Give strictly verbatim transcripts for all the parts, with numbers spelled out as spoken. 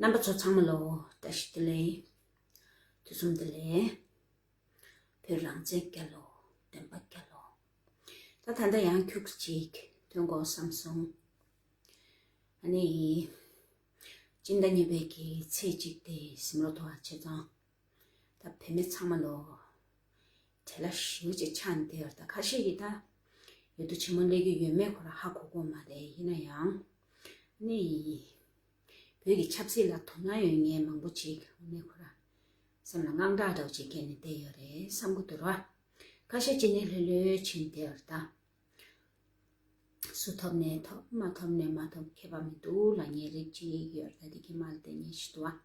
རྣམ་པ་ཚོ་ཚང་མ་ལ་བཀྲ་ཤིས་བདེ་ལེགས། དུས་གསུམ་བདེ་ལེགས། བོད་རང་བཙན་རྒྱལ་ལོ། བདེན་པ་རྒྱལ་ལོ། ད་ད་ལྟ་ཡང་ཁྱུག་ཅིག་ཐོན་དགོས་བསམ་སོང་། ཨ་ནི། སྤྱི་ཟླ་གཉིས་པའི་གི་ཚེས་གཅིག་དེ་གཟིམ་རོ་ཐོ་བ་ཆེ་ཚང་། ད་བོད་མི་ཚང་མ་ལོ། བྲེལ་བ་ཞེ་པོ་ཅིག་ཆགས་ནས་བསྡད་ཡོད་རེད། ད་ཁ་ཤས་ཀྱིས་ད་འོས་བསྡུ་ཆེན་མོ་སླེབས་ཀྱི་ཡོད་མེད་ཁོ་རང་ཧ་གོ་གི་མ་རེད། ཡིན་ན་ཡང་ནི་བོད་ཀྱི་ཆབ་སྲིད་ལ་དོ་སྣང་ཡོད་མཁན་མང་པོ་ཅིག་དངོས་གནས་ཁོ་རང་སེམས་ལ་དངངས་སྐྲག་འདྲ་བོ་ཅིག་སྐྱེས་ནས་བསྡད་ཡོད་རེད་བསམ་གྱི་འདུག་ར། ཁ་ཤས་ཅིག་ནི་ལྷོད་ལྷོད་བྱས་ནས་བསྡད་ཡོད་རེད་ད། སུ་ཐོབ་ནའི་ཐོབ། མ་ཐོབ་ནའི་མ་ཐོབ། ཁྱད་པར་མི་འདུག་ལབ་མཁན་རིགས་ཅིག་ཡོད་རེད། ད་དེ་གི་མ་ལ་བརྟེན་ནས་ཞིག་འདུག་ཨ།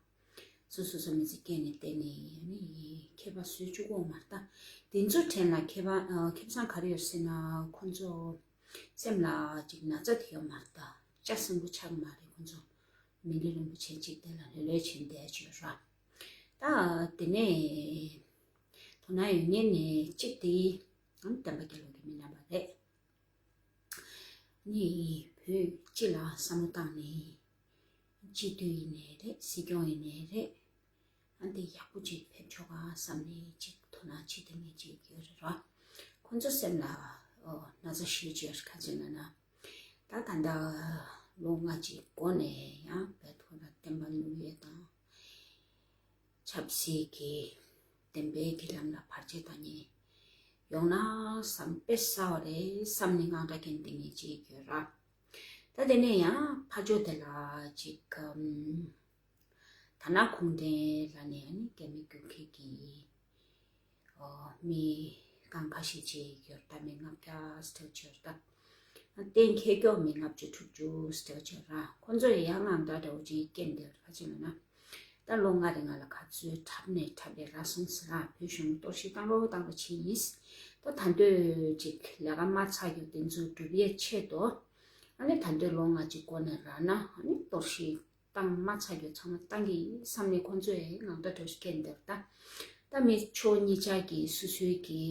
སོ་སོ་སོ་མི་ཚེ་སྐྱེལ་ནས་བསྡད་ནས་ནི་ཁྱད་པར་བཟོ་བཅུག་གོ་མ་རེད་ད། དེ་ཚོ་དྲན་ལ་ཁྱད་པར་ཨ། ཁེ་བཟང་ག་རེ་ཡོད་ཟེར་ན། ཁོ་ཚོ་སེམས་ལ་ཅིག་ན་ཚ་དེ་ཡོད་མ་རེད་ད། ལྕགས་སྲིན་པོ་ཆགས་མ་རེད། ཁོ་ཚོ་མི་ལུས་རིན་པོ་ཆེ་ཅིག་དེ་ལ་ལྷོད་ལྷོད་བྱས་བསྡད་ཀྱི་ཡོད་ར། ད་དེ་ནས་དོ་སྣང་ཡོད་མཁན་ནས་གཅིག་དེ་ཨང་བསྟན་པ་རྒྱལ་ལོ་གི་མི་རྣམ་པ་རེད། ནི་བོད་སྤྱི་ལ་བསམ་བློ་བཏང་ནས་སྤྱི་འཐུས་ཡིན་ནའི་རེད། སྲིད་སྐྱོང་ཡིན་ནའི་རེད། ཨ་འདི་ཡག་པོ་ཅིག་ཕེབས་ཆོག་ག་བསམ་ནས་ཅིག་དོ་སྣང་བྱེད་མཁན་ཅིག་ཡོད་རེད་ར། ཁོ་ཚོ་སེམས་ལ་ཨོ་ན་ཚ་ཞེ་པོ་ཅིག་ཡོད་རེད། ག་ཅི་ལབ་ན་ད་ད་ལྟ་ལོ་ལྔ་ཅིག་འགོ་ནས་ཡང་བལ་ཐོག་ལ་བསྟན་པ་བསྣུབས་ཡས་དང་། ཆབ་སྲིད་ཀྱི་བདེན་པའི་གི་ལམ་ལ་བར་ཆད་བཏང་མཁན་ཡོང་ན་བསམ། དཔེ་གསར་པ་རེད་བསམ་ནས་དངངས་སྐྲག་སྐྱེས་བསྡད་མཁན་ཅིག་ཡོད་ར། ད་དེ་ནས་ཡང་ཕར་ཕྱོགས་དེ་ལ་ཅིག་ཨམ། དར་ནག་གུང་ཁྲན་ལབ་ནས་ཨ་ནི་རྒྱ་མི་རྒྱུག་མཁན་གྱི་ཨོ་མི་རྐང་ཁ་ཤས་ཅིག་ཡོད་རེད་ད། མི་ལྔ་བརྒྱ་ཙམ་ཅིག་ཡོད་རེད་ད། གཏན་འཁེལ་མགྱོགས་མི་ལྔ་བཅུ་དྲུག་ཅུ་ཙམ་ཅིག་ཡོད་རེད། ཁོ་ཚོ་ཡང་དངངས་སྐྲག་འདྲ་བོ་ཅིག་སྐྱེས་བསྡད་རེད། ག་ཅི་ལབ་ན་ད་ལོ་ལྔ་རིང་ང་ལ་ག་ཚོད་འཁྲབ་ནས་འཁྲབ་པའི་ར་སོང་ཟེར་ར། བོད་གཞུང་གཏོར་བཤིག་བཏང་རོགས་བཏང་རོགས་བྱས་ཡིན། ད་ད་འདོད་ཅིག་ལས་ཀ་མ་ཚར་རྒྱུ་དེ་ཚོ་སྒྲུབ་ཡས་ཆེད་དུ་ཨ་ནི་ད་འདོད་ལོ་ལྔ་ཅིག་འགོ་ནས་ར་ན་ཨ་ནི་གཏོར་བཤིག་བཏང་མ་ཚར་རྒྱུ་ཚང་མ་བཏང་གི་ཡིན་བསམ་ནས་ཁོང་ཚོས་ངང་ད་གྲོས་སྐད་འདེབས་ད། ད་མི་ཕྱོགས་གཉིས་ཆ་གི་སོ་སོའི་གི་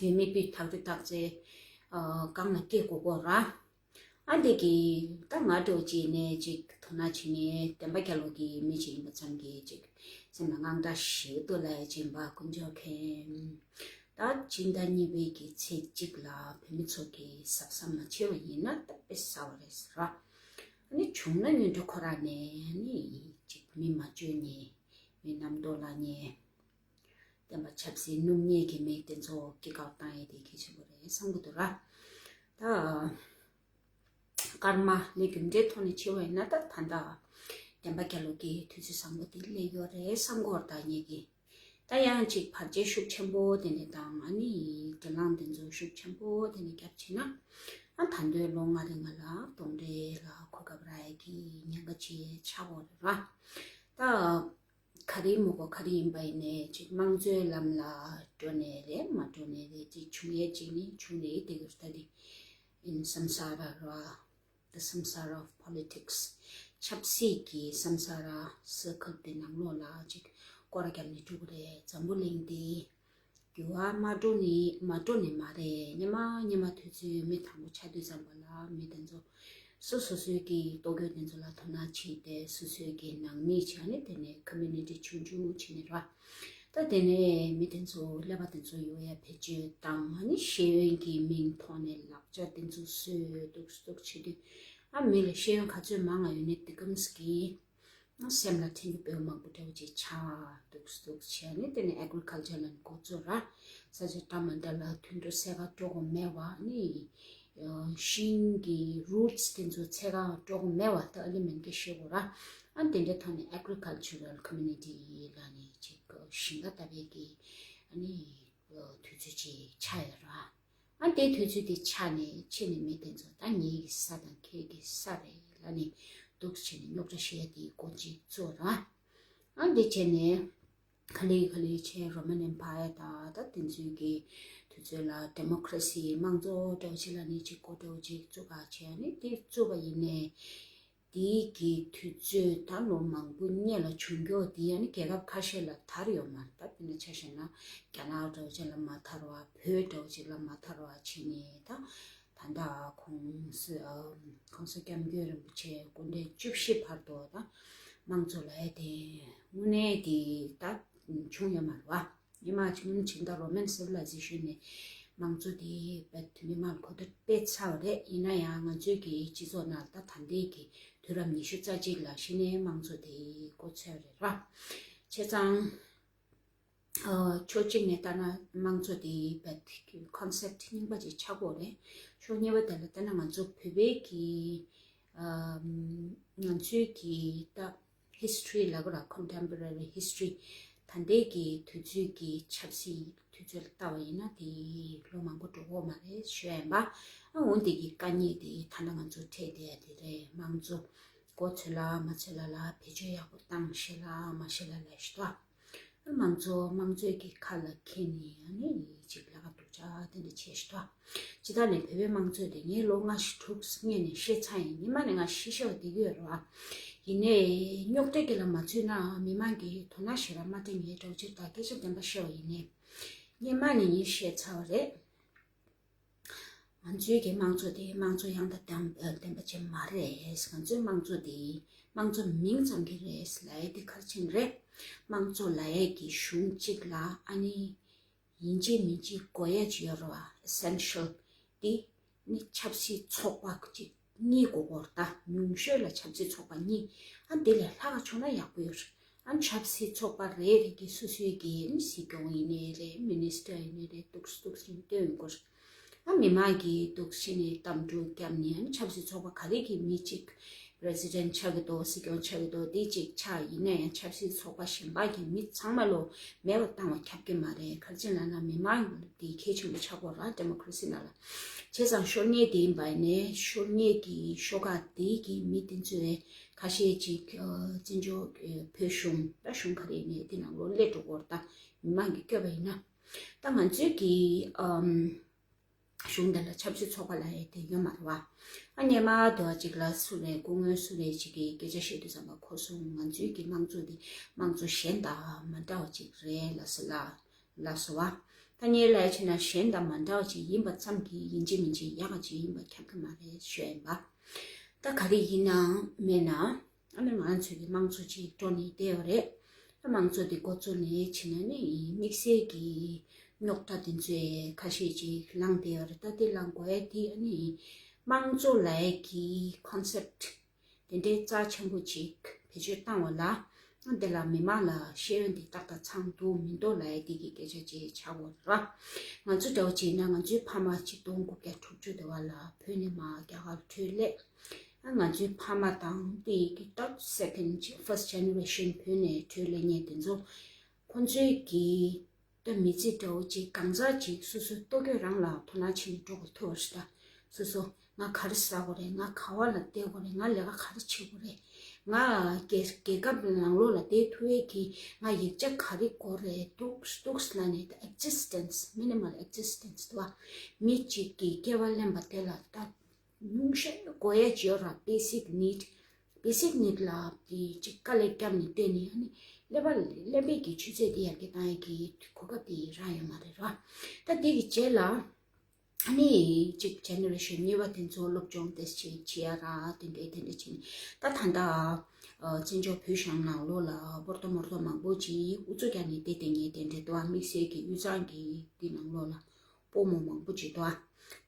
ཡོད་མེད་པའི་ཐག་གཅོད་བཏགས་ཚེ་སྒང་ལ་སྐད་གོ་གོ་ར། ཨ་འདི་གི་ད་ང་འགྲོ་ཅིག་ནས་ཅིག་དོ་སྣང་བྱེད་ངེས་བསྟན་པ་རྒྱལ་ལོ་གི་མི་ཅིག་ཡིན་པ་ཙམ་གྱིས་ཅིག་སེམས་ལ་དངངས་སྐྲག་ཞེ་པོ་ལ་སྦྱིན་པ་དཀོན་མཆོག་མཁྱེན། ད་སྤྱི་ཟླ་གཉིས་པའི་གི་ཚེས་གཅིག་ལ་བོད་མི་ཚོ་གི་གཟབ་གཟབ་མ་བྱས་པ་ཡིན་ན་ད་དཔེ་གསར་པ་རེད་ཟེར་ར། ཨ་ནི་བྱུང་ན་སྔོན་འགྲོ་ཁོ་རང་ནས་ཨ་ནི་ཅིག་མི་མ་བཅོས་ཉེས། མི་རྣམ་རྟོག་ལངས་ཉེས། བསྟན་པ་ཆབ་སྲིད་བསྣུབ་ཉེས་ཀྱི་མི་དེ་ཚོ་སྐྱེ་རྒ་བཏང་ཡས་དེ་གལ་ཆེན་པོ་རེད་བསམ་གྱི་འདུག་ར། ད། སྐར་མ་ལས་རྒྱུ་འབྲས་ཐོག་ནས་ཕྱེ་བ་ཡིན་ན་ད་ད་ལྟ་བསྟན་པ་རྒྱལ་ལོ་གི་དུས་ཚོད་བཟང་པོ་དེ་སླེབས་ཡོད་རེད་བསམ་གྱི་ཡོད་རེད་ད་ངེད་ཀྱིས། ད་ཡང་ཅིག་བར་ཆད་ཤུགས་ཆེན་པོ་དེ་འདྲ་དང་ཨ་ནི་འགྲན་ལངས་དེ་ཚོ་ཤུགས་ཆེན་པོ་དེ་འདྲ་བརྒྱབ་བྱས་ན་ཨ་ད་འདོད་ལོ་ལྔ་རིང་ང་ལ་གདོན་འདྲེ་ལ་གོ་སྐབས་རག་ཡས་ཀྱི་ཉེན་ཁ་ཅིག་ཆགས་ཡོད་རེད་ར། ད། ག་རེ་མོ་གོ་ག་རེ་ཡིན་པ་ཡིན་ནའི་ཅིག་དམངས་གཙོའི་ལམ་ལ་འགྲོ་ནའི་རེད་མ་འགྲོ་ནའི་རེད་ཅིག་བྱུང་ཡས་ཅིག་ནི་བྱུང་རེད་དེ་གི་ད་དེ་ཡིན་བསམ་ས་ར་ར། The samsara of politics. ཆབ་སྲིད་ཀྱི་བསམ་ས་ར་སི་ཁུལ་དེ་ནང་ལོགས་ལ་ཅིག་སྐོར་ར་བརྒྱབ་ནས་འགྲོ་གི་རེད། འཛམ་བུ་གླིང་འདི་འགྱུར་བ་མ་འགྲོ་ནི་མ་འགྲོ་ནི་མ་རེད། སྙེ་མ་སྙེ་མ་དུས་ཚོད་མི་དང་པོ་ཆགས་དུས་ཙམ་པ་ལ་མི་དེ་ཚོ་སོ་སོ་སོའི་གི་ལྟོ་གོས་དེ་ཚོ་ལ་དོ་སྣང་བྱས་ཏེ་སོ་སོའི་གི་ནང་མི་བྱས་ནས་དེ་ནས་ཀོ་མུ་ནི་ཊི་ཆུང་ཆུང་བྱས་ནས་ར། ད་དེ་ནས་མི་དེ་ཚོ་ཀླད་པ་དེ་ཚོ་ཡོད་ཡ་བེད་སྤྱོད་བཏང་ཨ་ནི་ཤེས་ཡོན་གྱི་མིང་ཐོག་ནས་ལག་ཆ་དེ་ཚོ་བཟོས་འདུག་འདུག་བྱེད་དུས་ཨ་མི་ལ་ཤེས་ཡོན་ག་ཚོད་མང་ང་ཡོད་ནས་དེ་གམ་སི་གི་སེམས་ལ་དྲན་རྒྱུ་དཔེ་མང་པོ་འདྲ་བོ་ཅིག་ཆགས་འདུག་འདུག་བྱས་ནས་དེ་ནས་ཨེ་གྷི་རི་ཀལ་ཅར་ལ་འགོ་བཙུགས་ར། ས་ཆ་འདྲ་མི་འདྲ་ལ་དུད་འགྲོ་འཚོལ་ག་འགྲོ་དགོས་མེད་པ་ནི། ཤིང་གི་རུ་ཊི་སི་དེ་ཚོ་འཚོལ་ག་འགྲོ་དགོས་མེད་པ་ད་ཨ་ལི་མན་གྱི་ཤེས་དགོས་ར། ཨ་དེ་འདྲའི་ཐོག་ནས་ཨེ་གྷི་རི་ཀལ་ཅ་རལ་ཀོ་མུ་ནི་ཊི་ལ་ནི་ཅིག་ཞིང་ཁ་བཏབ་པའི་གི་ཨ་ནི་དུས་ཚོད་ཅིག་ཆགས་ཡོད་ར། ཨ་དེ་དུས་ཚོད་དེ་ཆགས་ནས་ཕྱིན་ནས་མི་དེ་ཚོ་ད་ངེད་ཀྱི་ས་དང་ཁྱེད་ཀྱི་ས་རེད་ལབ་ནས་འདུག་བྱས་ནས་རྙོག་དྲ་བཤད་ཡ་དེ་འགོ་ཅིག་བཙུགས་ར། ཨ་དེ་བྱས་ནས་ག་ལེ་ག་ལེ་བྱས་རོ་མན་ཨེམ་པ་ཡར་དང་ད་དེ་ཚོའི་གི་དུས་ཚོད་ལ་ཌི་མོ་ཀ་རེ་སི་དམངས་གཙོ་འདྲ་བོ་ཅིག་ལབ་ནས་ཅིག་འགོ་འདྲ་བོ་ཅིག་བཙུགས་ག་བྱས་ནས་དེ་བཙུགས་པ་ཡིན་ནས། དེའི་གི་དུས་ཚོད་ད་ལོ་མང་པོ་སྔོན་ལ་བྱུང་རྒྱུ་དེ་ཡང་ནི་རྒྱལ་ཁབ་ཁ་ཤས་ལ་དར་ཡོད་མ་རེད། ད་དཔེར་ན་ཆ་བཞག་ན་རྒྱ་ནག་འདྲ་བོ་ཅིག་ལ་མ་དར་བ་བོད་འདྲ་བོ་ཅིག་ལ་མ་དར་བ་བྱས་ནས་ད་ ད་ལྟ་༸གོང་ས་༸གོང་ས་༸སྐྱབས་མགོན་རིན་པོ་ཆེ་སྐུ་ཕྲེང་བཅུ་བཞི་བར་དུ་ད་དམངས་གཙོ་ལབ་ཡ་དེ་དངོས་གནས་དེ་ད་བྱུང་ཡོད་མ་རེད་བ། ཉི་མ་ཅིག་སྔོན་ཕྱིན་ད་Roman Civilization ནས་དམངས་གཙོ་དེ་བད་མི་མང་གོ་བསྡུར་སྤེལ་ཚར་བ་རེད། ཡིན་ན་ཡང་ང་ཚོའི་གི་སྤྱི་ཚོགས་ནང་ད་ད་ལྟའི་གི་དུས་རབས་ཉི་ཤུ་རྩ་གཅིག་ལ་གཞི་ནས་དམངས་གཙོ་དེ་འགོ་ཚུགས་རེད་ར། བྱས་ཙང་ཕྱོགས་གཅིག་ནས་ལྟ་ན་དམངས་གཙོ་དེ་བད་concept རྙིང་པ་ཅིག་ཆགས་ཀྱི་ཡོད་རེད། ཕྱོགས་གཉིས་པ་དེ་ལ་ལྟ་ན་ང་ཚོ་བོད་པའི་གི་ང་ཚོའི་གི་ད་history ལབ་དགོས་ར། Contemporary history ད་ལྟའི་གི་དུས་ཚོད་ཀྱི་ཆབ་སྲིད་དུས་ཚོད་ལ་ལྟ་བ་ཡིན་ན་དེ་ལོ་མང་པོ་འགྲོ་གི་ཡོད་མ་རེད་ཞུ་ཡ་ཡིན་པ། ཨ་འོ་དེ་གི་དཀའ་ངལ་དེ་ད་ལྟ་ང་ཚོ་འཕྲད་བསྡད་ཡ་དེ་རེད། དམངས་གཙོ་འགོ་ཚུགས་ལ་མ་ཚུགས་ལ་ལ་བེད་སྤྱོད་ཡག་པོ་བཏང་ཤེས་ལ་མ་ཤེས་ལ་ལབ་ཤི་ཏོ། དམངས་གཙོ་དམངས་གཙོའི་གི་ཁ་ལ་འཁྱེར་ནས་ཨ་ནི་ཅིག་ལས་ཀ་སྡུག་ཅག་དེ་འདྲ་བྱས་ཤི་ཏོ། ཇི་ལྟར་ནས་བོད་པའི་དམངས་གཙོ་དེ་ངས་ལོ་ལྔ་བཅུ་དྲུག་སྔོན་ནས་ཤེས་ཚར་ཡིན། ཉི་མ་ནས་ང་ཤེས་ཤེས་པ་དེ་གི་ཡོད་རེད་བ། ཡིན་ནའི་རྙོག་དྲ་གི་ལ་མ་ཚུད་ན་མི་མང་གི་དོ་སྣང་ཞེ་དྲག་མ་སྤྲད་ངས་འདྲ་བོ་ཅིག་དང་སྐད་ཆ་བདེན་པ་བཤད་པ་ཡིན་ནའི་སྔོན་མ་ནས་ངས་ཤེས་ཚར་བ་རེད། ང་ཚོའི་གི་དམངས་གཙོ་དེ་དམངས་གཙོ་ཡང་དང་ལྡན་ལྡན་པ་ཅིག་མ་རེད། ང་ཚོའི་དམངས་གཙོ་དེ་དམངས་གཙོ་མིང་ཙམ་གྱི་རེད་ལབ་ཡ་དེ་ག་རེ་བྱས་ནས་རེད། དམངས་གཙོ་ལབ་ཡ་གི་གཞུང་གཅིག་ལ་ཨ་ནི་ཡིན་གཅིག་མིན་གཅིག་དགོས་ཡ་ཅིག་ཡོད་རེད་བ། Essential དེ་ནི་ཆབ་སྲིད་ཚོགས་པ་གཅིག་གཉིས་དགོས་ཀྱི་ཡོད་རེད། ད་ཉུང་ཤོས་ལ་ཆབ་སྲིད་ཚོགས་པ་གཉིས། ཨ་དེ་ལས་ལྷག་ག་བྱུང་ན་ཡག་པོ་ཡོད་རེད། ཨ་ཆབ་སྲིད་ཚོགས་པ་རེ་རེ་གི་སོ་སོའི་གི་ཨ་སྲིད་སྐྱོང་ཡིན་ནའི་རེད། Minister ཡིན་ནའི་རེད། འདུག་སེ་འདུག་སེ་བསྟན་ཡོང་གི་ཡོད་རེད། ཨ་མི་མང་གིས་འདུག་སེ་ནས་གཏམ་བརྗོད་བརྒྱབ་ནས་ཨ་ཆབ་སྲིད་ཚོགས་པ་ག་རེ་གི་མི་གཅིག་President ཆགས་ཀྱི་འདུག་སྲིད་སྐྱོང་ཆགས་ཀྱི་འདུག་དེ་གཅིག་ཆགས་ཡིན་ན་ཡང་ཆབ་སྲིད་ཚོགས་པ་གཞན་པ་གི་མི་ཚང་མ་ལོ་མེད་པ་བཏང་བ་ཁྱབ་ཀྱི་མ་རེད། ག་རེ་བྱས་ན་ན་མི་མང་དེ་གལ་ཆེན་པོ་ཆགས་ཀྱི་ཡོད་རེད་democracy ནང་ལ། བྱས་ཙང་ཤོར་ཉེས་དེ་ཡིན་པ་ཡིན་ནའི་ཤོར་ཉེས་ཀྱི་ཤོག་ཁག་དེ་གི་མི་དེ་ཚོས་ཁ་ཤས་ཅིག་བཙན་བྱོལ་བོད་གཞུང་ད་གཞུང་ག་རེ་ཡིན་ནའི་དེ་ནང་ལོགས་སླེབས་འགྲོ་གི་ཡོད་རེད། ད་མི་མང་གིས་བསྐྱོད་པ་ཡིན་ན། ད་ང་ཚོའི་གི་ཨམ། གཞུང་འདི་ལ་ཆབ་སྲིད་ཚོགས་པ་ལབ་ཡ་དེ་ཡོད་མ་རེད་བ། ཨ་སྔོན་མ་དེ་བ་ཅིག་ལ་སུ་རེད། སྐུ་ངོ་སུ་རེད་ཅིག་གིས་སྐད་ཆ་བཤད་དུས་ཙམ་པ་ཁོ་ཚོས་ང་ཚོའི་གི་དམངས་གཙོ་འདི་དམངས་གཙོ་གཞན་དང་མ་འདྲ་བ་ཅིག་རེད་ལབ་སོང་ལ་ལབ་སོང་བ། ད་ངས་ལབ་ཡ་བྱས་ན་གཞན་དང་མ་འདྲ་བ་ཅིག་ཡིན་པ་ཙམ་གྱིས་ཡིན་གཅིག་མིན་གཅིག་ཡག་ག་ཅིག་ཡིན་པ་ཁྱབ་ཀྱི་མ་རེད་ཞུ་ཡ་ཡིན་པ། ད་ག་རེ་ཡིན་ནའང་མེད་ན། ཨ་ནི་ང་ཚོའི་གི་དམངས་གཙོ་ཅིག་འགྲོ་ནས་བསྡད་ཡོད་རེད། ད་དམངས་གཙོ་འདི་འགོ་བཙུགས་ནས་ཕྱིན་ན་ནི་དམིགས་བསལ་གྱི་རྙོག་དྲ་འདི་ཚོའི་ཁ་ཤས་ཅིག་ལངས་བསྡད་ཡོད་རེད། ད་འདི་ལངས་དགོས་ཡ་འདི་ཨ་ནི་དམངས་གཙོ་ལབ་ཡ་གི་concept དེ་འདྲའི་རྩ་ཆེན་པོ་ཅིག་བེད་སྤྱོད་བཏང་བ་ལ་ཨ་འདི་ལ་མི་མང་ལ་ཤེས་ཡོན་འདི་ཏག་ཏག་ཚང་འདུག་མི་འདུག་ལབ་ཡ་འདི་གི་སྐད་ཆ་ཅིག་ཆགས་ཡོད་རེད། ང་ཚོ་འདྲ་བོ་ཅིག་ཡིན་ན་ང་ཚོའི་ཕ་མ་ཆིག་སྟོང་དགུ་བརྒྱ་དྲུག་ཅུ་དེ་བ་ལ་བོད་ནས་མར་རྒྱ་གར་བྲོས་སླེབས། ཨ་ང་ཚོའི་ཕ་མ་དང་དེ་གི་ད་second first generation བོད་ནས་བྲོས་སླེབས་མཁན་དེ་ཚོ་ཁོང་ཚོའི་གི་ད་མི་ཚེ་འདྲ་བོ་ཅིག་གང་ཟག་ཅིག་སོ་སོའི་ལྟོ་གོས་རང་ལ་དོ་སྣང་བྱེད་ནས་འགྲོ་དགོས་ཐུག་པ་རེད། ད་སོ་སོ་ང་ག་རེ་ཟ་དགོས་རེད། ང་ག་བ་ལ་བསྡད་དགོས་རེད། ང་ལས་ཀ་ག་རེ་བྱེད་དགོས་རེད། ང་རྒྱལ་རྒྱལ་ཁབ་ནང་ལོགས་ལ་བསྡད་ཐུབ་ཡས་ཀྱི་ང་ཡིག་ཆ་ག་རེ་དགོས་རེད། འདུག་འདུག་ལབ་ནས་ད་existence, minimal existence དུ་བ་མི་གཅིག་གི་སྐྱེ་བ་ལེན་པ་དེ་ལ་ད་ཉུང་ཤས་དགོས་ཡ་ཅིག་ཡོད་ར། basic need, basic need ལ་དེ་ཅིག་དཀའ་ལས་བརྒྱབ་ནས་བསྡད་ནས་ཨ་ནི་ཀླད་པ་ཀླད་པའི་གི་ཆུ་ཚད་དེ་ཡར་རྒྱས་བཏང་ཡ་གི་གོ་སྐབས་དེ་རག་ཡོད་མ་རེད་ར། ད་དེ་གི་རྗེས་ལ་ཨ་ནི་ཅིག་generation གཉིས་པ་དེ་ཚོ་སློབ་སྦྱོང་དེ་ཅིག་བྱེད་ཡ་ར་དེ་འདྲས་དེ་འདྲས་བྱས་ནས་ད་ད་ལྟ་བཙན་བྱོལ་བོད་གཞུང་ནང་ལོགས་ལ་སྤོ་རྟོ་མོ་རྟོ་མང་པོ་ཅིག་ཨུ་ཚུགས་རྒྱག་ནས་བསྡད་བསྡད་མཁན་དེ་འདྲས་འདུག་ཨ། དམིགས་བསལ་གྱི་དབུས་གཙང་གི་དེ་ནང་ལོགས་ལ། སྤོ་རྨོ་མང་པོ་ཅིག་འདུག་ཨ།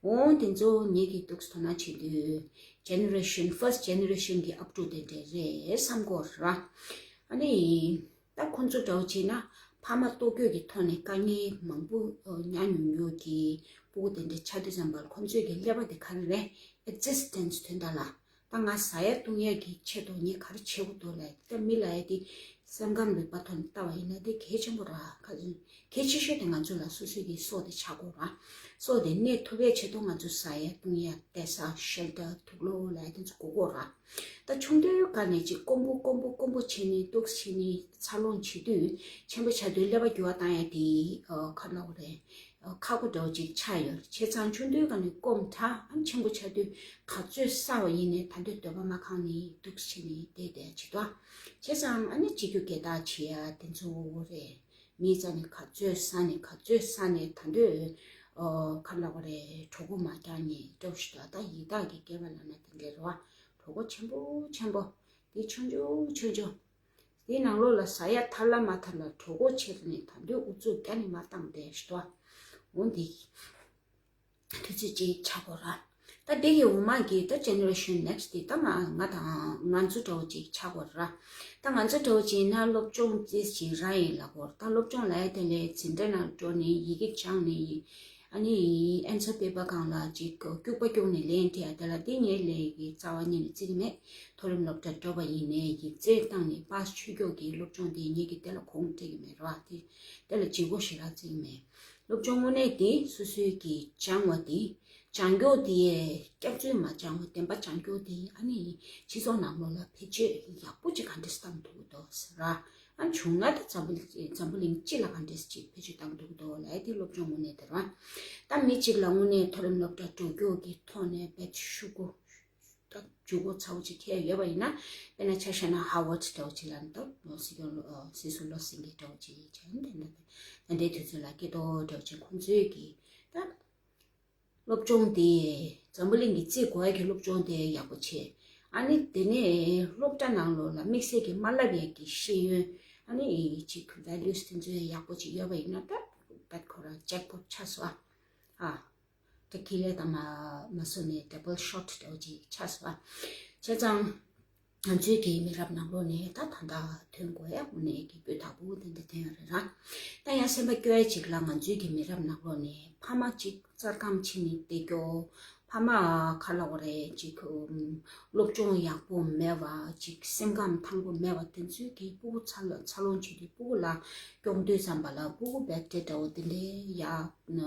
འོ་དེ་ཚོ་ངེད་ཀྱིས་འདུག་སེ་དོ་སྣང་བྱེད་དུས་generation, first generation གི་ཨབ་ཕྲུག་དེ་འདྲས་རེད་བསམ་གྱི་ཡོད་ར། ཨ་ནི་ད་ཁོང་ཚོ་འདྲ་བོ་བྱས་ན་ཕ་མ་ལྟོ་གོས་ཀྱི་ཐོག་ནས་དཀའ་ངལ་མང་པོ་མྱངས་མྱོང་མྱོང་གི་ཕྲུ་གུ་དེ་འདྲས་ཆགས་དུས་ཙམ་པ་ལ་ཁོང་ཚོའི་གི་ཀླད་པ་དེ་ག་རེ་རེད། Existence དོན་དག་ལ། ད་ང་ཟ་ཡ་བཏུང་ཡ་གི་ཆེད་དུ་ངས་ག་རེ་བྱེད་དགོས་འདུག་ལབ་ད་མི་ལབ་ཡ་དེ་སེམས་ཁམས་རིག་པ་ཐོག་ནས་ལྟ་བ་ཡིན་ན་དེ་གལ་ཆེན་པོ་ར། གལ་ཆེ་ཤོས་དེ་ང་ཚོ་ལ་སོ་སོའི་གི་སྲོག་དེ་ཆགས་དགོས་ར། སྲོག་དེ་གནས་ཐུབ་ཡ་ཆེད་དུ་ང་ཚོ་ཟ་ཡ་བཏུང་ཡ་བསྡད་ས་shelter དུག་ལོག་ལབ་ཡ་དེ་ཚོ་དགོས་ཀྱི་ཡོད་ར། ད་ཆུང་དུས་སྒང་ནས་ཅིག་དཀོན་པོ་དཀོན་པོ་དཀོན་པོ་བྱས་ནས་འདུག་སེ་བྱས་ནས་འཚར་ལོངས་བྱེད་དུས་ཆེན་པོ་ཆགས་དུས་ཀླད་པ་འགྱུར་བ་བཏང་ཡ་དེ་ཨ་ཁ་ནོག་རེད། ཁག་པོ་འདྲ་བོ་ཅིག་ཆགས་ཡོད་རེད། བྱས་ཙང་ཆུང་དུས་སྒང་ནས་སྐོམ་དྲགས་ཨ་ཆེན་པོ་ཆགས་དུས་ག་ཚོད་ཟ་བ་ཡིན་ནའི་ད་དུང་འདོད་པ་མ་ཁེངས་ནས་འདུག་སེ་བྱས་ནས་བསྡད་བསྡད་བྱེད་དོ། བྱས་ཙང་ཨ་ནི་གཅིག་གྱུར་སྐད་གྲགས་བྱེད་ཡ་དེ་ཚོ་རེད། མིའི་རྩ་ནས་ག་ཚོད་ཟ་ནས་ག་ཚོད་ཟ་ནས་ད་དུང་ ཨོ་ཁ་ལ་བ་རེ་གྲོད་ཁོག་མ་རྒྱག་ནས་འགྲོ་ཞིག་ད་ད་ཡི་དྭགས་ཀྱི་སྐྱེས་པ་ལ་ན་དེ་འདྲའི་རེད་བ། གྲོད་ཁོག་ཆེན་པོ་ཆེན་པོ་དེ་ཆུང་ཆུང་ཆུང་ཆུང་དེའི་ནང་ལོགས་ལ་ཟ་ཡ་ཐར་ལ་མ་ཐར་ལ་གྲོད་ཁོག་ཆེ་ནས་ད་དུང་ཨུ་ཚུགས་རྒྱ་ནས་མ་བཏང་བསྡད་ཞིག་ད་འོ་འདི། དུས་ཚོད་ཅིག་ཆགས་དགོས་ར། ད་འདི་གི་འོ་མ་གི་ད་generation next དེ་ད་ང་ང་དང་ང་ཚོ་འདྲ་བོ་ཅིག་ཆགས་དགོས་ར། ད་ང་ཚོ་འདྲ་བོ་ཅིག་ན་སློབ་སྦྱོང་རྩིས་ཅིག་ར་ཡིན་ལབ་དགོས་ར། ད་སློབ་སྦྱོང་ལ་ཡ་དེ་ལས་འཛིན་གྲྭ་ནང་འགྲོ་ནས་ཡི་གེ་སྦྱངས་ནས་ཨ་ནི་ཨན་སར་པེ་པར་སྒང་ལ་ཅིག་སྐྱུག་པ་སྐྱུག་ནས་ལན་འདེབས་ཡ་དེ་ལ་དེ་ངའི་ལས་ཀྱི་རྩ་བ་ཉིད་ནས་བརྩི་གི་མེད། མཐོ་རིམ་སློབ་གྲྭ་འགྲོ་བ་ཡིན་ནའི་ཡིག་རྩིས་བཏང་ནས་པཱ་སི་ཆོས་སྐྱོང་གི་སློབ་སྦྱོང་དེ་ངེད་ཀྱིས་དེ་ལ་ཁུངས་སྤྲད་ཀྱི་མེད་ར་བ། དེ་དེ་ལ་ལྗིད་ཁོག་ཞེ་དྲག་བརྩི་གི་མེད། སློབ་སྦྱོང་དངོས་གནས་དེ་སོ་སོའི་གི་སྦྱང་བ་དེ་སྦྱང་སྐྱོར་དེ་སྐྱག་རྫུན་མ་སྦྱང་བ་བདེན་པ་སྦྱང་སྐྱོར་དེ་ཨ་ནི་སྤྱི་ཚོགས་ནང་ལོགས་ལ་བེད་སྤྱོད་ཡག་པོ་ཅིག་ག་འདྲས་བཏང་ཐུབ་ཀྱི་འདུག་ཟེར་ར། ཨ་ནི་བྱུང་ན་ད་འཛམ་བུ་གླིང་འཛམ་བུ་གླིང་སྤྱི་ལ་ག་འདྲས་ཅིག་བེད་སྤྱོད་བཏང་ཐུབ་ཀྱི་འདུག་ལབ་ཡ་དེ་སློབ་སྦྱོང་དངོས་གནས་དེ་ར། ད་མི་གཅིག་ལ་དངོས་གནས་མཐོ་རིམ་སློབ་གྲྭ་འགྲོ་རྒྱུ་གི་ཐོག་ནས་བེད་ཤུགས་པོ་ད་འཇུག་སྒོ་ཚ་བོ་ཅིག་འཁྱེར་ཡོད་པ་ཡིན་ན། དཔེར་ན་ཆ་བཞག་ན་ཧར་ཝརཌ་འདྲ་བོ་ཅིག་ལ་ནི་ད་སྲིད་སྐྱོང་ཨ་སྲིད་ཟུར་བློ་སེང་གེ་འདྲ་བོ་ཅིག་བྱས་ན་དེ་འདྲ་དེ་འདྲའི་དུས་ཚོད་ལ་སྐྱེ་ཏོ་འདྲ་བོ་ཅིག་ཁོང་ཚོའི་གི་ད་སློབ་སྦྱོང་དེ་འཛམ་བུ་གླིང་གི་རྩིས་གོ་ཡ་གི་སློབ་སྦྱོང་དེ་ཡག་པོ་བྱས། ཨ་ནི་དེ་ནས་སློབ་གྲྭ་ནང་ལོགས་ལ་དམིགས་བསལ་གྱི་མ་བསླབ་ཡ་གི་ཤེས་ཡོན་ཨ་ནི་ཅིག་ཝེ་ལུས་དེ་ཚོ་ཡག་པོ་ཅིག་ཡོད་པ་ཡིན་ན་ད་ད་ཁོ་རང་ཇེག་པོཊ་ཆགས་སོང་ཨ། ཨ། ད་ཁེ་ལས་དང་མ་མ་བཟོ་ནས་ཌབ་བལ་ཤོཊ་འདྲ་བོ་ཅིག་ཆགས་སོང་བ། བྱས་ཙང་ང་ཚོའི་གི་མི་རབས་ནང་ལོགས་ནས་ད་ད་ལྟ་ཐོན་དགོས་ཡ་དངོས་གནས་ཀྱི་སྤུས་དག་པོ་དེ་འདྲ་ཐོན་ཡོད་རེད་ར། ད་ཡང་སེམས་པ་སྐྱོ་ཡ་ཅིག་ལ་ང་ཚོའི་གི་མི་རབས་ནང་ལོགས་ནས་ཕ་མ་ཅིག་རྩར་ཁམས་ཕྱིན་ནས་བསྡད་རྒྱུ། ཕ་མ་ག་ལབ་དགོས་རེད་ཅིག་སློབ་སྦྱོང་ཡག་པོ་མེད་པ་ཅིག་སེམས་ཁམས་ཐང་པོ་མེད་པ་དེ་ཚོའི་གི་སྤུ་གུ་འཚར་ལོངས་བྱེད་དུས་སྤུ་གུ་ལ་སྐྱོང་དུས་ཙམ་པ་ལ་སྤུ་གུ་བེག་ཊེ་འདྲ་བོ་དེ་འདྲའི་ཡ།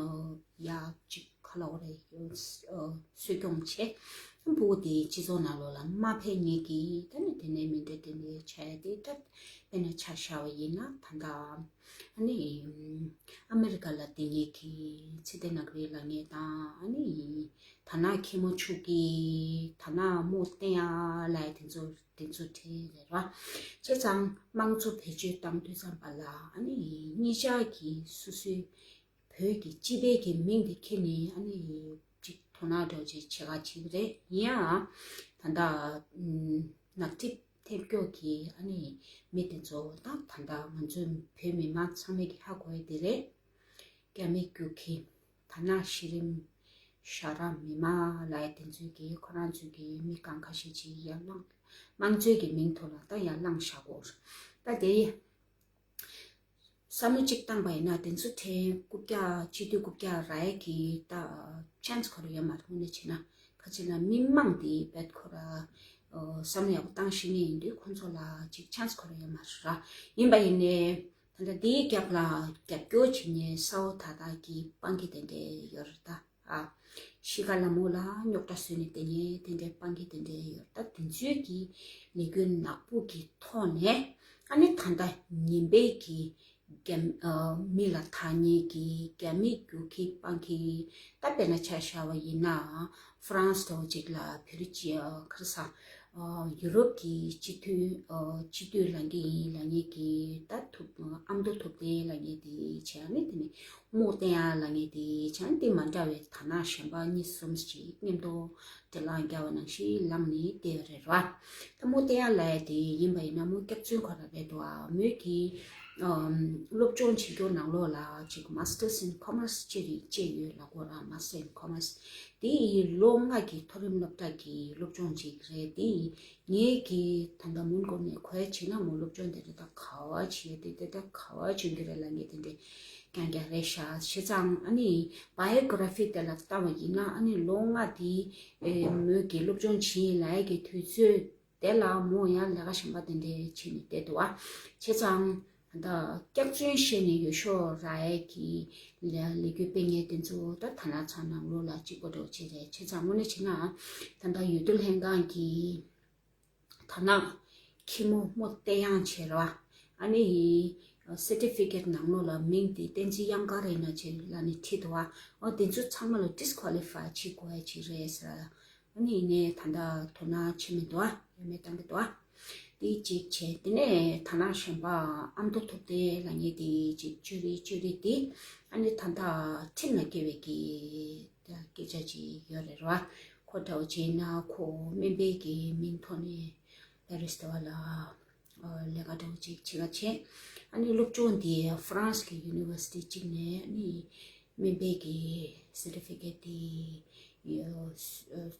ཡག་ཅིག་ག་ལབ་དགོས་རེད། གསོ་སྐྱོང་བྱས། བུ་དེ་སྤྱི་ཚོགས་ནང་ལོགས་ལ་མ་ཕན་ངེས་ཀྱི་ད་ནི་དེ་ནས་མི་འདྲ་དེ་འདྲའི་བྱ་ཡ་དེ་ད་དཔེར་ན་ཆ་བཞག་པ་ཡིན་ན་ད་ལྟ་ཨ་ནི་ཨ་མེ་རི་ཀ་ལ་དེ་ངེས་ཀྱི་ཚེ་བརྟན་ནག་རིལ་ལབ་མཁན་དང་ཨ་ནི་ད་ནག་མཁན་མོ་ཕྱུག་གི་ད་ནག་རྨོ་བསྟན་ཡ་ལབ་ཡ་དེ་ཚོ་དེ་ཚོ་གྲས་རེད་བ། བྱས་ཙང་དམངས་གཙོ་བེད་སྤྱོད་བཏང་དུས་ཙམ་པ་ལ་ཨ་ནི་གཉིས་ཆ་གི་སོ་སོའི་བོད་ཀྱི་སྤྱི་པའི་གི་མིང་དེ་ཁྱེར་ནས་ཨ་ནི་ཅིག་དོ་སྣང་འདྲ་བོ་ཅིག་བྱེད་ག་བྱེད་ཀྱི་རེད། ཡིན་ཡང་ད་ལྟ་ནག་ཐིབས་ཐེབས་སྐྱོ་གི་ཨ་ནི་མི་དེ་ཚོ་ད་ད་ལྟ་ང་ཚོའི་བོད་མི་མང་ཚང་མས་ཀྱི་ཧ་གོ་ཡ་དེ་རེད། རྒྱ་མི་རྒྱུག་ཁྱི་ད་ནག་གཞི་རིམ་ཞྭ་ར་མི་མང་ལབ་ཡ་དེ་ཚོས་ཀྱི་ཁོ་རང་ཚོས་ཀྱི་མི་གང་ཁ་ཤས་ཅིག་ཡར་ལངས་དམངས་གཙོའི་གི་མིང་ཐོག་ལ་ད་ཡར་ལངས་བཞག་གོ། ད་དེ་བསམ་བློ་གཅིག་བཏང་པ་ཡིན་ན་དེ་ཚོ་ཕྲན་རྐུབ་བཀྱག་སྤྱི་འཐུས་རྐུབ་བཀྱག་རག་ཡས་ཀྱི་ད་ཆན་སི་ཁོ་ར་ཡོད་མ་རེད། དངོས་གནས་བྱས་ན་ཁ་ཅིག་ལ་མི་མང་དེ་བེད་ཁོ་ར་བསམ་བློ་ཡག་པོ་བཏང་ཤེས་ངེས་ཡིན་དུས་ཁོ་ཚོ་ལ་ཅིག་ཆན་སི་ཁོ་ར་ཡོད་མ་རེད་ར། ཡིན་པ་ཡིན་ནའི་ད་ལྟ་དེའི་རྒྱབ་ལ་རྒྱབ་སྐྱོར་བྱེད་མཁན་གསར་བ་དག་དག་གི་སྤང་གི་དེ་འདྲ་ཡོད་རེད་ད། ཨ། གཤིས་ཀ་ལ་མོ་ལ་རྙོག་དྲ་བཟོས་ནས་དེ་ངས་དེ་འདྲའི་སྤང་གི་དེ་འདྲའི་ཡོད་ད། དེ་ཚོའི་གི་ལས་འགུལ་ནག་པོ་གི་ཐོག་ནས་ཨ་ནི་ད་ལྟ་ཉིན་པའི་གི་རྒྱ་ཨ་མི་ལ་ཐ་སྙད་ཀྱི་རྒྱ་མི་རྒྱུག་ཁྱི་སྤང་གི་ད་དཔེར་ན་ཆ་བཞག་པ་ཡིན་ན་ཧྥ་རན་སི་འདྲ་བོ་ཅིག་ལ་བོད་རིགས་ཀྱི་ཨ་ག་རེ་ཟ་ཨ་ཡུ་རོབ་ཀྱི་སྤྱི་འཐུས་ཨ་སྤྱི་འཐུས་ལངས་ཀྱི་ཡིན་ལབ་མཁན་གྱི་ད་ཐུབ་ཨ་མདོ་ཐུབ་བསྟན་ལབ་མཁན་དེ་བྱས་ནས་དེ་ནས། རྨོ་བསྟན་ཡག་ལབ་མཁན་དེ་བྱས་ན་དེ་མ་འདྲ་བའི་དར་ནག་གཞན་པ་གཉིས་གསུམ་ཞིག་མཉམ་དུ་དྲིལ་ལན་རྒྱག་པ་ནང་བཞིན་ལངས་ནས་བསྡད་ཡོད་རེད་ར། ད་རྨོ་བསྟན་ཡག་ལབ་ཡ་དེ་ཡིན་པ་ཡིན་ན་རྨོ་སྐྱག་རྫུན་ཁོ་ར་རེད་འདུག་ཨ། མོས་ཀྱི་ཨམ་སློབ་སྦྱོང་བྱེད་རྒྱུ་ནང་ལོགས་ལ་ཅིག་Masters in Commerce ཅེས་རིགས་ཅེས་ཡོད་ལབ་དགོས་ར། Master in Commerce དེ་ཡི་ལོ་ལྔ་གི་མཐོ་རིམ་སློབ་གྲྭ་གི་སློབ་སྦྱོང་ཅིག་རེད། དེ་ཡི་ངས་ཀྱི་ད་ལྟ་མུན་སྐོར་ནས་གོ་ཡ་བྱས་ན་མོ་སློབ་སྦྱོང་དེ་འདྲ་ད་ག་བ་བྱས་ཏེ་དེ་ད་ག་བ་བྱུང་གི་རེད་ལབ་མཁན་དེ་འདྲ་རྐྱང་རྐྱང་རེད་ཤག་བྱས་ཙང་ཨ་ནི་Biography དེ་ལ་ལྟ་བ་ཡིན་ན་ཨ་ནི་ལོ་ལྔ་དེ་ཨེ་མོས་ཀྱི་སློབ་སྦྱོང་བྱས་ཡིན་ལབ་ཡ་གི་དུས་ཚོད་དེ་ལ་མོ་ཡང་ལས་ཀ་གཞན་པ་དེ་འདྲ་བྱས་ནས་བསྡད་འདུག་ཨ། བྱས་ཙང་ད་སྐྱག་རྫུན་བཤད་ནས་ཡོ་ཤོ་རག་ཡ་གི་ལས་ལས་འགུལ་སྤེལ་མཁན་དེ་ཚོ་ད་དར་ནག་ཚང་ནང་ལོགས་ལ་གཅིག་པ་འདྲ་བོ་ཅིག་རེད། བྱས་ཙང་དངོས་གནས་བྱས་ན་ད་ལྟ་འོས་བསྡུ་ལྷན་ཁང་གི་དར་ནག་ཁྱི་མོ་རྨོ་བསྟན་ཡག་བྱས་ར་བ། ཨ་ནི་certificate ནང་ལོགས་ལ་མིང་དེ་བསྟན་འཛིན་གཡང་དཀར་རེད་ན་ཅིག་ལབ་ནས་བྲིས་འདུག་བ། འོ་དེ་ཚོ་ཚང་མ་ལ་disqualify བྱེད་དགོས་ཡ་ཅིག་རེད་ཟེར། ཨ་ནི་ཡིན་ནའི་ད་ལྟ་དོ་སྣང་བྱེད་མི་འདུག་བ། ཡ་མེད་བཏང་གི་འདུག་བ། དེ་གཅིག་བྱས། དེ་ནས་ད་ནང་གཞན་པ་ཨ་མདོ་ཐུབ་བསྟན་ལབ་མཁན་དེ་གཅིག་བཅོས་རིགས། བཅོས་རིགས་དེ་ཨ་ནི་ད་ལྟ་ཁྲིམས་ལ་འགལ་བའི་གི་སྐད་ཆ་ཅིག་ཡོད་རེད་ར། ཁོ་འདྲ་བོ་བྱས་ན་ཁོ་སྨན་པའི་གི་མིང་ཐོག་ནས་པེ་རིས་དེ་བ་ལ་ལས་ཀ་འདྲ་བོ་ཅིག་བྱེད་ཀ་བྱས། ཨ་ནི་སློབ་སྦྱོང་དེ་ཧྥ་རན་སི་གི་ཡུ་ནི་ཝར་སི་ཊི་གཅིག་ནས་ཨ་ནི་སྨན་པའི་གི་སེར་ཊི་ཕི་ཀེཊ་དེ་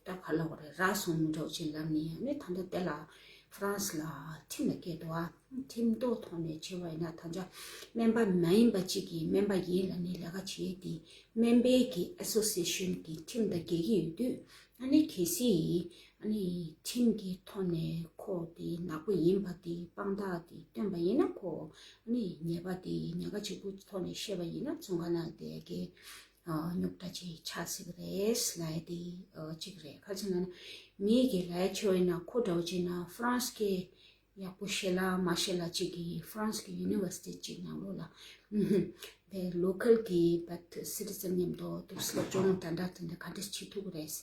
ད་ག་ལབ་དགོས་རེད། རག་སོང་མི་འདྲ་བོ་ཅིག་ལབ་ནས། ཨ་ནི་ད་ལྟ་དེ་ལ་ཧྥ་རན་སི་ལ་ཁྲིམས་ལ་འགལ་འདུག་ཨ། ཁྲིམས་ཐོག་ཐོག་ནས་བྱས་པ་ཡིན་ན། ད་ཆ་སྨན་པ་མ་ཡིན་པ་གཅིག་གིས་སྨན་པ་ཡིན་ལབ་ནས་ལས་ཀ་བྱེད་དེ། སྨན་པའི་གི་ཨེ་སོ་སི་ཨེ་ཤན་གྱི་ཁྲིམས་དང་འགལ་གྱི་ཡོད་དུས། ཨ་ནི་གལ་སྲིད་ཨ་ནི་ཁྲིམས་ཀྱི་ཐོག་ནས་ཁོ་དེ་ནག་པོ་ཡིན་པ་དེ་དཔང་རྟགས་དེ་བཏོན་པ་ཡིན་ན། ཁོ་ཨ་ནི་ཉེས་པ་དེ་ཉེན་ཁ་ཆེ་པོའི་ཐོག་ནས་བཤད་པ་ཡིན་ན། བཙོན་ཁང་ནང་བསྡད་ཀྱི་རྙོག་དྲ་ཅིག་ཆགས་སྲིད་ཀྱི་རེད་ལབ་ཡ་དེ་གཅིག་རེད། ག་རེ་ཟེར་ན། མིའི་གི་ལས་བྱེད་པ་ཡིན་ན་ཁོ་འདྲ་བོ་བྱས་ན་ཧྥ་རན་སི་གི་ཡག་པོ་ཤེས་ལ་མ་ཤེས་ལ་གཅིག་གིས་ཧྥ་རན་སི་གི་ཡུ་ནི་ཝར་སི་ཊི་གཅིག་ནང་ལོགས་ལ་པའི་ལོ་ཀལ་གི་པད་སི་ཊི་ཛེན་མཉམ་དུ་དུ་སློབ་སྦྱོང་དེ་འདྲ་དེ་འདྲ་ག་འདྲ་བྱེད་ཐུབ་ཀྱི་རེད།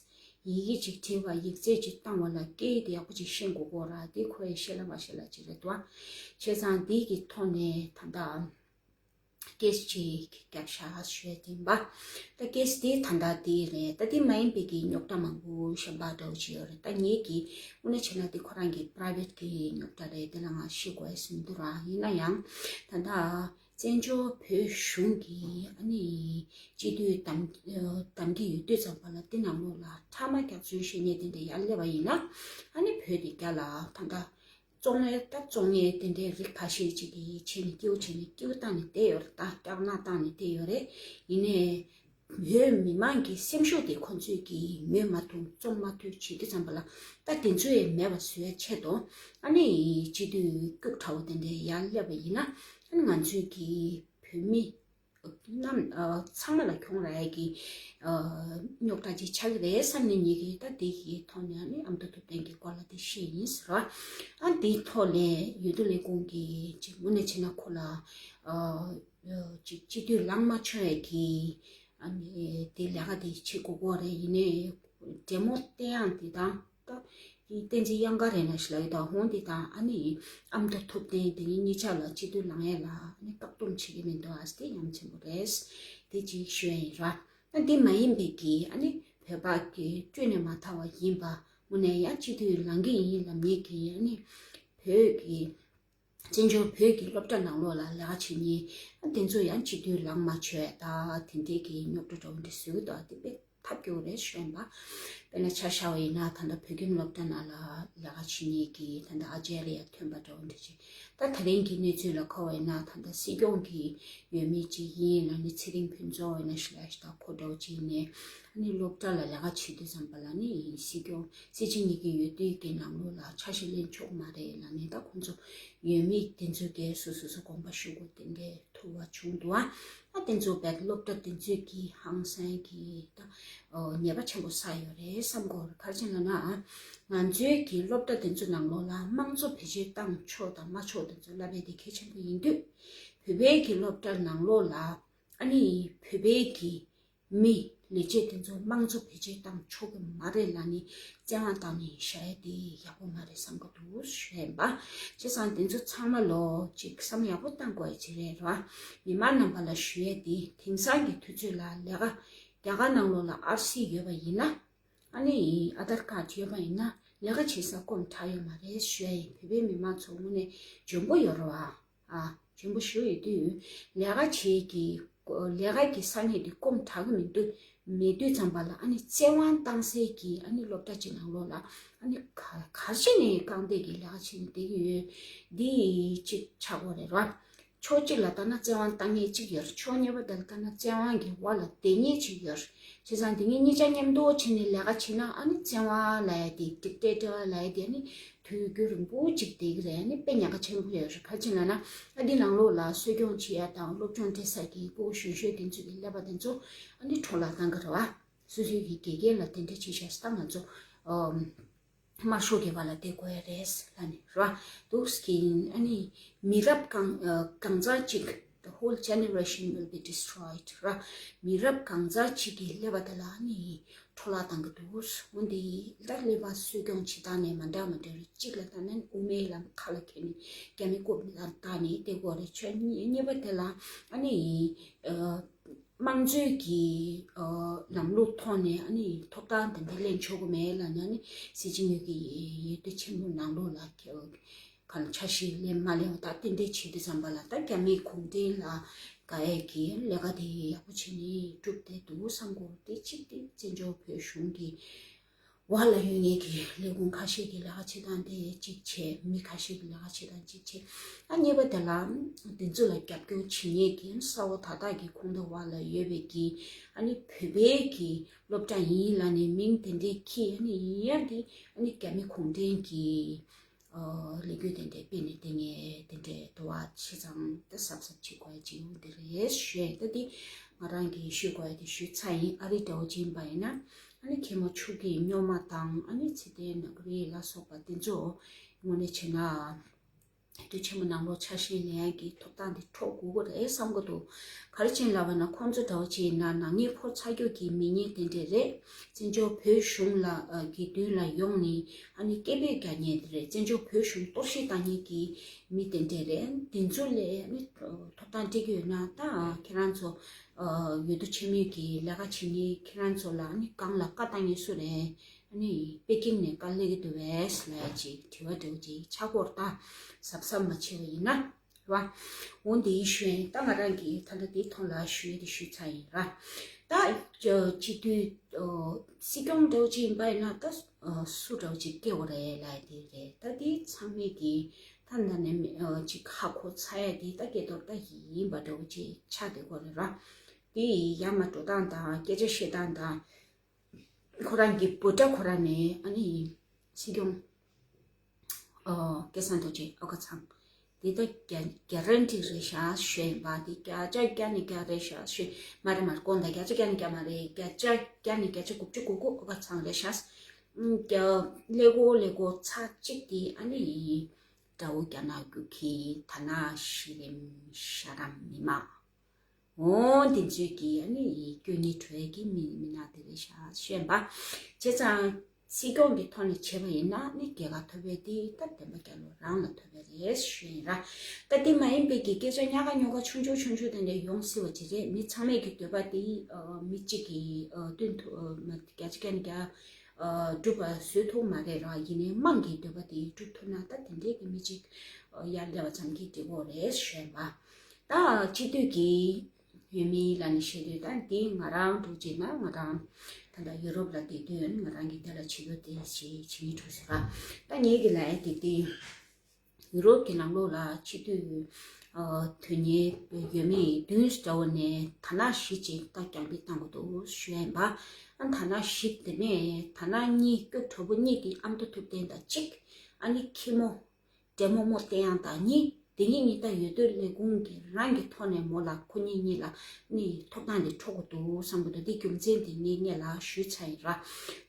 ཡི་གེ་གཅིག་བྲིས་པ། ཡིག་ཚད་གཅིག་བཏང་བ་ལ་སྐད་ཡིག་དེ་ཡག་པོ་ཅིག་ཤེས་དགོས་ཀྱི་ཡོད་རེད། དེ་ཁོ་ཡི་ཤེས་ལ་མ་ཤེས་ལ་གཅིག་རེད་དོ། བྱས་ཙང་དེ་གི་ཐོག་ནས་ད་ལྟ་ཀེ་སི་ཅིག་བརྒྱབ་ཤག་ཞུ་ཡ་དེ་ཡིན་པ། ད་ཀེ་སི་དེ་ད་ལྟ་དེ་རེད། ད་དེ་མ་ཡིན་པའི་གི་རྙོག་དྲ་མང་པོ་གཞན་པ་འདྲ་བོ་ཅིག་ཡོད་རེད། ད་ངེད་ཀྱི་དངོས་གནས་བྱས་ན་དེ་ཁོ་རང་གི་པ་རའི་ཝེ་ཊི་གི་རྙོག་དྲ་རེད། དེ་ལ་ང་བཤད་དགོས་ཡ་ཟེར་མི་འདུག་ར། ཡིན་ན་ཡང་ད་ལྟ་བཙན་བྱོལ་བོད་གཞུང་གི་ཨ་ནི་སྤྱི་འཐུས་གདམ་གདམ་གྱི་ཡོད་དུས་ཙམ་པ་ལ། དེ་ནང་ལོགས་ལ་ཕྲ་མ་རྒྱབ་རྩོད་བྱེད་མཁན་དེ་འདྲ་ཡར་སླེབས་པ་ཡིན་ན། ཨ་ནི་བོད་དེ་རྒྱ་ལ་ད་ལྟ་བཙོང་ཡས་ད་བཙོང་ཡས་དེ་འདྲའི་རིགས་ཁ་ཤས་ཅིག་གིས་བྱས་ནས་སྐྱིད་པོ་བྱས་ནས་སྐྱིད་པོ་བཏང་ནས་བསྡད་ཡོད་རེད། ད་སྐྱག་ནག་བཏང་ནས་བསྡད་ཡོད་རེད། ཡིན་ནའི་བོད་མི་མང་གི་སེམས་ཤུགས་དེ་ཁོང་ཚོས་ཀྱིས་ཉོ་མ་ཐུབ་བཙོང་མ་ཐུབ་བྱེད་དུས་ཙམ་པ་ལ། ད་དེ་ཚོ་ཡང་མེད་པ་བཟོ་ཡ་ཆེད་དུ་ཨ་ནི་སྤྱི་འཐུས་སྐྱུག་བྲ་བོ་དེ་འདྲའི་ཡར་སླེབས་པ་ཡིན་ན། ཨ་ནི་ང་ཚོས་ཀྱིས་བོད་མི་རྣམས་ཨ་ཚང་མ་ལ་གྱོང་རག་ཡ་གི་ཨ་རྙོག་དྲ་ཅིག་ཆགས་ཀྱི་རེད་བསམ་ནས། ངེད་ཀྱིས་ད་དེ་གི་ཐོག་ནས་ཨ་ནི་ཨ་མདོ་ཐུབ་བསྟན་གྱི་སྐོར་ལ་དེ་བཤད་ཡིན་ཟེར་བ། ཨ་དེའི་ཐོག་ལས་འོས་བསྡུ་ལས་ཁུངས་ཀྱི་ཅིག་དངོས་གནས་བྱས་ན་ཁོ་ལ་ཨ་ཅིག་སྤྱི་འཐུས་ལངས་མ་ཆོག་ཡ་གི་ཨ་ནི་དེ་ལས་ཀ་དེ་བྱེད་དགོས་ཀྱི་རེད། ཡིན་ནའི་འབྲེལ་མོ་བསྟན་ཡག་དེ་དང་། ད་དེ་བསྟན་འཛིན་གཡང་དཀར་རེད་ན་ཞིག་ལ་ཡོད་ད། འོང་དེ་དང་ཨ་ནི་ཨ་མདོ་ཐུབ་བསྟན་དེ་གཉིས་ཆ་ལ་སྤྱི་འཐུས་ལངས་ཡས་ལ་ཨ་ནི་བཀག་སྡོམ་བྱེད་ཀྱི་མི་འདུག་ཨ། དེ་ཡ་མཚན་པོ་རེད། དེ་གཅིག་ཞུ་ཡ་ཡིན་ར། ད་འདི་མ་ཡིན་པའི་གི་ཨ་ནི་བོད་པ་གི་སྤྲོས་ནས་མ་ཐར་བ་ཡིན་པ། དངོས་གནས་ཡང་སྤྱི་འཐུས་ལངས་ཀྱི་ཡིན་ལབ་མཁན་གྱི་ཨ་ནི་བོད་ཀྱི་བཙན་བྱོལ་བོད་ཀྱི་སློབ་གྲྭ་ནང་ལོགས་ལ་ལས་ཀ་བྱེད་མཁན་ཨ་དེ་ཚོ་ཡང་སྤྱི་འཐུས་ལངས་མ་ཆོག་ད་དེ་འདྲའི་གི་རྙོག་དྲ་འདྲ་བོ་འདྲ་བཟོས་ཀྱི་འདུག་ཨ། དེ་དཔེ་ཐབས་སྐྱོ་བོ་རེད་ཞུ་ཡིན་པ། དཔེར་ན་ཆ་བཞག་པ་ཡིན་ན། ད་ལྟ་བོད་ཁྱིམ་སློབ་གྲྭ་ནང་ལ་ལས་ཀ་བྱེད་མཁན་གྱི་ད་ལྟ་ཨ་ཅར་ཡ་ཐོན་པ་འདྲ་བོ་འདྲ་ཅིག་ད་ད་རིང་གི་གནས་ཚུལ་ལ་གོ་བ་ཡིན་ན། ད་ལྟ་སྲིད་སྐྱོང་གི་འོས་མི་ཅིག་ཡིན་ལབ་ནས་ཚེ་རིང་ཕུན་ཚོགས་ཡིན་ན་ཞིག་ལ་ཞིག་ད་ཁོ་འདྲ་བོ་ཅིག་ཡིན་ནས་ཨ་ནི་སློབ་གྲྭ་ལ་ལས་ཀ་བྱེད་དུས་ཙམ་པ་ལ་ནི་སྲིད་སྐྱོང་སྲིད་སྤྱི་གཉིས་ཀྱི་འོས་བསྡུ་གི་ནང་ལོགས་ལ་ཆ་ཤས་ལེན་ཆོག་མ་རེད་ལབ་ནས། ད་ཁོ་ཚོ་འོས་མི་དེ་ཚོ་གས་སོ་སོ་སོ་དགོངས་པ་ཞུ་དགོས་དེ་འདྲའི་ཐུག་པ་བྱུང་འདུག་ཨ། ཨ་དེ་ཚོ་བས་སློབ་གྲྭ་དེ་ཚོས་ཀྱི་ཧང་སང་གི་ད་ཨོ་ཉེས་པ་ཆེན་པོ་བསགས་ཡོད་རེད་བསམ་གྱི་ཡོད་རེད། ག་རེ་བྱས་ན་ན། ང་ཚོའི་གི་སློབ་གྲྭ་དེ་ཚོ་ནང་ལོགས་ལ་དམངས་གཙོ་བེད་སྤྱོད་བཏང་ཆོག་དང་མ་ཆོག་དེ་ཚོ་ལབ་པ་དེ་གལ་ཆེན་པོ་ཡིན་དུས། བོད་པའི་གི་སློབ་གྲྭ་ནང་ལོགས་ལ་ཨ་ནི་བོད་པའི་གི་མི་ལས་བྱེད་དེ་ཚོ་དམངས་གཙོ་བེད་སྤྱོད་བཏང་ཆོག་གི་མ་རེད་ལབ་ནས་བཙན་དབང་བཏང་ནས་བཞག་ཡ་དེ་ཡག་པོ་མ་རེད་བསམ་གྱི་འདུག་ཞུ་ཡ་ཡིན་པ། བྱས་ཙང་དེ་ཚོ་ཚང་མ་ལོ་གཅིག་བསམ་ཡག་པོ་བཏང་དགོས་ཡ་ཅིག་རེད་ར། མི་མང་རྣམ་པ་ལ་ཞུ་ཡ་དེ། དེང་སང་གི་དུས་ཚོད་ལ་ལས་ཀ་རྒྱ་གར་ནང་ལོགས་ལ་ཨར་སི་ཡོད་པ་ཡིན་ན། ཨ་ནི་ཨ་དྷར་ཀར་ཌི་ཡོད་པ་ཡིན་ན་ལས་ཀ་བྱེད་ས་སྐོམ་དྲག་ཡོད་མ་རེད་ཞུ་ཡ་ཡིན། བོད་པའི་མི་མང་ཚོ་དངོས་གནས་འཇོན་པོ་ཡོད་རེད་བ། ཨ། འཇོན་པོ་ཞེ་པོ་ཡོད་དུས། ལས་ཀ་བྱེད་ཀྱི་ལས་ཀ་གི་ས་གནས་དེ་སྐོམ་དྲག་གི་མི་འདུག་མེད་དུས་ཙམ་པ་ལ་ཨ་ནི་བཙན་དབང་བཏང་སའི་གི་ཨ་ནི་སློབ་གྲྭ་གཅིག་ནང་ལོགས་ལ་ཨ་ནི་ག་ག་རེ་བྱས་ནས་རྐང་སྟེགས་ཀྱི་ལས་ཀ་བྱས་ནས་བསྡད་ཀྱི་ཡོད། འདི་གཅིག་ཆགས་ཀྱི་ཡོད་རེད་བ། ཕྱོགས་གཅིག་ལ་ལྟ་ན་བཙན་དབང་བཏང་མཁན་གཅིག་ཡོད་རེད། ཕྱོགས་གཉིས་པ་དེ་ལ་ལྟ་ན་བཙན་དབང་གི་འོག་ལ་བསྡད་མཁན་གཅིག་ཡོད་རེད། བྱས་ཙང་དེ་གཉིས་གཉིས་ཆ་མཉམ་དུ་བྱས་ནས་ལས་ཀ་བྱས་ན་ཨ་ནི་བཙན་དབང་ལབ་ཡ་དེ། ཌིག་ཊེ་ཊར་ལབ་ཡ་དེ་ཨ་ནི་དུས་རྒྱུན་རིང་པོ་ཅིག་བསྡད་ཀྱི་རེད། ཨ་ནི་དཔེ་ཉེན་ཁ་ཆེན་པོ་ཡོད་རེད། ག་རེ་བྱས་ན་ན། ཨ་འདི་ནང་ལོགས་ལ་གསོ་སྐྱོང་བྱེད་ཡ་དང་སློབ་སྦྱོང་སྤྲད་ས་གི་སྐུ་ཞུ་ཞུ་དེ་ཚོ་གི་ཀླད་པ་དེ་ཚོ་ཨ་ནི་འཕྲོ་བརླག་བཏང་གི་རེད་བ། སོ་སོའི་གི་དགེ་རྒན་ལ་དེ་འདྲ་བྱེད་བཞག་ས་ད་ང་ཚོ་ཨམ་དམར་ཤོག་གི་བར་ལ་བསྡད་དགོས་ཡ་རེད་ལབ་ནས་རེད་བ། འདུག་སེ་གི་ཨ་ནི་མི་རབས་གང་ཨ་གང་ཚང་ཅིག་ད་ the whole generation will be destroyed. ར། མི་རབས་གང་ཚར་གཅིག་གིས་སླེབས་པ་དེ་ལ་ནི་འཕྲོ་བརླག་བཏང་གི་འདུག་འོན་ཏེ་ད་སླེབས་པ་སུས་ཀྱང་བྱེད་སྟངས་ནས་མ་འདྲ་མ་འདྲ་རེད། གཅིག་ལ་ད་ནི་དབུ་མའི་ལམ་ཁ་ལ་འཁྱེར་ནས་རྒྱ་མི་རྐུབ་ནས་བཏང་ནས་བསྡད་དགོས་རེད། ཆོས་གཉིས་པ་དེ་ལ་ཨ་ནི་དམངས་གཙོའི་གི་ལམ་ལུགས་ཐོག་ནས་ཨ་ནི་ཐོབ་ཐང་དེ་འདྲ་ལེན་ཆོག་གི་མེད་ལབ་ན་ནི་སྲིད་སྤྱི་གཉིས་ཀྱི་འོས་བསྡུ་ཆེན་མོ་ནང་ལོགས་ལ་གང་ཆ་ཤས་ལེན་མ་ལེན་པ་ད་རྟེན་འབྲེལ་བྱེད་དུས་ཙམ་པ་ལ་ད་རྒྱ་མིའི་གུང་ཁྲན་ལ་དགའ་ཡས་ཀྱི་ལས་ཀ་དེ་ཡག་པོ་བྱས་ནས་སྒྲུབ་བསྡད་འདུག་བསམ་གོ། དེ་གཅིག་དེ་བཙན་བྱོལ་བོད་གཞུང་གི་བར་ལ་ཡོད་མཁན་གྱི་ལས་ཁུངས་ཁ་ཤས་ཀྱི་ལས་ཀ་བྱེད་སྟངས་དེ་གཅིག་བྱས། མི་ཁ་ཤས་ཀྱི་ལས་ཀ་བྱེད་སྟངས་གཅིག་བྱས། ཨ་གཉིས་པ་དེ་ལ་དེ་ཚོ་ལ་རྒྱབ་སྐྱོར་བྱེད་མཁན་གྱི་ས་འོག་ད་ལྟ་གི་ཁོངས་གཏོགས་བར་ལ་ཡོད་པའི་གི་ཨ་ནི་བོད་པའི་གི་སློབ་གྲྭ་ཡིན་ལབ་ནས་མིང་དེ་འདྲའི་འཁྱེར། ཨ་ནི་ཡིན་ཡང་དེ་ཨ་ནི་རྒྱ་མི་གུང་ཁྲན་གྱི་ལས་འགུལ་དེ་འདྲའི་སྤེལ་ནས་དེ་ངས་དེ་འདྲའི་དུ་བ་ཆེ་ཚང་དེ་གཟབ་གཟབ་བྱེད་དགོས་ཡ་ཅིག་འོང་དེ་རེད་ཞུས། ད་དེ་ང་རང་གིས་ཞུ་དགོས་ཡ་དེ་ཞུས་ཚར་ཡིན། ཨ་རི་འདྲ་བོ་ཅིག་ཡིན་པ་ཡིན་ན་ཨ་ནི་ཁེ་མོ་ཆུ་གི་སྨྱོན་མ་དང་ཨ་ནི་ཚེ་བརྟན་ནག་རིལ་ལ་སོགས་པ་དེ་ཚོ་དངོས་གནས་བྱས་ན། འོས་བསྡུ་ཆེན་མོ་ནང་ལོགས་ཆ་ཤས་ལེན་ཡག་གི་ཐོབ་ཐང་དེ་འཕྲོག་དགོས་ཀྱི་རེད་བསམ་གྱི་འདུག་ག་རེ་བྱས་ནས་ལབ་པ་ན་ཁོང་ཚོ་འདྲ་བོ་བྱས་ན་ནག་ཉེས་ཕོག་ཚར་རྒྱུ་གི་མི་ངན་དེ་འདྲས་རེད། བཙན་བྱོལ་བོད་གཞུང་ལ་ཨ་གི་མདུན་ལ་ཡོང་ནས་ཨ་ནི་སྐད་འབོད་རྒྱག་མཁན་དེ་རེད། བཙན་བྱོལ་བོད་གཞུང་གཏོར་བཤིག་བཏང་མཁན་གྱི་མི་དེ་འདྲས་རེད། དེ་ཚོ་ལ་ཨ་ནི་ཐོབ་ཐང་སྤྲད་ཀྱི་ཡོད་ན་ད་ཁྱེད་རང་ཚོ་ཨ་འོས་བསྡུ་ཆེན་མོའི་གི་ལས་ཀ་བྱེད་མཁན་ཁྱེད་རང་ཚོ་ལ་ཨ་ནི་སྒང་ལ་བཀའ་བཏང་མཁན་སུ་རེད། ཨ་ནི་པེ་ཀིང་ནས་བཀའ་སླེབས་ཀྱི་འདུག་བས་ལབ་ཅིག་དྲི་བ་འདྲ་བོ་ཅིག་ཆགས་ཀྱི་ཡོད་རེད། ད་གཟབ་གཟབ་མ་བྱས་པ་ཡིན་ན་རེད་བ། འོ་འདི་ཞུ་ཡིན། ད་ང་རང་གིས་ད་ལྟ་འདིའི་ཐོག་ལ་ཞུ་ཡས་དེ་ཞུས་ཚར་ཡིན་ར། ད་སྤྱི་འཐུས་སྲིད་སྐྱོང་འདྲ་བོ་ཅིག་ཡིན་པ་ཡིན་ན་ད་སུ་འདྲ་བོ་ཅིག་སྐྱེ་བ་རེད་ལབ་ཡས་དེ་རེད། ད་འདི་ཚང་མས་ཀྱིས་ད་ད་ནས་ཅིག་ཧ་གོ་ཚར་ཡས་དེ་ད་སྐྱེ་དོར་ད་ཡིན་པ་འདྲ་བོ་ཅིག་ཆགས་བསྡད་ཀྱི་ཡོད་རེད་ར། དེ་ཡི་ཡར་མར་འགྲོ་སྟངས་དང་སྐད་ཆ་བཤད་སྟངས་དང་། ཁོ་རང་གི་འབོད་སྒྲ་ཁོ་རང་ནས་ཨ་ནི་སྲིད་སྐྱོང་ཨ་སྐལ་བཟང་རྡོ་རྗེ་ཨོ་ཁ་ཚང་། འདི་ད་རྒྱ་རྒྱ་རན་ཏིག་རེད་ཤག་ཞུས་ཡིན་པ། འདི་བརྒྱ་ཆ་བརྒྱ་ནས་བརྒྱ་རེད་ཤག་ཞུས། མ་རེད་མ་རེད། དགོངས་དག་བརྒྱ་ཆ་བརྒྱ་ནས་བརྒྱ་མ་རེད། བརྒྱ་ཆ་བརྒྱ་ནས་བརྒྱ་ཆ་དགུ་བཅུ་གོ་དགུ་ཨོ་ཁ་ཚང་རེད་ཤག་ཨུམ། བརྒྱ་ཀླད་ཀོར་ཀླད་ཀོར་ཚར་གཅིག་དེ་ཨ་ནི་དགྲ་བོ་རྒྱ་ནག་རྒྱུག་ཁྱི་ཐ་ན་གཞི་རིམ་ཤ་རམ་མི་མང་། འོ་དེ་ཚོས་ཀྱིས་ཨ་ནི་སྐྱོན་སྙིགས་བྲོ་ཡས་ཀྱི་མི་མི་སྣ་དེ་རེད་ཤག་ཤོད་པ། བྱས་ཙང་སྲིད་སྐྱོང་གི་ཐོག་ནས་བྱས་པ་ཡིན་ན་ནི་རྒྱལ་ཁ་ཐོབ་པའི་དེ་ད་བདེན་པ་རྒྱལ་ལོ་རང་ལ་ཐོབ་པ་རེད་ཞུ་ཡིན་ར། ད་དེ་མ་ཡིན་པའི་གི་སྐད་ཆ་ཉག་ག་ཉོག་ག་ཆུང་ཆུང་ཆུང་ཆུང་དེ་འདྲ་ཡོང་སྲིད་པ་ཅིག་རེད། མི་ཚང་མས་ཀྱི་འདོད་པ་དེ་མི་གཅིག་གི་སྟོན་ཐུབ་བརྒྱ་ཆ་བརྒྱ་ནས་བརྒྱ་སྒྲུབ་པ་བཟོ་ཐུབ་མ་རེད་ར། ཡིན་ནའི་དམངས་ཀྱི་འདོད་པ་དེ་སྒྲུབ་ཐུབ་ན་ད་དེ་འདྲའི་གི་མི་གཅིག་ཡར་སླེབས་པ་ཙམ་གྱིས་འགྲིག་གི་རེད་ཞུ་ཡིན་པ། ད་སྤྱི་འཐུས་ཀྱི་འོས་མི་ལ་ནི་བཤད་དུས་ད་འདི་ང་རང་འདྲ་བོ་ཅིག་ན་ང་རང་ད་ལྟ་ཡུ་རོབ་ལ་བསྡད་དུས་ང་རང་གི་དེ་ལ་བྱེད་དུས་དེ་བྱེད་བྱེད་ཀྱི་འགྲོ་ཟེར་བ། ད་ངེད་ཀྱི་ལ་ཡ་དེ་དེ་ཡུ་རོབ་ཀྱི་ནང་ལོགས་ལ་སྤྱི་འཐུས་དོན་གཉེར་འོས་མི་བདུན་འདྲ་བོ་ནས་ཐ་ན་བཞི་ཅིག་ད་རྒྱང་འབུད་བཏང་དགོས་འདུག་ཞུ་ཡ་ཡིན་པ། ཨ་ཐ་ན་བཞི་དེ་ནས་ཐ་ན་གཉིས་སྐྱུག་བྲོ་པོ་གཉིས་ཀྱི་ཨ་མདོ་ཐུབ་བསྟན་དང་གཅིག་ཨ་ནི་ཁྱི་མོ། ཌེ་མོ་མོ་བསྟན་དབྱངས་དང་གཉིས། དེ་གཉིས་གཉིས་ད་འོས་བསྡུ་ལས་ཁུངས་ཀྱི་རང་གི་ཐོག་ནས་མོ་ལ་ཁོ་གཉིས་གཉིས་ལ་ནི་ཐོབ་ཐང་དེ་འཕྲོག་གི་འདུག་བསམ་གི་འདུག་དེ་རྒྱུ་མཚན་དེ་ངས་ངེད་ལ་ཞུས་ཚར་ཡིན་ར།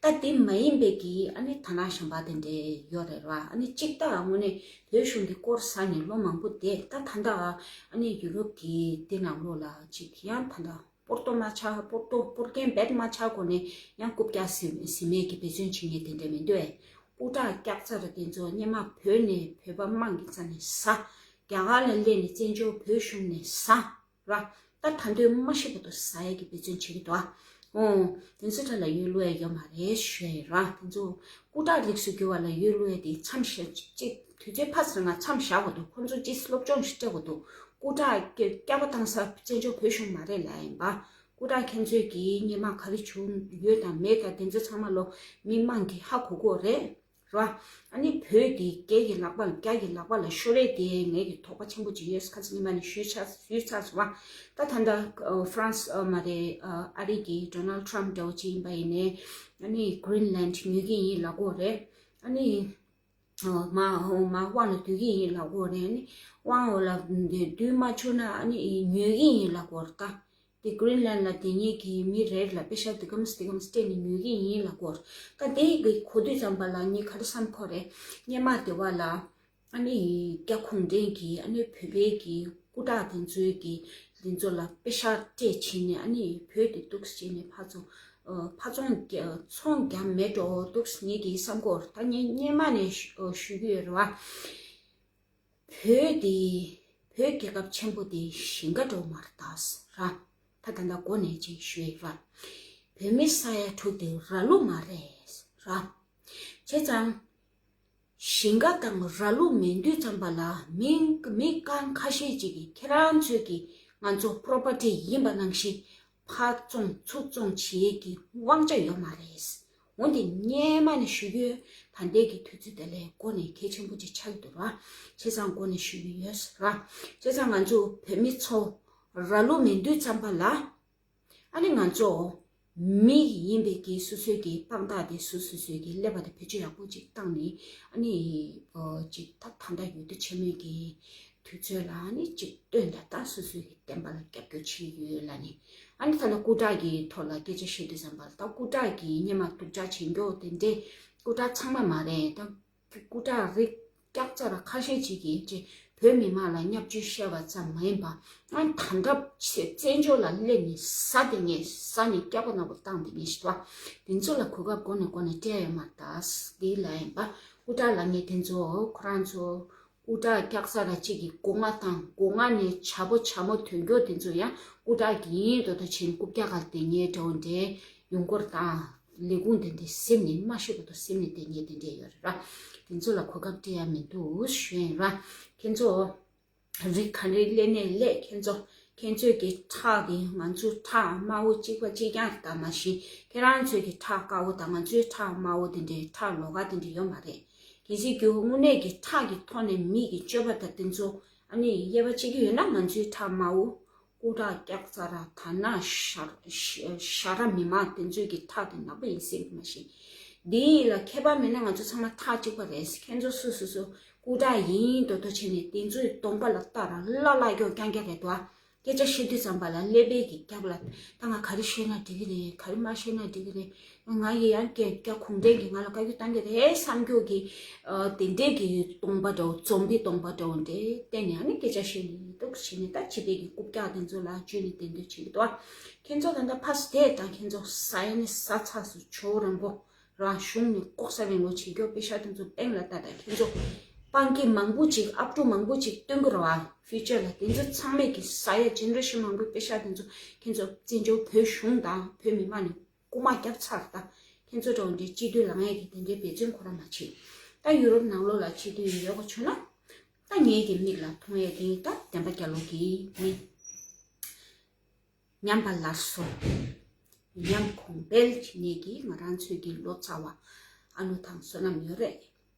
ད་དེ་མ་ཡིན་པའི་གི་ཨ་ནི་ཐ་ན་གཞན་པ་དེ་འདྲས་ཡོད་རེད་ར། ཨ་ནི་གཅིག་ད་དངོས་གནས་བོད་གཞུང་གི་སྐོར་ཟ་ནས་ལོ་མང་པོ་བསྡད། ད་ད་ལྟ་ཨ་ནི་ཡུ་རོབ་ཀྱི་དེ་ནང་ལོགས་ལ་གཅིག་ཡང་ད་ལྟ། པོར་ཏོ་མ་ཆགས། པོར་ཏོ་པོར་ཀན་བེད་མ་ཆགས་གོང་ནས་ཡང་རྐུབ་བཀྱག་ཟིན་ཟིན་མེད་ཀྱི་འབད་བརྩོན་བྱེད་མཁན་དེ་འདྲ་མི་འདུག་ཨེ། སྐུ་དྲག་སྐྱག་རྫ་ར་དེ་ཚོ་སྔོན་མ་བོད་ནས་བོད་པ་དམངས་ཀྱི་རྩ་ནས་ཟ། རྒྱ་གར་ལ་སླེབས་ནས་བཙན་བྱོལ་བོད་གཞུང་ནས་ཟ་ར། ད་ད་འདོད་མ་ཤི་བར་དུ་ཟ་ཡས་ཀྱི་འབད་བརྩོན་བྱེད་ཀྱི་འདུག་ཨ། ཨོ། དེ་ཚོ་གྲས་ལ་འོས་བླུག་ཡས་ཡོད་མ་རེད་ཞུ་ཡས་ར། དེ་ཚོ་སྐུ་དྲག་རིགས་སུ་གྱུར་བ་ལ་འོས་བླུག་ཡས་དེ་མཚམས་བཞག་ཅིག་དུས་ཚོད་ཕར་ཚུར་ང་མཚམས་བཞག་དགོས་འདུག་ཁོང་ཚོ་ཅིག་སློབ་སྦྱོང་ཞིག་སྤྲད་དགོས་འདུག་སྐུ་དྲག་སྐྱག་པ་བཏང་ས་བཙན་བྱོལ་བོད་གཞུང་མ་རེད་ལབ་ཡིན་པ། སྐུ་དྲག་ཁྱེད་ཚོས་ཀྱིས་སྔོན་མ་ག་རེ་བྱུང་ཡོད་དང་མེད་དང་དེ་ཚོ་ཚང་མ་ལོ་མི་དམངས་ཀྱིས་ཧ་གོ་གི་རེད། ར། ཨ་ནི་བོད་འདི་རྒྱ་གི་ལག་པ་རྒྱ་གི་ལག་པ་ལ་ཤོར་རེད་དེ་ངེད་ཀྱི་དོགས་པ་ཆེན་པོ་ཅིག་ཡོད། ཁ་སང་ཉི་མ་ནས་ཞུས་ཚར་ཞུས་ཚར་སོང་བ། ད་ད་ལྟ་ཨ་ཧྥ་རན་སི་ཨ་མ་རེད་ཨ་ཨ་རི་གི་ཌོ་ནལ་ཊམ་འདྲ་བོ་ཅིག་ཡིན་པ་ཡིན་ནའི་ཨ་ནི་གྷི་རིན་ལན་ཉོ་གི་ཡིན་ལབ་ཀྱི་ཡོད་རེད། ཨ་ནི་ཨ་མ་ཨ་མ་དབང་ལ་སྡུད་ཀྱི་ཡིན་ལབ་ཀྱི་ཡོད་རེད། ཨ་ནི་དབང་འོག་ལ་སྡུད་མ་ཆོག་ན་ཨ་ནི་ཉོ་གི་ཡིན་ལབ་ཀྱི་ཡོད་རེད་ད། དེ་གྷི་རིན་ལན་ལ་དེ་ཉིད་ཀྱི་མི་རེ་རེ་ལ་པེ་ཤག་དེ་གམ་དེ་གམ་སྤྲད་ནས་ཉོ་གི་ཡིན་ལབ་ཀྱི་ཡོད། ད་དེ་གི་གོ་དུས་ཙམ་པ་ལ་ངས་ག་རེ་བསམ་ཁོ་རེད། སྔོན་མ་དེ་བ་ལ་ཨ་ནི་རྒྱ་གུང་ཁྲན་གྱིས་ཨ་ནི་བོད་པའི་གི་ སྐུ་དྲག་དེ་ཚོའི་གི་དེ་ཚོ་ལ་པེ་ཤག་སྤྲད་བྱས་ནས། ཨ་ནི་བོད་དེ་འདུག་སེ་བྱས་ནས་ཕར་ཚུར་ཨ་ཕར་ཚུར་རྒྱ་ཚོང་རྒྱག་མེད་འགྲོ་འདུག་སེ་ངེད་ཀྱི་བསམ་སྐོར་ད་ངས་སྔོན་མ་ནས་ཞུ་ཨ་ཞུ་གི་ཡོད་རེད་བ། བོད་དེ་བོད་རྒྱལ་ཁབ་ཆེན་པོ་དེ་ཞིང་ཁ་འགྲོ་མ་རེད་ད་ཟེར་ར། ད་ད་ལྟ་འགོ་ནས་ཅིག་ཞུ་ཡི་ར། བོད་མི་ས་ཡ་དྲུག་དེ་ར་ལུག་མ་རེད་ཟེར་ར། བྱས་ཙང་ཞིང་ཁ་དང་ར་ལུག་མེད་དུས་ཙམ་པ་ལ་མི་མི་རྐང་ཁ་ཤས་ཅིག་གིས་ཁྱེད་རང་ཚོའི་གི་ང་ཚོ་པོ་རོ་པར་ཊི་ཡིན་པ་ནང་བཞིན་ཕར་བཙོང་ཚུར་བཙོང་བྱེད་ཀྱི་དབང་ཆ་ཡོད་མ་རེད། འོན་ཏེ་སྔོན་མ་ནས་ཞུ་རྒྱུ། ད་ལྟའི་གི་དུས་ཚོད་དེ་ལས་འགོ་ནས་གལ་ཆེན་པོ་ཅིག་ཆགས་ཀྱི་འདུག་ར། བྱས་ཙང་འགོ་ནས་ཞུ་གི་ཡོད་ར། བྱས་ཙང་ང་ཚོ་བོད་མི་ཚོ་ར་ལུག་མེད་དུས་ཙམ་པ་ལ། ཨ་ནི་ང་ཚོ་མི་ཡིན་པའི་གི་སོ་སོའི་གི་དཔང་རྟགས་དེ་སོ་སོ་སོའི་གི་ཀླད་པ་དེ་བེད་སྤྱོད་ཡག་པོ་ཅིག་བཏང་ནས། ཨ་ནི་ཨོ་ཅིག་ད་ད་ལྟ་ཡུལ་དུས་ཆེན་མོའི་གི་དུས་ཚོད་ལ་ཨ་ནི་ཅིག་སྟོན་ད། ད་སོ་སོའི་གི་བསྟན་པ་ལ་རྒྱབ་སྐྱོར་བྱེད་ཡོད་ལབ་ནས། ཨ་ནི་ད་ལྟ་སྐུ་དྲག་གི་ཐོག་ལ་སྐད་ཆ་བཤད་དུས་ཙམ་པ་ལ། ད་སྐུ་དྲག་གི་སྔོན་མ་སྡུག་ཅག་བྱེད་མཁན་དེ་འདྲས་སྐུ་དྲག་ཚང་མ་མ་རེད་ད། སྐུ་དྲག་རིགས་སྐྱག་རྫ་ར་ཁ་ཤས་ཅིག་གིས་ཅིག་བོད་མི་མང་ལ་བརྙས་བཅོས་བཤད་པ་ཙམ་མ་ཡིན་པ། ཨ་ནི་ད་ལྟ་ཆེ་བཙན་བྱོལ་ལ་སླེབས་ནས་ཟ་དེ་ངས་ཟ་ནས་སྐྱག་པ་ནག་པོ་བཏང་དེ་ངས་ཤི་ཏོ། དེ་ཚོ་ལ་གོ་སྐབས་འགོ་ནས་འགོ་ནས་སྤྲད་ཡོད་མ་རེད་ད། དེ་ལ་ཡིན་པ་སྐུ་དྲག་ལབ་མཁན་དེ་ཚོ་ཁོ་རང་ཚོ་སྐུ་དྲག་སྐྱག་རྫ་ར་གཅིག་གིས་སྒོ་ང་དང་སྒོ་ང་ནས་བྱ་ཕོ་བྱ་མོ་ཐོན་རྒྱུ་དེ་ཚོ་ཡང་སྐུ་དྲག་གི་ཡིན་དོ་དོ་བྱས་ནས་རྐུབ་བཀྱག་ག་དེ་ངས་འགྲོ་འདྲེ་ཡོང་སྐོར་དང་། ལས་ཁུངས་དེ་འདྲའི་ཟིན་ནས་མ་ཤེས་པ་དང་ཟིན་ནས་དེ་ཉིད་དེ་འདྲས་ཡོད་རེད་ར། དེ་ཚོ་ལ་གོ་སྐབས་སྤྲད་ཡ་མི་འདུག་ཞུ་ཡིན་ར། ཁྱེད་ཚོ་རིགས་ག་རེ་སླེབས་ནས་སླེབས། ཁྱེད་ཚོ་ཁྱེད་ཚོའི་གི་ཁྲག་དེ་ང་ཚོའི་ཁྲག་དམར་པོ་གཅིག་པ་གཅིག་རྐྱང་རེད་ད། མ་གཞི་ཁྱེད་རང་ཚོའི་གི་ཁྲག་དཀར་པོ་དང་ང་ཚོའི་ཁྲག་དམར་པོ་དེ་འདྲའི་ཁྲག་ལོགས་ཀ་དེ་འདྲ་ཡོད་མ་རེད། གལ་སྲིད་རྒྱུ་དངོས་གནས་ཀྱི་ཁྲག་གི་ཐོག་ནས་མི་གི་སྤྱོད་པ་དང་དེ་ཚོ་ཨ་ནི་དབྱེ་བ་ཕྱེ་གི་ཡོད་ན། ང་ཚོའི་ཁྲག་དམར་པོ། སྐུ་དྲག་སྐྱག་རྫ་ར་ད་ན་ཤ་ཤ་ཤ་ར་མི་མང་དེ་ཚོའི་གི་ཁྲག་དེ་ནག་པོ་ཡིན་སྲིད་མ་ཤེས། འདི་ཡིན་ལ་ཁྱད་པར་མེད་ན་ང་ཚོ་ཚང་མ་ཁྲག་གཅིག་པ་རེད། ཁྱེད་ཚོ་སུ་སུ་སུ་སྐུ་དྲག་ཡིན་མདོག་མདོག་བྱས་ནས་དེ་ཚོའི་གདོང་པ་ལ་ལྟ་ར་ལ་ལ་གྱོ་རྐྱང་རྐྱང་རེད་དོ། སྐད་ཆ་བཤད་དུས་ཙམ་པ་ལ་ཀླད་པའི་གི་རྒྱབ་ལ་ད་ང་ག་རེ་བཤད་ན་འགྲིག་གི་རེད། ག་རེ་མ་བཤད་ན་འགྲིག་གི་རེད། ང་ཡི་ཡང་སྐད་རྒྱག་གུང་ཁྲན་གྱིས་ང་ལ་བཀའ་བཀྱོན་བཏང་གི་རེད་བསམ་རྒྱུ་གི་ཨ་དེ་འདྲས་ཀྱི་སྟོང་པ་འདྲ་བོ། ཛོམ་པི་སྟོང་པ་འདྲ་བོ་འདྲས་བསྟན་ནས་ཨ་ནི་སྐད་ཆ་བཤད་ནས་འདུག་བྱས་ནས། ད་ཕྱི་པའི་གི་རྐུབ་བཀྱག་དེ་ཚོ་ལ་འཇུས་ནས་བསྟན་འདོད་བྱེད་ཀྱི་འདུག་ཁྱེད་ཚོ་ད་ལྟ་ཕ་སི་དེ་དང་ཁྱེད་ཚོ་ཟ་ཡ་ནི་ཟ་ཚར་སོང་། ཇོ་བོ་རིན་པོ་རང་གཞུང་ནས་ལྐོག་ཟ་རིན་པོ་བྱེད་རྒྱུ་པེ་ཤག་དེ་ཚོ་སྟེང་ལ་ལྟ། ད་ཁྱེད་ཚོ་སྤང་གི་མང་པོ་ཅིག་ཨབ་ཕྲུག་མང་པོ་ཅིག་སྟོན་གི་རེད་བ། ཕིའུ་ཅར་ལ་དེ་ཚོ་ཚང་མས་ཀྱི་ཟ་ཡ་ཇེ་ནེ་རེ་ཤན་མང་པོའི་པེ་ཤག་དེ་ཚོ་ཁྱེད་ཚོ་བཙན་བྱོལ་བོད་གཞུང་དང་བོད་མི་མང་ནས་རྐུ་མ་བརྒྱབ་ཚར། ད་ཁྱེད་ཚོ་འདྲ་བོ་འདྲའི་སྤྱི་འཐུས་ལངས་ཡས་ཀྱི་དེ་འདྲའི་འབད་བརྩོན་ཁོ་རང་མ་བྱེད། ད་ཡུ་རོབ་ནང་ལོགས་ལ་སྤྱི་འཐུས་ཡོད་ག་བྱུང་ན། ད་ངེད་ཀྱི་མིག་ལ་མཐོང་ཡས་དེ་ད་བདེན་པ་རྒྱལ་ལོ་གི་མི། ཉམས་པ་སླར་གསོ། ཉམས་གོང་འཕེལ་བྱེད་མཁན་གྱི་ང་རང་ཚོའི་གི་ལོ་ཙཱ་བ་ཨ་ནུ་དང་བསོད་ནམས་ཡོད་རེད།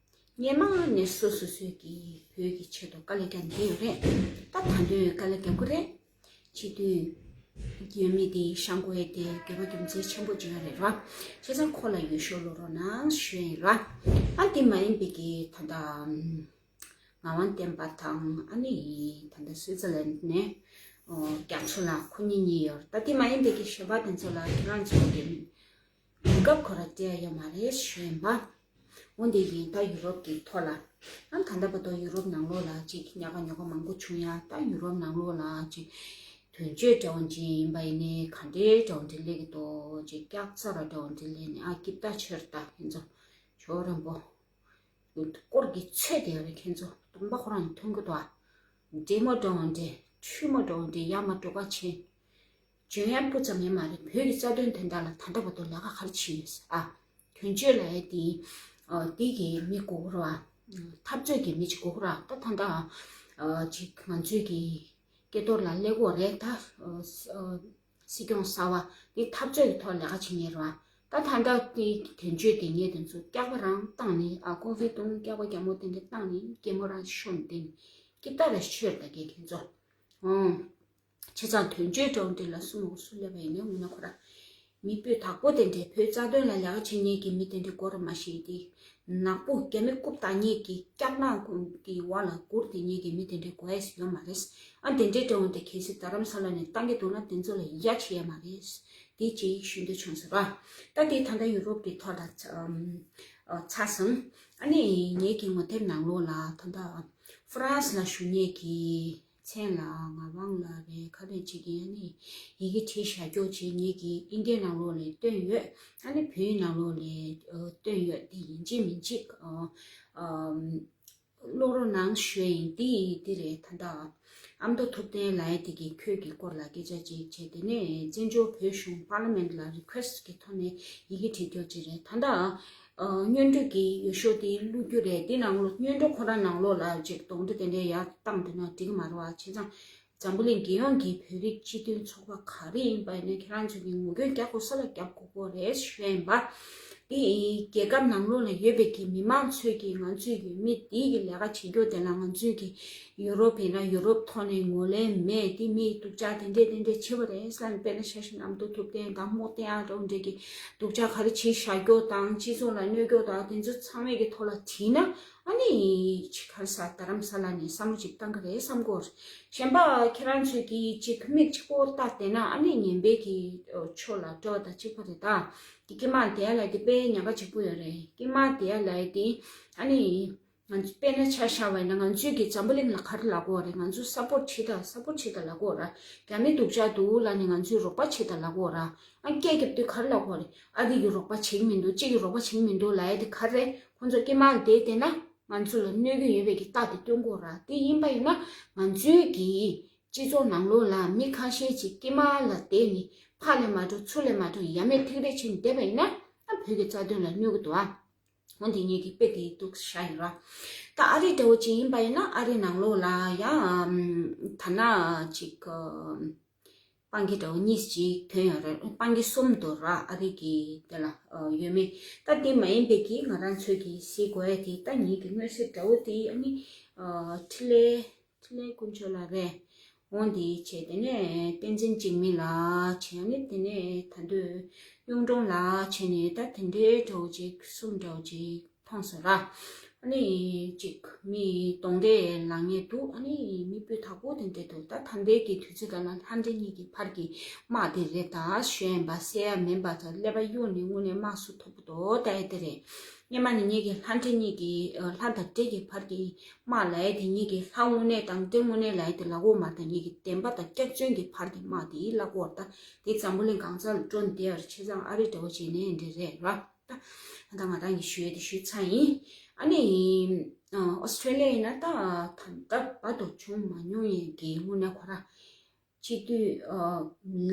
སྔོན་མ་ནས་སོ་སོ་སོའི་གི་བོད་ཀྱི་ཆེད་དུ་དཀའ་ལས་རྒྱག་བསྡད་ཡོད་རེད། ད་ད་དུང་དཀའ་ལས་རྒྱག་གི་རེད། སྤྱི་འཐུས་ཡོད་མི་དེ་ཤང་ཀོ་ཨེ་དེ་དགེ་བ་རྒྱུ་མཚན་ཆེན་པོ་ཅིག་རེད་ར། བྱས་ཙང་ཁོ་ལ་ཡུལ་ཤུལ་ལོག་རོགས་གནང་ཞུ་ཡིན་ར། ཨ་དེ་མ་ཡིན་པའི་གི་ད་ལྟ་ངག་དབང་བསྟན་པ་དང་། ཨ་ནི་ད་ལྟ་སུའི་ཙི་ལན་ནས་ཨོ་རྒྱ་མཚོ་ལགས་ཁོ་གཉིས་གཉིས་ཡོད་ར། ད་དེ་མ་ཡིན་པའི་གི་གཞན་པ་དེ་ཚོ་ལ་ཁྱེད་རང་ཚོ་གི་གོ་སྐབས་ཁོ་ར་སྤྲད་ཡ་ཡོད་མ་རེད་ཞུ་ཡིན་པ། འོན་ཏེ་ཡིན། ད་ཡུ་རོབ་ཀྱི་ཐོག་ལ། ཨ་ད་ལྟ་བར་དུ་ཡུ་རོབ་ནང་ལོགས་ལ་ཅིག་ཉག་ག་ཉོག་ག་མང་པོ་བྱུང་ཡ། ད་ཡུ་རོབ་ནང་ལོགས་ལ་ཅིག་དོན་གཅོད་འདྲ་བོ་ཅིག་ཡིན་པ་ཡིན་ནའི་ག་འདྲའི་འདྲ་བོ་འདྲ་སླེབས་ཀྱི་འདུག་ཅིག་སྐྱག་རྫ་ར་འདྲ་བོ་འདྲ་སླེབས་ནས། ཨ་སྐྱིད་པ་ཆེར་ད་ཁྱེད་ཚོ་ཇོ་བོ་རིན་པོ། སྐོར་གྱི་ཚོད་དེ་རེད། ཁྱེད་ཚོ་གདོང་པ་ཁོ་རང་ཐོན་གྱི་འདུག་ཨ། འདྲེ་མོ་འདྲ་བོ་འདྲ། ཁྲུས་མོ་འདྲ་བོ་འདྲ། ཡར་མར་འགྲོ་ཁ་ཆེ། འཇོན་ཡ་སྤུ་ཙམ་ཡང་མ་རེད། བོད་ཀྱི་རྩ་དོན་དོན་དག་ལ་ད་ལྟ་བར་དུ་ལས་ཀ་ག་རེ་བྱས་ཡོད་ཟེར། ཨ་དོན་གཅོད་ལ་ཡ་དེ་ཨ་དེ་གི་མི་དགོས་ཀྱི་རེད་བ། འཐབ་རྩོད་ཀྱི་མི་ཅིག་དགོས་ཀྱི་རེད་བ། ད་ད་ལྟ་ཨ་ཅིག་ང་ཚོའི་གི་སྐལ་རྡོར་ལགས་སླེབས་ཀྱི་ཡོད་རེད་ད། ཨ་སྲིད་སྐྱོང་གསར་པ་དེ་འཐབ་རྩོད་ཀྱི་ཐོག་ལས་ཀ་བྱེད་མཁན་རེད་བ། ད་ད་ལྟ་དེ་དོན་གཅོད་དེ་ངས་དེ་ཚོ་སྐྱག་པ་རང་བཏང་ནས། ཨ་ཀོ་ཧྥེ་ཏུང་སྐྱག་པ་རྒྱ་མོ་དེ་འདྲ་བཏང་ནས་སྐྱེ་མོ་རང་ཤོར་ནས་བསྡད་ནས་སྐྱིད་ད་རེ་ཤོར་ད་གས་ཁྱེད་ཚོ། ཨང་། བྱས་ཙང་དོན་གཅོད་འདྲ་བོ་འདི་ལ་སུ་མོ་སུ་སླེབས་པ་ཡིན་ན། དངོས་གནས་ཁོ་ར་མི་སྤུས་དག་པོ་དེ་འདྲའི་བོད་རྩ་དོན་ལ་ལས་ཀ་བྱེད་མཁན་གྱི་མི་དེ་འདྲའི་སྐོར་མ་ཤེས་ཏེ། ནག་པོ་རྒྱ་མི་རྐུབ་བཏགས་མཁན་གྱི་སྐྱག་ནག་གི་འོག་ལ་སྒུར་བསྡད་མཁན་གྱི་མི་དེ་འདྲའི་དགོས་ཡས་ཡོད་མ་རེད། ཨ་དེ་འདྲའི་འདྲ་བོ་དེ་གལ་སྲིད་རྡ་རམ་ས་ལ་ནས་བཏང་གི་འདུག་ན་དེ་ཚོ་ལ་ཡ་བྱེད་ཡ་མ་རེད། དེ་ཅིག་ཞུ་འདོད་བྱུང་སོང་ར། ད་དེ་ད་ལྟ་ཡུ་རོབ་ཀྱི་ཐོག་ལ་ཚ་ཨམ་ཨ་ཚར་སོང་། ཨ་ནི་ངེད་ཀྱི་ངོ་དེབ་ནང་ལོགས་ལ་ད་ལྟ་ཧྥ་རན་སི་ལ་བཞུགས་མཁན་གྱི་ ཕྲན་ལ་ངག་དབང་ལ་རེད། ག་རེ་བྱེད་ཀྱི་ཡ་ནི་ཡི་གེ་བྲིས་བཞག་རྒྱུ་བྱེད། ངེད་ཀྱིས་ཨིན་སྐད་ནང་ལོགས་ལ་བཏོན་ཡོད། ཨ་ནི་བོད་ཡིག་ནང་ལོགས་ལ་བཏོན་ཡོད། དེ་ཡིན་གཅིག་མིན་གཅིག་ཨ། ཨ། ཀློག་རོགས་གནང་ཞུ་ཡིན། དེ་དེ་རེད། ད་ལྟ་ཨ་མདོ་ཐུབ་བསྟན་ལགས་དེ་གིས་ཁྱོད་ཀྱི་སྐོར་ལ་སྐད་ཆ་ཅིག་བྱས། དེ་ནས་བཙན་བྱོལ་བོད་གཞུང་པར་ལི་མེན་ལ་རི་ཁུ་ཨེ་སི་གི་ཐོག་ནས་ཡི་གེ་བྲིས་རྒྱུ་ཅིག་རེད། ད་ལྟ་ཨ། སྔོན་འགྲོ་གི་ཡུལ་ཤུལ་དེ་བླུག་རྒྱུ་རེད། དེ་ནང་ལོགས་སྔོན་འགྲོ་ཁོ་རང་ནང་ལོགས་ལ་ཅིག་གདོན་འདྲེ་དེ་འདྲས་ཡར་བཏང་དེ་ན་འགྲིག་གི་མ་རེད་བ། བྱས་ཙང་འཛམ་བུ་གླིང་རྒྱལ་ཡོངས་ཀྱི་བོད་རིགས་སྤྱི་མཐུན་ཚོགས་པ་ག་རེ་ཡིན་པ་ཡིན་ན་ཁྱེད་རང་ཚོ་གིས་ངོ་རྒོལ་རྒྱག་དགོས་ས་ལ་རྒྱབ་དགོས་ཀྱི་རེད་ཞུ་ཡ་ཡིན་པ། དེ་རྒྱལ་ཁབ་ནང་ལོགས་ལ་ཡོད་པའི་གི་མི་མང་ཚོས་ཀྱིས་ང་ཚོས་ཀྱི་མི་དེའི་གི་ལས་ཀ་བྱེད་རྒྱུ་དེ་ལ་ང་ཚོས་ཀྱི་ཡུ་རོབ་ཡིན་ན་ཡུ་རོབ་ཐོག་ནས་ངོས་ལེན་མེད། དེ་མིའི་སྡུག་ཅག་དེ་འདྲས་དེ་འདྲས་བྱེད་པ་རེད་ཟེར་ནས། དཔེར་ན་ཆ་བཞག་ན་ཨ་མདོ་ཐུབ་བསྟན་དང་རྨོག་བསྟན་ཨ་འདྲ་འདྲས་ཀྱི་སྡུག་ཅག་ག་རེ་བྱས་བཞག་རྒྱུ་དང་སྤྱི་ཚོགས་ལ་གནོད་རྒྱུ་དང་དེ་ཚོ་ཚང་མའི་གི་ཐོག་ལ་བྲིས་ན། ཨ་ནི་ཅིག་ག་རེ་ཟེར། རྡ་རམ་ས་ལ་ནས་བསམ་བློ་ཅིག་བཏང་གི་རེད་བསམ་གོ། གཞན་པ་ཁྱེད་རང་ཚོས་ཀྱིས་ཅིག་མིག་གཅིག་པོ་ལྟ་བསྡད་ན་ཨ་ནི་ངན་པའི་གི་ཕྱོགས་ལ་འགྲོ་བ་དང་གཅིག་པ་རེད་ད། དེ་སྐྱེས་མ་དེ་ལ་དེ་དཔེ་ཉག་ག་གཅིག་པོ་ཡོད་རེད། སྐྱེས་མ་དེ་ལ་དེ་ཨ་ནི་ང་ཚོ་དཔེར་ན་ཆ་བཞག་པ་ཡིན་ན་ང་ཚོས་ཀྱིས་འཛམ་བུ་གླིང་ལ་ག་རེ་ལབ་དགོས་རེད། ང་ཚོ་སཔོར་ཊི་བྱེད་དང་སཔོར་ཊི་བྱེད་དང་ལབ་དགོས་ར། རྒྱ་མི་སྡུག་ཅག་འདུག་ལབ་ནས་ང་ཚོས་རོགས་པ་བྱེད་དང་ལབ་དགོས་ར། ཨ་སྐད་རྒྱབ་དུས་ག་རེ་ལབ་དགོས་རེད། ཨ་དེ་གིས་རོགས་པ་བྱེད་ཀྱི་མི་འདུག་གཅིག་གིས་རོགས་པ་བྱེད་ཀྱི་མི་འདུག་ལབ་ཡ་དེ་ག་རེད། ཁོང་ཚོ་སྐྱེས་མ་ལ་དེ་བལྟས་ན་ང་ཚོ་ལ་གནོད་ཀྱི་ཡོད་པའི་གི་རྟགས་དེ་སྟོན་དགོས་ར། དེ་ཡིན་པ་ཡིན་ན་ང་ཚོའི་གི་སྤྱི་ཚོགས་ནང་ལོགས་ལ་མི་ཁ་ཤས་ཅིག་སྐྱེས་མ་ལ་བསྡད་ནས་ཕར་ལ་མ་འགྲོ་ཚུར་ལ་མ་འགྲོ་ཡ་མེད་ཐིག་རེ་བྱས་ནས་བསྡད་པ་ཡིན་ན་ཨ་བོད་ཀྱི་རྩ་དོན་ལ་གནོད་ཀྱི་འདུག་ཨ། འོ་དེ་ངེད་ཀྱིས་དཔེ་དེ་འདུག་བཞག་ཡོད་ར། ད་ཨ་རི་འདྲ་བོ་ཅིག་ཡིན་པ་ཡིན་ན་ཨ་རི་ནང་ལོགས་ལ་ཡང་ད་ན་ཅིག་སྤང་གི་འདྲ་བོ་གཉིས་ཅིག་ཐོན་ཡོད་རེད། སྤང་གི་གསུམ་འདུག་ར། ཨ་རི་གི་དེ་ལ་ཡོད་མེད། ད་དེ་མ་ཡིན་པའི་གི་ང་རང་ཚོས་གི་གཟིགས་དགོས་ཡ་དེ་ད་ངེད་ཀྱི་མངོན་གསལ་འདྲ་བོ་དེ་ཨ་ནི་འཕྲིན་ལས་འཕྲིན་ལས་དཀོན་མཆོག་ལགས་རེད། འོང་དེ་བྱས། དེ་ནས་བསྟན་འཛིན་འཇིགས་མེད་ལགས་བྱས། ཨ་ནི་དེ་ནས་ད་དུང་གཡུང་དྲུང་ལགས་བྱས་ནས་ད་དེ་འདྲའི་འདྲ་བོ་ཅིག་གསུམ་འདྲ་བོ་ཅིག་མཐོང་སོང་ར། ཨ་ནི་ཅིག་མི་གདོན་འདྲེ་ལངས་ཡས་འདུག་ཨ་ནི་མི་སྤུས་དག་པོ་དེ་འདྲ་འདུག་ད་ད་ལྟའི་གི་དུས་ཚོད་ལ་ལྷ་འདྲེ་གཉིས་ཀྱི་བར་གྱི་དམག་དེ་རེད་ད་ཞུ་ཡིན་པ། གསལ་ཡ་མིན་པ་ད་ཀླད་པ་གཡུག་ནས་དངོས་གནས་དམག་སུ་ཐུག་གི་འདུག་ད་ཨེ་དེ་རེད། སྔོན་མ་ནས་ངེད་ཀྱི་ལྷ་འདྲེ་གཉིས་ཀྱི་ལྷ་དང་འདྲེ་གི་བར་གྱི་དམག་ལབ་ཡས་དེ་ངེད་ཀྱི་ལྷ་དངོས་གནས་དང་འདྲེ་དངོས་གནས་ལབ་ཡས་དེ་ལབ་དགོས་མ་རེད། ད་ངེད་ཀྱི་བདེན་པ་དང་སྐྱག་རྫུན་གྱི་བར་གྱི་དམག་དེ་ལབ་དགོས་རེད། ད་དེ་འཛམ་བུ་གླིང་གང་ས་ལ་འགྲོ་ནས་བསྡད་ཡོད་རེད། བྱས་ཙང་ཨ་རི་འདྲ་བོ་བྱས་ནས་འདྲ་རེད་ར། ད་ད་ང་རང་གིས་ཞུ་ཡས་དེ་ཞུས་ཚར་ཡིན། ཨ་ནི་ཨ་ཨོ་སི་ཊྲེ་ལི་ཡ་ཡིན་ན་ད་ད་ལྟ་བར་དུ་བྱུང་མ་མྱོང་ཡས་ཀྱི་དངོས་གནས་ཁོ་ར་སྤྱི་འཐུས་ཨ་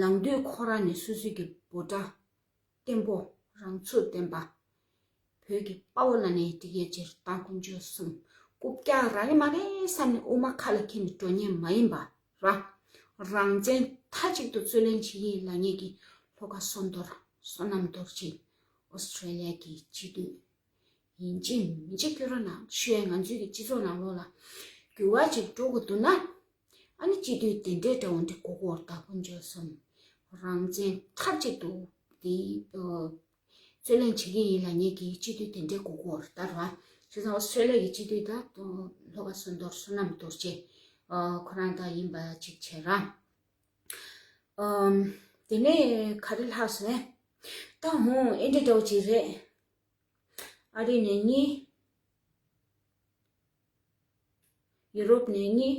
ལངས་དུས་ཁོ་ར་ནས་སོ་སོའི་གི་འབོད་སྒྲ་བརྟན་པོ་རང་ཚུགས་ལྡན་པ། བོད་ཀྱི་དཔའ་བོ་ལབ་ནས་འགྲིག་ཡས་ཅིག་རེད། ད་དཀོན་མཆོག་གསུམ་རྐུབ་བཀྱག་རག་གི་མ་རེད་བསམ་ནས་དབུ་མ་ཁ་ལ་འཁྱེར་ནས་འགྲོ་མཁན་མ་ཡིན་པ་ར། རང་བཙན་མཐའ་གཅིག་ཏུ་རྩོད་ལེན་བྱེད་ཀྱི་ཡིན་ལབ་མཁན་གྱི་ལྷོ་ཁ་སོ་མདོར་བསོད་ནམས་རྡོ་རྗེ་ཨོ་སི་ཊྲེ་ལི་ཡ་གི་སྤྱི་འཐུས་ཡིན་གཅིག་མིན་གཅིག་སྐྱོན་རོགས་གནང་ཞུ་ཡས། ང་ཚོའི་གི་སྤྱི་ཚོགས་ནང་ལོགས་ལ་འགྱུར་བ་ཅིག་འགྲོ་དགོས་འདུག་ན། ཨ་ནི་སྤྱི་འཐུས་དེ་འདྲའི་འདྲ་བོ་འདི་དགོས་ཀྱི་ཡོད་རེད། ད་དཀོན་མཆོག་གསུམ་རང་བཙན་མཐའ་གཅིག་ཏུ་དེ་ཨ་རྩོད་ལེན་བྱེད་ཀྱི་ཡིན་ལབ་མཁན་གྱི་སྤྱི་འཐུས་དེ་འདྲའི་དགོས་ཀྱི་ཡོད་རེད་ད་ར། བྱས་ཙང་ཨོ་སི་ཊྲེ་ལི་ཡ་གི་སྤྱི་འཐུས་ད་ལྷོ་ཁ་སོ་མདོར་བསོད་ནམས་རྡོ་རྗེ་ཨ་ཁོ་རང་ད་ཡིན་པ་ཅིག་བྱས་ར། ཨམ། དེ་ནས་ག་རེ་ལྷག་སོང་ཨེ། ད་འོང་ཨེ་འདྲ་འདྲ་བོ་ཅིག་རེད། ཨ་རི་ནས་གཉིས། ཡུ་རོབ་ནས་གཉིས།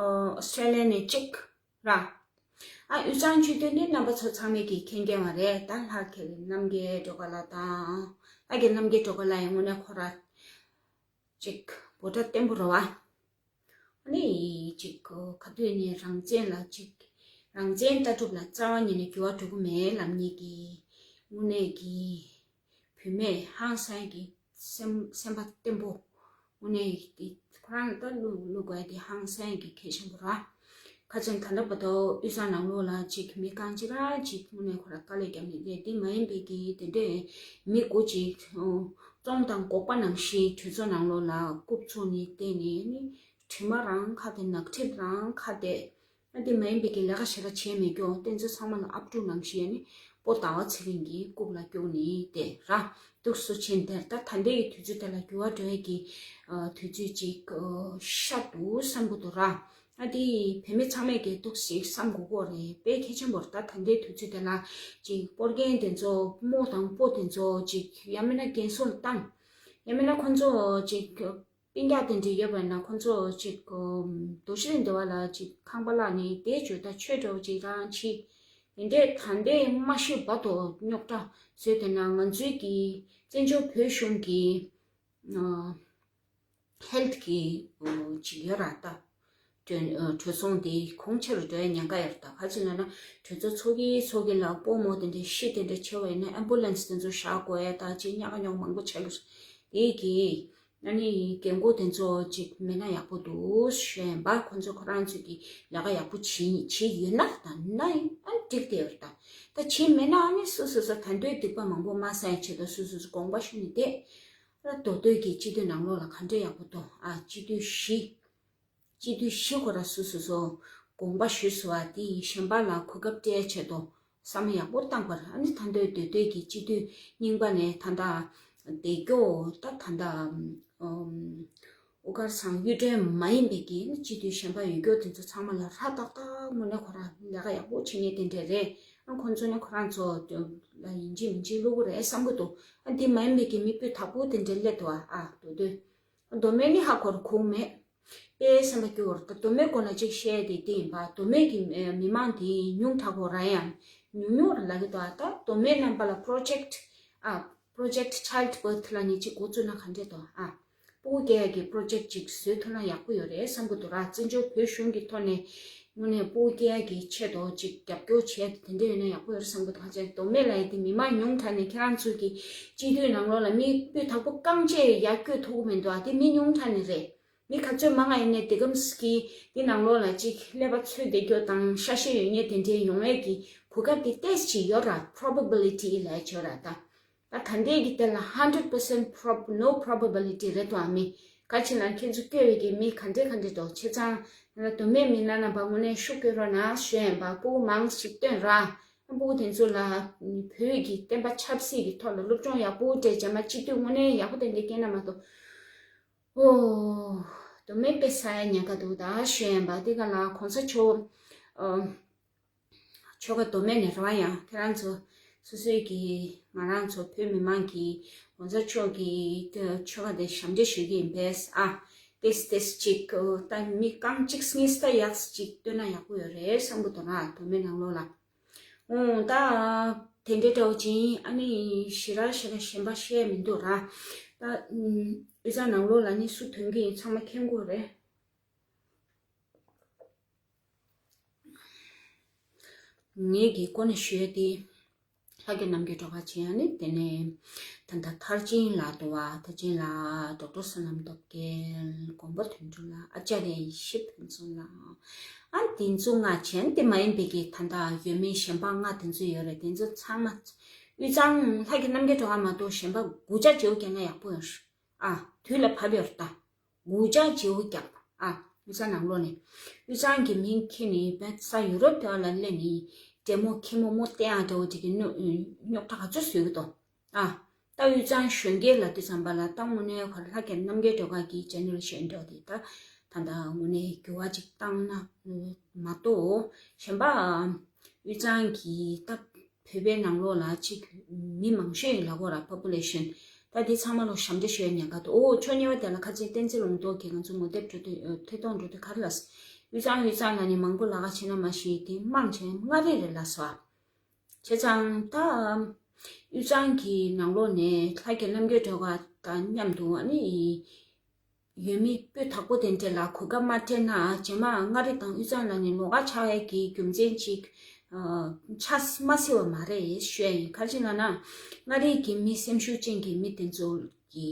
ཨོ་སི་ཊྲེ་ལི་ཡ་ནས་གཅིག་ར། ཨ་དབུས་གཙང་ཆོས་སྡེ་ནི་རྣམ་པ་ཚོ་ཚང་མས་ཀྱིས་མཁྱེན་མཁྱེན་པ་རེད། ད་ལྷ་ཁེ་རྣམ་རྒྱལ་སྒྲོལ་དཀར་ལགས་དང་། ལྷ་ཁེ་རྣམ་རྒྱལ་སྒྲོལ་དཀར་ལགས་ཡང་དངོས་གནས་ཁོ་ར་ཅིག་འབོད་སྒྲ་བརྟན་པོ་རེད་བ། ཨ་ནི་ཅིག་ག་དུས་ནས་རང་བཙན་ལ་ཅིག་རང་བཙན་ལྟ་གྲུབ་ལ་རྩ་བ་ཉིད་ནས་འགྱུར་བ་འགྲོ་གི་མེད་ལབ་མཁན་གྱི་དངོས་གནས་ཀྱི་བུད་མེད་ཧང་སང་གི་སེམས་སེམས་པ་བརྟན་པོ། དངོས་གནས་ཀྱི་ཁོ་རང་ལ་ད་བླུག་བླུག་དགོས་དེ་ཧང་སང་གི་གལ་ཆེན་པོ་ར། ཁ་ཅིག་ད་ལྟ་བར་དུ་དབུས་གཙང་ནང་ལོགས་ལ་ཅིག་མི་རྐང་གཅིག་ར་ཅིག་དངོས་གནས་ཁོ་ར་དཀའ་ལས་བརྒྱབ་ནས་བསྡད། དེ་མ་ཡིན་པའི་གི་དེ་འདྲའི་མི་དགུ་ཅིག་བཙོང་དང་འགོག་པ་ནང་བཞིན་གྲོས་ཚོགས་ནང་ལོགས་ལ་རྐུབ་བཙུགས་ནས་བསྡད་ནས་ནི་དྲི་མ་རང་ཁ་བསྡད། ནག་ཁྲིམས་རང་ཁ་བསྡད། ཨ་དེ་མ་ཡིན་པའི་གི་ལས་ཀ་བྱེད་ཀ་བྱས་མེད་ཀྱོ། བསྟན་འཛིན་ཚང་མ་ལ་ཨབ་ཕྲུག་ནང་བཞིན་ནི་པོ་ཟླ་བ་ཚེ་རིང་གི་རྐུབ་ལ་བཀྱུགས་ནས་བསྡད་ར། འདུག་སེ་བྱས་ནས་བསྡད། ད་ད་ལྟའི་གི་དུས་ཚོད་དེ་ལ་འགྱུར་བ་འགྲོ་ཡས་ཀྱི་ཨ་དུས་ཚོད་ཅིག་ཨ་ཤར་འདུག་བསམ་གྱི་འདུག་ར། ཨ་དེ་བུད་མེད་ཚང་མས་ཀྱི་འདུག་སེ་བསམ་དགོས་ཀྱི་རེད། དཔེ་གལ་ཆེན་པོ་རེད། ད་ད་ལྟའི་དུས་ཚོད་དེ་ལ་ཅིག་སྤོར་མཁན་དེ་ཚོ་རྨོ་དང་སྤོ་དེ་ཚོ་ཅིག་ཡང་མིན་ན་རྒན་གསོ་ལ་བཏང་། ཡང་མིན་ན་ཁོ་ཚོ་ཅིག་སྤུན་ཀྱག་དེ་འདྲ་ཡོད་པ་ན་ཁོང་ཚོ་ཅིག་རྡོ་ཤིང་འདི་བ་ལ་ཅིག་ཁང་པ་བླངས་ནས་དེ་བྱོས་ད་ཆོས་འདྲ་བོ་ཅིག་རང་བྱེད། དེ་འདྲས་ད་འདྲས་མ་ཤི་བར་དུ་རྙོག་དྲ་བཟོས་དེ་ན་ང་ཚོའི་གི་བཙན་བྱོལ་བོད་གཞུང་གི་ཧེལ་ཐི་གི་ཅིག་ཡོད་ར་ད། གྲོས་གྲོས་ཚོགས་འདི་གོང་ཆེ་རུ་འགྲོ་ཡ་ཉེན་ཁ་ཡོད་ར་ད། ག་ཅི་ལབ་ན་གྲོས་ཚོགས་ཚོགས་ཀྱི་ཚོགས་ཀྱི་ལ་སྤོ་མོ་དེ་འདྲས་ཤི་དེ་འདྲས་ཆེ་བ་ཡིན་ན་ཨེམ་བུ་ལན་སི་དེ་ཚོ་བཞག་དགོས་ཡ་ད་ཅི་ཉག་ཉོག་མང་པོ་ཆེ་ལུགས་དེ་གི་ཨ་ནི་རྒན་གོག་དེ་ཚོ་ཅིག་མེད་ན་ཡག་པོ་འདུག་ཞུ་ཡིན་པ། ཁོ་ཚོ་ཁོ་རང་ཚོ་གི་ལས་ཀ་ཡག་པོ་བྱེད་བྱེད་ཡོད་ན་ད་ན་ཡིན་ཨ་འགྲིག་དེ་ཡོད་ར་ད། ད་བྱེད་མེད་ན་ཨ་ནི་སོ་སོ་སོ་ད་འདོད་སྡིག་པ་མང་པོ་མ་བསགས་ཡ་ཆེད་དུ་སོ་སོ་སོ་དགོངས་པ་ཞུ་ནི་དེ། ཨ་མདོ་སྟོད་ཀྱི་སྤྱི་འཐུས་ནང་ལོགས་ལ་ག་འདྲས་ཡག་པོ་འདུག་ཨ། སྤྱི་འཐུས་བཞི། སྤྱི་འཐུས་བཞི་ཁོ་ར་སོ་སོ་སོ་དགོངས་པ་ཞུས་སོ་ཨ། དེ་ཡི་གཞན་པ་ལ་གོ་སྐབས་སྤྲད་ཆེད་དུ་བསམ་བློ་ཡག་པོ་བཏང་པར་ཨ་ནི་ད་མདོ་སྟོད་སྟོད་ཀྱི་སྤྱི་འཐུས་རྙིང་པ་ནས་ད་ལྟ་བདེ་སྐྱོ་ད་ད་ལྟ་ཨུ་དཀར་ཚང་གཡུ་སྒྲོན་མ་ཡིན་པའི་གི་སྤྱི་འཐུས་གཞན་པ་ཡོད་སྐྱོ་དེ་ཚོ་ཚང་མ་ལ་ཧྲ་ཏག་ཏག་དངོས་གནས་ཁོ་ར་ལས་ཀ་ཡག་པོ་བྱེད་མཁན་དེ་འདྲས་རེད། ཨ་ཁོ་ཚོ་ནི་ཁོ་རང་ཚོ་ལ་ཡིན་གཅིག་མིན་གཅིག་བླུག་གི་རེད་བསམ་གི་འདུག་ཨ་འདི་མ་ཡིན་པའི་གི་མི་སྤུས་དག་པོ་དེ་འདྲས་སླེབས་འདུག་ཨ། ཨ་མདོ་སྟོད། མདོ་སྨད་ནི་ཧ་གོ་ར་གོ་མེད། དཔེ་སེམས་པ་སྐྱོ་བོར་ད་མདོ་སྨད་སྐོར་ལ་ཅིག་བཤད་དེ་དེ་ཡིན་པ། མདོ་སྨད་ཀྱི་མི་མང་དེ་ཉུང་དྲགས་པོ་ར་ཡང་ཉུང་ཉུང་ར་ལབ་ཀྱི་འདུག་ཨ། ད་མདོ་སྨད་རྣམ་པ་ལ་པྲོ་ཇེཀ་ཨ་པྲོ་ཇེཀ་ཆའི་ལྡི་བྷར་ཐི་ལབ་ནི་ཅིག་འགོ་བཙུགས་ན་ག་འདྲས་འདུག་ཨ། སྤུ་གུ་སྐྱེ་ཡ་གི་པྲོ་ཇེཀ་ཅིག་བཟོས་ཐུབ་ན་ཡག་པོ་ཡོད་རེད་བསམ་གི་འདུག་ར། བཙན་བྱོལ་བོད་གཞུང་གི་ཐོག་ནས་དངོས་གནས་སྤུ་གུ་སྐྱེ་ཡ་གི་ཆེད་དུ་ཅིག་རྒྱབ་སྐྱོར་བྱས་དེ་འདྲས་ཡོད་ན་ཡག་པོ་ཡོད་རེད་བསམ་གི་འདུག་ཧ་ཅང་མདོ་སྨད་ལ་ཡ་དེ་མི་མང་ཉུང་དྲགས་ནས་ཁྱེད་རང་ཚོ་གི་སྤྱི་འཐུས་ནང་ལོགས་ལ་མི་སྤུས་དག་པོ་རྐང་རྗེས་ཡར་བསྐྱོད་ཐུབ་ཀྱི་མི་འདུག་ཨ། དེ་མི་ཉུང་དྲགས་ནས་རེད། མི་ག་ཚོད་མང་ང་ཡིན་ནའི་དེ་གམ་སི་ཀི་དེ་ནང་ལོགས་ལ་ཅིག་ཀླད་པ་ཚོད་བདེ་སྐྱོ་དང་ཤ་ཤེད་ཡོད་མཁན་དེ་འདྲའི་ཡོང་ཡས་ཀྱི་གོ་སྐབས་དེ་ཏོག་ཙམ་ཅིག་ཡོད་ར། པྲོ་བེ་བི་ལི་ཊི་ལབ་ཡ་ཅིག་ཡོད་ར་ད། ད་ད་ལྟའི་གི་དེ་ལ་ཧན་ཌེ་རེཌ་པར་སེན་ཊི་པྲོ་ནོ་པྲོ་བེ་བི་ལི་ཊི་རེད་དོ་ཨ། མི་ག་ཅི་ལ་ཁྱེད་ཚོ་བསྐྱོད་པའི་གི་མི་ག་འདྲས་ག་འདྲས་འདུག་བྱས་ཙང་ང་ལ་མདོ་སྨད་མི་སྣ་རྣམ་པ་དངོས་གནས་ཤུགས་སྐྱོན་རོགས་གནང་ཞུ་ཡིན་པ། སྤུ་གུ་མང་ཞིག་བཏོན་ར། སྤུ་གུ་དེ་ཚོ་ལ་བོད་ཀྱི་བསྟན་པ་ཆབ་སྲིད་ཀྱི་ཐོག་ལ་སློབ་སྦྱོང་ཡག་པོ་སྤྲད་རྗེས་མ་སྤྱི་འཐུས་དངོས་གནས་ཡག་པོ་དེ་འདྲས་བསྐྱལ་ན་མ་གཏོགས། ཨོ། མདོ་སྨད་དཔེ་ཟ་ཡ་ཉེན་ཁ་འདུག་ད་ཞུ་ཡིན་པ། དེ་ག་ལ་གོང་ས་མཆོག་ཨ། ཆོལ་ཁ་མདོ་སྨད་ནས་རེད་པ། ཡང་ཁྱེད་རང་ཚོ་སོ་སོའི་གི་ང་རང་ཚོ་བོད་མི་མང་གི་གོང་ས་མཆོག་གི་ཆོལ་ཁ་དེ་ཞབས་འདེགས་ཞུ་གི་ཡིན་པས་ཨ། ཏེས་ཏེས་ཅིག་ད་མི་རྐང་གཅིག་གཉིས་ད་ཡག་ཅིག་བཏོན་ན་ཡག་པོ་ཡོད་རེད་བསམ་གི་འདུག་ན་མདོ་སྨད་ནང་ལོགས་ལ། ཨོ་ད་དེ་འདྲའི་འདྲ་བོ་ཅིག་ཨ་ནི་ཞེ་དྲག་ཞེ་དྲག་གཞན་པ་བཤད་མི་འདུག་ར། ད་དབུས་གཙང་ནང་ལོགས་ལ་ནི་སུ་ཐོན་གི་ཡིན་ཚང་མ་མཁྱེན་གི་རེད། ངེད་ཀྱི་ཀོ་ནས་ཞུ་ཡ་དེ། ལྷ་རྒྱལ་རྣམ་རྒྱལ་སྒྲོལ་དཀར་ཆེན་ཨ་ནི་དེ་ནས་ད་ལྟ་མཐར་ཕྱིན་ལ་དུ་བ་མཐར་ཕྱིན་ལ་ཌོག་ཊར་བསོད་ནམས་སྟོབས་རྒྱལ། དགོན་པ་དོན་གྲུབ་ལགས། ཨ་ཅཱརྱ་ཡེ་ཤེས་ཕུན་ཚོགས་ལགས། ཨ་དེ་ཚོ་ལྔ་བྱས་དེ་མ་ཡིན་པའི་གི་ད་ལྟ་ཡོད་མེད་གཞན་པ་ལྔ་དེ་ཚོ་ཡོད་རེད། དེ་ཚོ་ཚང་མ་དབུས་གཙང་ལྷ་རྒྱལ་རྣམ་རྒྱལ་སྒྲོལ་དཀར་མ་གཏོགས་གཞན་པ་དགུ་ཆ་བྱེའུ་རྒྱག་ན་ཡག་པོ་ཡོད་རེད། ཨ་དུས་ལ་བབ་ཡོད་རེད་ད། དགུ་ཆ་བྱེའུ་རྒྱག་པ། ཨ་དབུས་གཙང་ནང་ལོགས་ནས་དབུས་གཙང་གི་མིང་ཁྱེར་ནས་བན་ས་ཡུ་རོབ་དེ་བ་ལ་སླེབས་ནས་འདྲེ་མོ་ཁྱི་མོ་མོ་བསྟན་ཡག་འདྲ་བོ་དེ་གི་རྙོག་དྲ་ག་ཚོད་བཟོས་གི་འདུག་ཨ་ད་དབུས་གཙང་གཞོན་སྐྱེས་ལབ་དུས་ཙམ་པ་ལ་ད་དངོས་གནས་ཁོ་ལྷ་རྒྱལ་རྣམ་རྒྱལ་སྒྲོལ་དཀར་གྱི་ཇེ་ནེ་རེ་ཤན་འདྲ་བོ་དེ་ད་ད་ད་དངོས་གནས་འགྱུར་བ་ཅིག་བཏང་ན་མ་གཏོགས་གཞན་པ་དབུས་གཙང་གི་ད། བོད་པའི་ནང་ལོགས་ལ་གཅིག་མི་མང་ཤོས་ཡིན་ལབ་དགོས་ར། པོ་པུ་ལེ་ཤན། ད་འདི་ཚང་མ་ལོ་ཞབས་འདྲེན་ཞུ་ཡ་ཉེན་ཁ་འདུག་ཨོ་ཕྱོགས་གཉིས་པ་དེ་ལ་ཁ་ཆེ་བསྟན་འཛིན་ལུང་རྟོགས་ཀྱིས་ང་ཚོ་ངོ་དེབ་འགྲོ་དུས་ཐད་གཏོང་འགྲོ་དུས་ག་རེ་ལབ་སོང་། དབུས་གཙང་དབུས་གཙང་ལ་ནི་མང་པོ་ལབ་ཁ་ཕྱེ་ན་མ་ཤེས་དེ་མང་ཆེ་མངའ་རིས་རེད་ལབ་སོང་། བྱས་ཙང་ད་དབུས་གཙང་གི་ནང་ལོགས་ནས་ལྷ་རྒྱལ་རྣམ་རྒྱལ་སྒྲོལ་དཀར་དང་མཉམ་དུ་ཨ་ནི། ཡོད་མི་སྤུས་དག་པོ་དེ་འདྲ་ལ་གོ་སྐབས་མ་སྤྲད་ན་རྗེས་མ་མངའ་རིས་དང་དབུས་གཙང་ལ་ནི་ལོགས་ཀ་ཆགས་ཡས་ཀྱི་རྒྱུ་མཚན་ཅིག་ཆགས་མ་སྲིད་པ་མ་རེད་ཞུ་ཡ་ཡིན། ག་རེ་ལབ་ན་མངའ་རིས་ཀྱི་མི་སེམས་ཤུགས་ཅན་གྱི་མི་དེ་ཚོ་གི་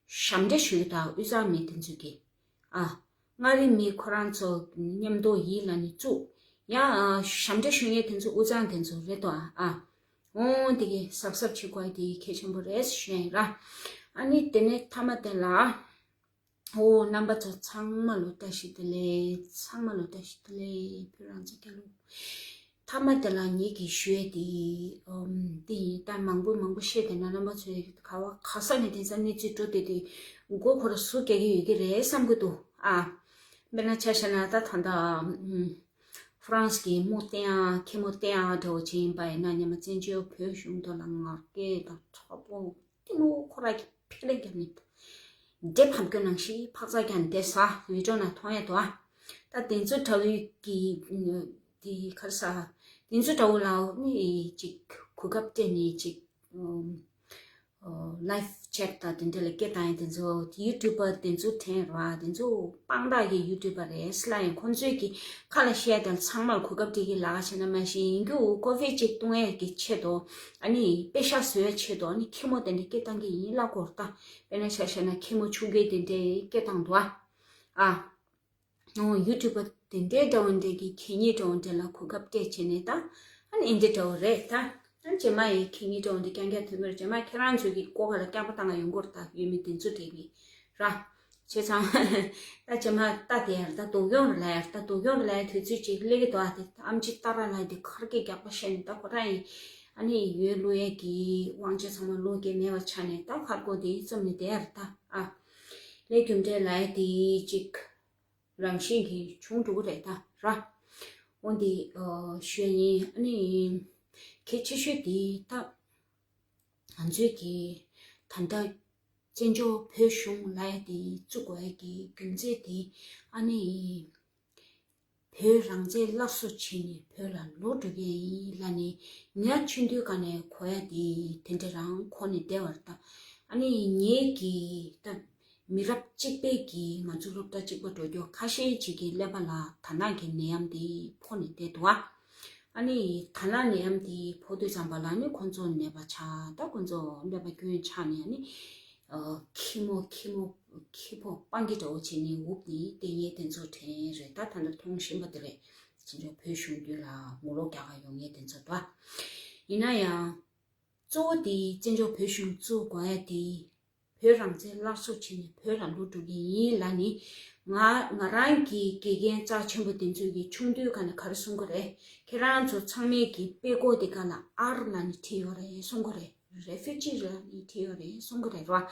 ཞབས་འདྲེན་ཞུ་ཡ་དང་དབུས་གཙང་མི་དེ་ཚོ་གི་ཨ་མངའ་རིས་མི་ཁོ་རང་ཚོ་མཉམ་དུ་ཡིད་ལ་ནི་བཙུགས་ཡ་ཞབས་འདྲེན་ཞུ་མཁན་དེ་ཚོ་དབུས་གཙང་དེ་ཚོ་རེད་དོ་ཨ། འོང་དེ་གི་གཟབ་གཟབ་བྱེད་དགོས་དེ་གལ་ཆེན་པོ་རེད་ཞུ་ཡ་ཡིན་ར། ཨ་ནི་དེ་ནས་མཐའ་མ་དེ་ལ། ཨོ་རྣམ་པ་ཚོ་ཚང་མ་ལོ་བཀྲ་ཤིས་བདེ་ལེགས། ཚང་མ་ལོ་བཀྲ་ཤིས་བདེ་ལེགས། བོད་རང་བཙན་རྒྱལ་ལོ། མཐའ་མ་དེ་ལ་ངེད་ཀྱིས་ཞུ་ཡས་དེ་ཨམ་དེ་ཡིན། ད་མང་པོ་མང་པོ་བཤད་དེ་ན་རྣམ་པ་ཚོས་ག་བ་ག་ས་ནས་དེང་སང་གནས་ཚུལ་འགྲོ་བསྡད་དེ་མགོ་འཁོར་ཟུག་རྒྱག་གི་ཡོད་ཀྱི་རེད་བསམ་གྱི་འདུག་ཨ་དཔེར་ན་ཆ་བཞག་ན་ད་ད་ལྟ་ཨམ་ཧྥ་རན་སི་གི་མོ་བསྟན་ཡག་ཁྱི་མོ་བསྟན་ཡག་འདྲ་བོ་བྱས་ཡིན་པ་ཡིན་ན་ཉི་མ་བཙན་བྱོལ་བོད་གཞུང་དུ་ལ་ངར་སྐད་དང་ཚ་པོ། གཏི་མུག་ཁོ་ར་གི་ཕེ་ལེ་རྒྱབ་ནི། འདྲེ་ཕམ་རྒྱུ་ནང་བཞིན་ཕག་ཚག་ཀྱང་འདེབས་ས་བི་ཌིའོ་ནང་མཐོང་ཡ་འདུག་ཨ། ད་དེ་ཚོ་འདྲ་བོའི་གི་དེ་ག་རེ་ཟ། དེ་ཚོ་འདྲ་བོ་ལ་ནི་ཅིག་གོ་སྐབས་སྤྲད་ནས་ཅིག་ལའིབ་ཆེཊ་དང་དེ་འདྲ་ལ་སྐད་བཏང་ཡ་དེ་ཚོ་ཡུ་ཊུབ་པ་དེ་ཚོ་དྲན་ར། དེ་ཚོ་དཔང་རྟགས་ཀྱི་ཡུ་ཊུབ་པ་རེད་ཟེར་ལབ་ཡིན། ཁོང་ཚོས་ཀྱི་ཁ་ལ་བཤད་དང་ཚང་མར་གོ་སྐབས་སྤྲད་ཀྱི་ལ་ཁ་བྱས་ན་མ་གཞི་ཡིན་རྒྱུ་ཀོ་ཧྥེ་ཅིག་བཏུང་ཡས་ཀྱི་ཆེད་དུ་ཨ་ནི་པེ་ཤག་བཟོ་ཡས་ཆེད་དུ་ཨ་ནི་ཁྱི་མོ་དེ་འདྲ་སྐད་བཏང་གི་ཡིན་ལབ་དགོས་རེད་ད། དཔེར་ན་ཆ་བཞག་ན་ཁྱི་མོ་ཆུང་ཆུང་དེ་འདྲས་སྐད་བཏང་འདུག་ཨ། ཨ། ཨོ་ཡུ་ཊུབ་པ་དེ་འདྲའི་འདྲ་བོ་འདྲ་གི་གད་སྙིགས་འདྲ་བོ་འདྲ་ལ་གོ་སྐབས་སྤྲད་བྱས་ནས་ད་ཨ་ནི་འདི་འདྲ་བོ་རེད་ད། ཨ་རྗེས་མ་ཡི་གད་སྙིགས་འདྲ་བོ་འདི་རྐྱང་རྐྱང་ཐོན་པར་རྗེས་མ་ཁྱེད་རང་ཚོ་གི་ཀོ་ཁ་ལ་རྐྱང་པ་བཏང་ག་ཡོང་གི་རེད་ད། ཡུལ་མི་དེ་ཚོ་འདྲ་གི་ར། བྱས་ཙང་ད་རྗེས་མ་ད་དེ་ཡར་ད་སྡུག་གྱོང་རེད་ལ་ཡར་ད་སྡུག་གྱོང་རེད་ལ་ཡར་དུས་ཚོད་ཅིག་སླེབས་ཀྱི་འདུག་ཨ། དེ་ཨམ་ཆི་ཏཱ་ར་ལ་དེ་ཁར་གི་རྒྱག་པ་བཤད་ནས་ད་ཁོ་རང་ཡིན་ཨ་ནི་ཡོད་བླུག་ཡས་ཀྱི་དབང་ཆ་ཚང་མ་བླུག་གི་མེད་པ་ཆགས་ནས་ད་ཁར་གོ་དེ་ཡི་རྩོམ་ནས་དེ་ཡར་ད་ཨ། ལས་རྒྱུ་འབྲས་ལ་ཡ་དེ་ཅིག་རང་བཞིན་གྱིས་བྱུང་འགྲོ་གི་རེད་ད་ར། འོན་ཏེ་ཨ་ཞུ་ཡ་ཡིན་ཨ་ནི་གལ་ཆེ་ཤོས་དེ་ད་ང་ཚོས་ཀྱི་ད་ལྟ་བཙན་བྱོལ་བོད་གཞུང་ལ་ཡ་དེ་བཙུགས་དགོས་ཡ་གི་རྒྱུ་མཚན་དེ་ཨ་ནི་བོད་རང་བཙན་སླར་གསོ་བྱས་ནས་བོད་ལ་ལོག་འགྲོ་གི་ཡིན་ལབ་ནས་ཉག་ཆུང་དུས་ག་ནས་གོ་ཡ་དེ་དེ་འདྲ་རང་གོ་ནས་བསྡད་པ་རེད་ད། ཨ་ནི་ངེད་ཀྱི་ད་མི་རབས་གཅིག་པའི་གི་ང་ཚོ་སློབ་གྲྭ་གཅིག་པ་འགྲོ་རྒྱུ་ཁ་ཤས་ཅིག་གི་ཀླད་པ་ལ་དར་ནག་གི་ནད་ཡམས་དེ་ཕོག་ནས་བསྡད་འདུག་ཨ། ཨ་ནི་དར་ནག་ནད་ཡམས་དེ་ཕོག་དུས་ཙམ་པ་ལ་ནི་ཁོང་ཚོ་ནད་པ་ཆགས་ད་ཁོང་ཚོ་ཀླད་པ་སྐྱོན་ཆགས་ནས་ཨ་ནི་ཨ་ཁྱི་མོ་ཁྱི་མོ་ཁྱི་ཕོ་སྤང་གི་འདྲ་བོ་བྱས་ནས་འུབ་ནས་བསྡད་མཁན་དེ་ཚོ་དྲན་རེད་ད། ད་ལྟ་མཐོང་བཞིན་པ་དེ་རེད། བཙན་བྱོལ་བོད་གཞུང་རྒྱུད་ལ་ངོ་ལོག་རྒྱག་ག་ཡོང་མཁན་དེ་ཚོ་ད། ཡིན་ན་ཡང་། གཙོ་བོ་དེ་བཙན་བྱོལ་བོད་གཞུང་བཙུགས་དགོས་ཡ་དེ། བོད་རང་བཙན་སླར་གསོ་བྱས་ནས་བོད་ལ་ལོག་འགྲོ་གི་ཡིན་ལབ་ནི། ང་ང་རང་གི་དགེ་རྒན་རྩ་ཆེན་པོ་དེ་ཚོས་ཀྱི་ཆུང་དུས་ག་ནས་ག་རེ་གསུང་གི་རེད། ཁྱེད་རང་ཚོ་ཚང་མས་ཀྱི་དཔེ་ཀོ་དེ་ག་ལ་ཨར་ལབ་ནི་བྲིས་ཡོད་རེད་གསུང་གི་རེད། རེ་ཕུ་ཇི་ལབ་ནི་བྲིས་ཡོད་རེད་གསུང་གི་རེད་ར། བྱས་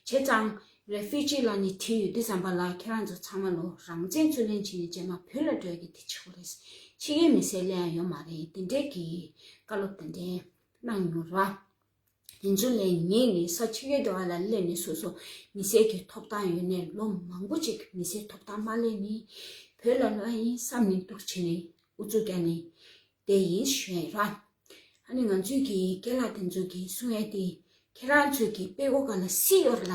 ཙང་རེ་ཕུ་ཇི་ལབ་ནི་བྲིས་ཡོད་དུས་ཙམ་པ་ལ་ཁྱེད་རང་ཚོ་ཚང་མ་ལོ་རང་བཙན་རྩོད་ལེན་བྱས་ནས་རྗེས་མ་བོད་ལ་འགྲོ་ཡ་གི་དེ་བྱེད་དགོས་རེད། ཕྱི་རྒྱལ་མི་སེར་སླེབས་ཡ་ཡོད་མ་རེད། དེ་འདྲས་ཀྱི་བཀའ་སློབ་དེ་འདྲས་གནང་ཡོད་ར། དེ་ཚོ་ལས་ངེས་ནས་ས་ཕྱི་རྒྱལ་དུ་བ་ལ་སླེབས་ནས་སོ་སོ་མི་སེར་གྱི་ཐོབ་ཐང་ཡོད་ནས་ལོ་མང་པོ་ཅིག་མི་སེར་ཐོབ་ཐང་མ་ལེན་ནས་བོད་ལ་ལོག་ཡིན་བསམ་ནས་འདུག་བྱས་ནས་ཨུ་ཚུགས་རྒྱག་ནས་བསྡད་ཡིན་ཞུ་ཡ་ཡིན་ར། ཨ་ནི་ང་ཚོའི་གི་རྒན་ལགས་དེ་ཚོ་གིས་གསུང་ཡ་དེ་ཁྱེད་རང་ཚོའི་གི་དཔེ་ཀོ་ག་ལ་སི་ཡོད་ལ་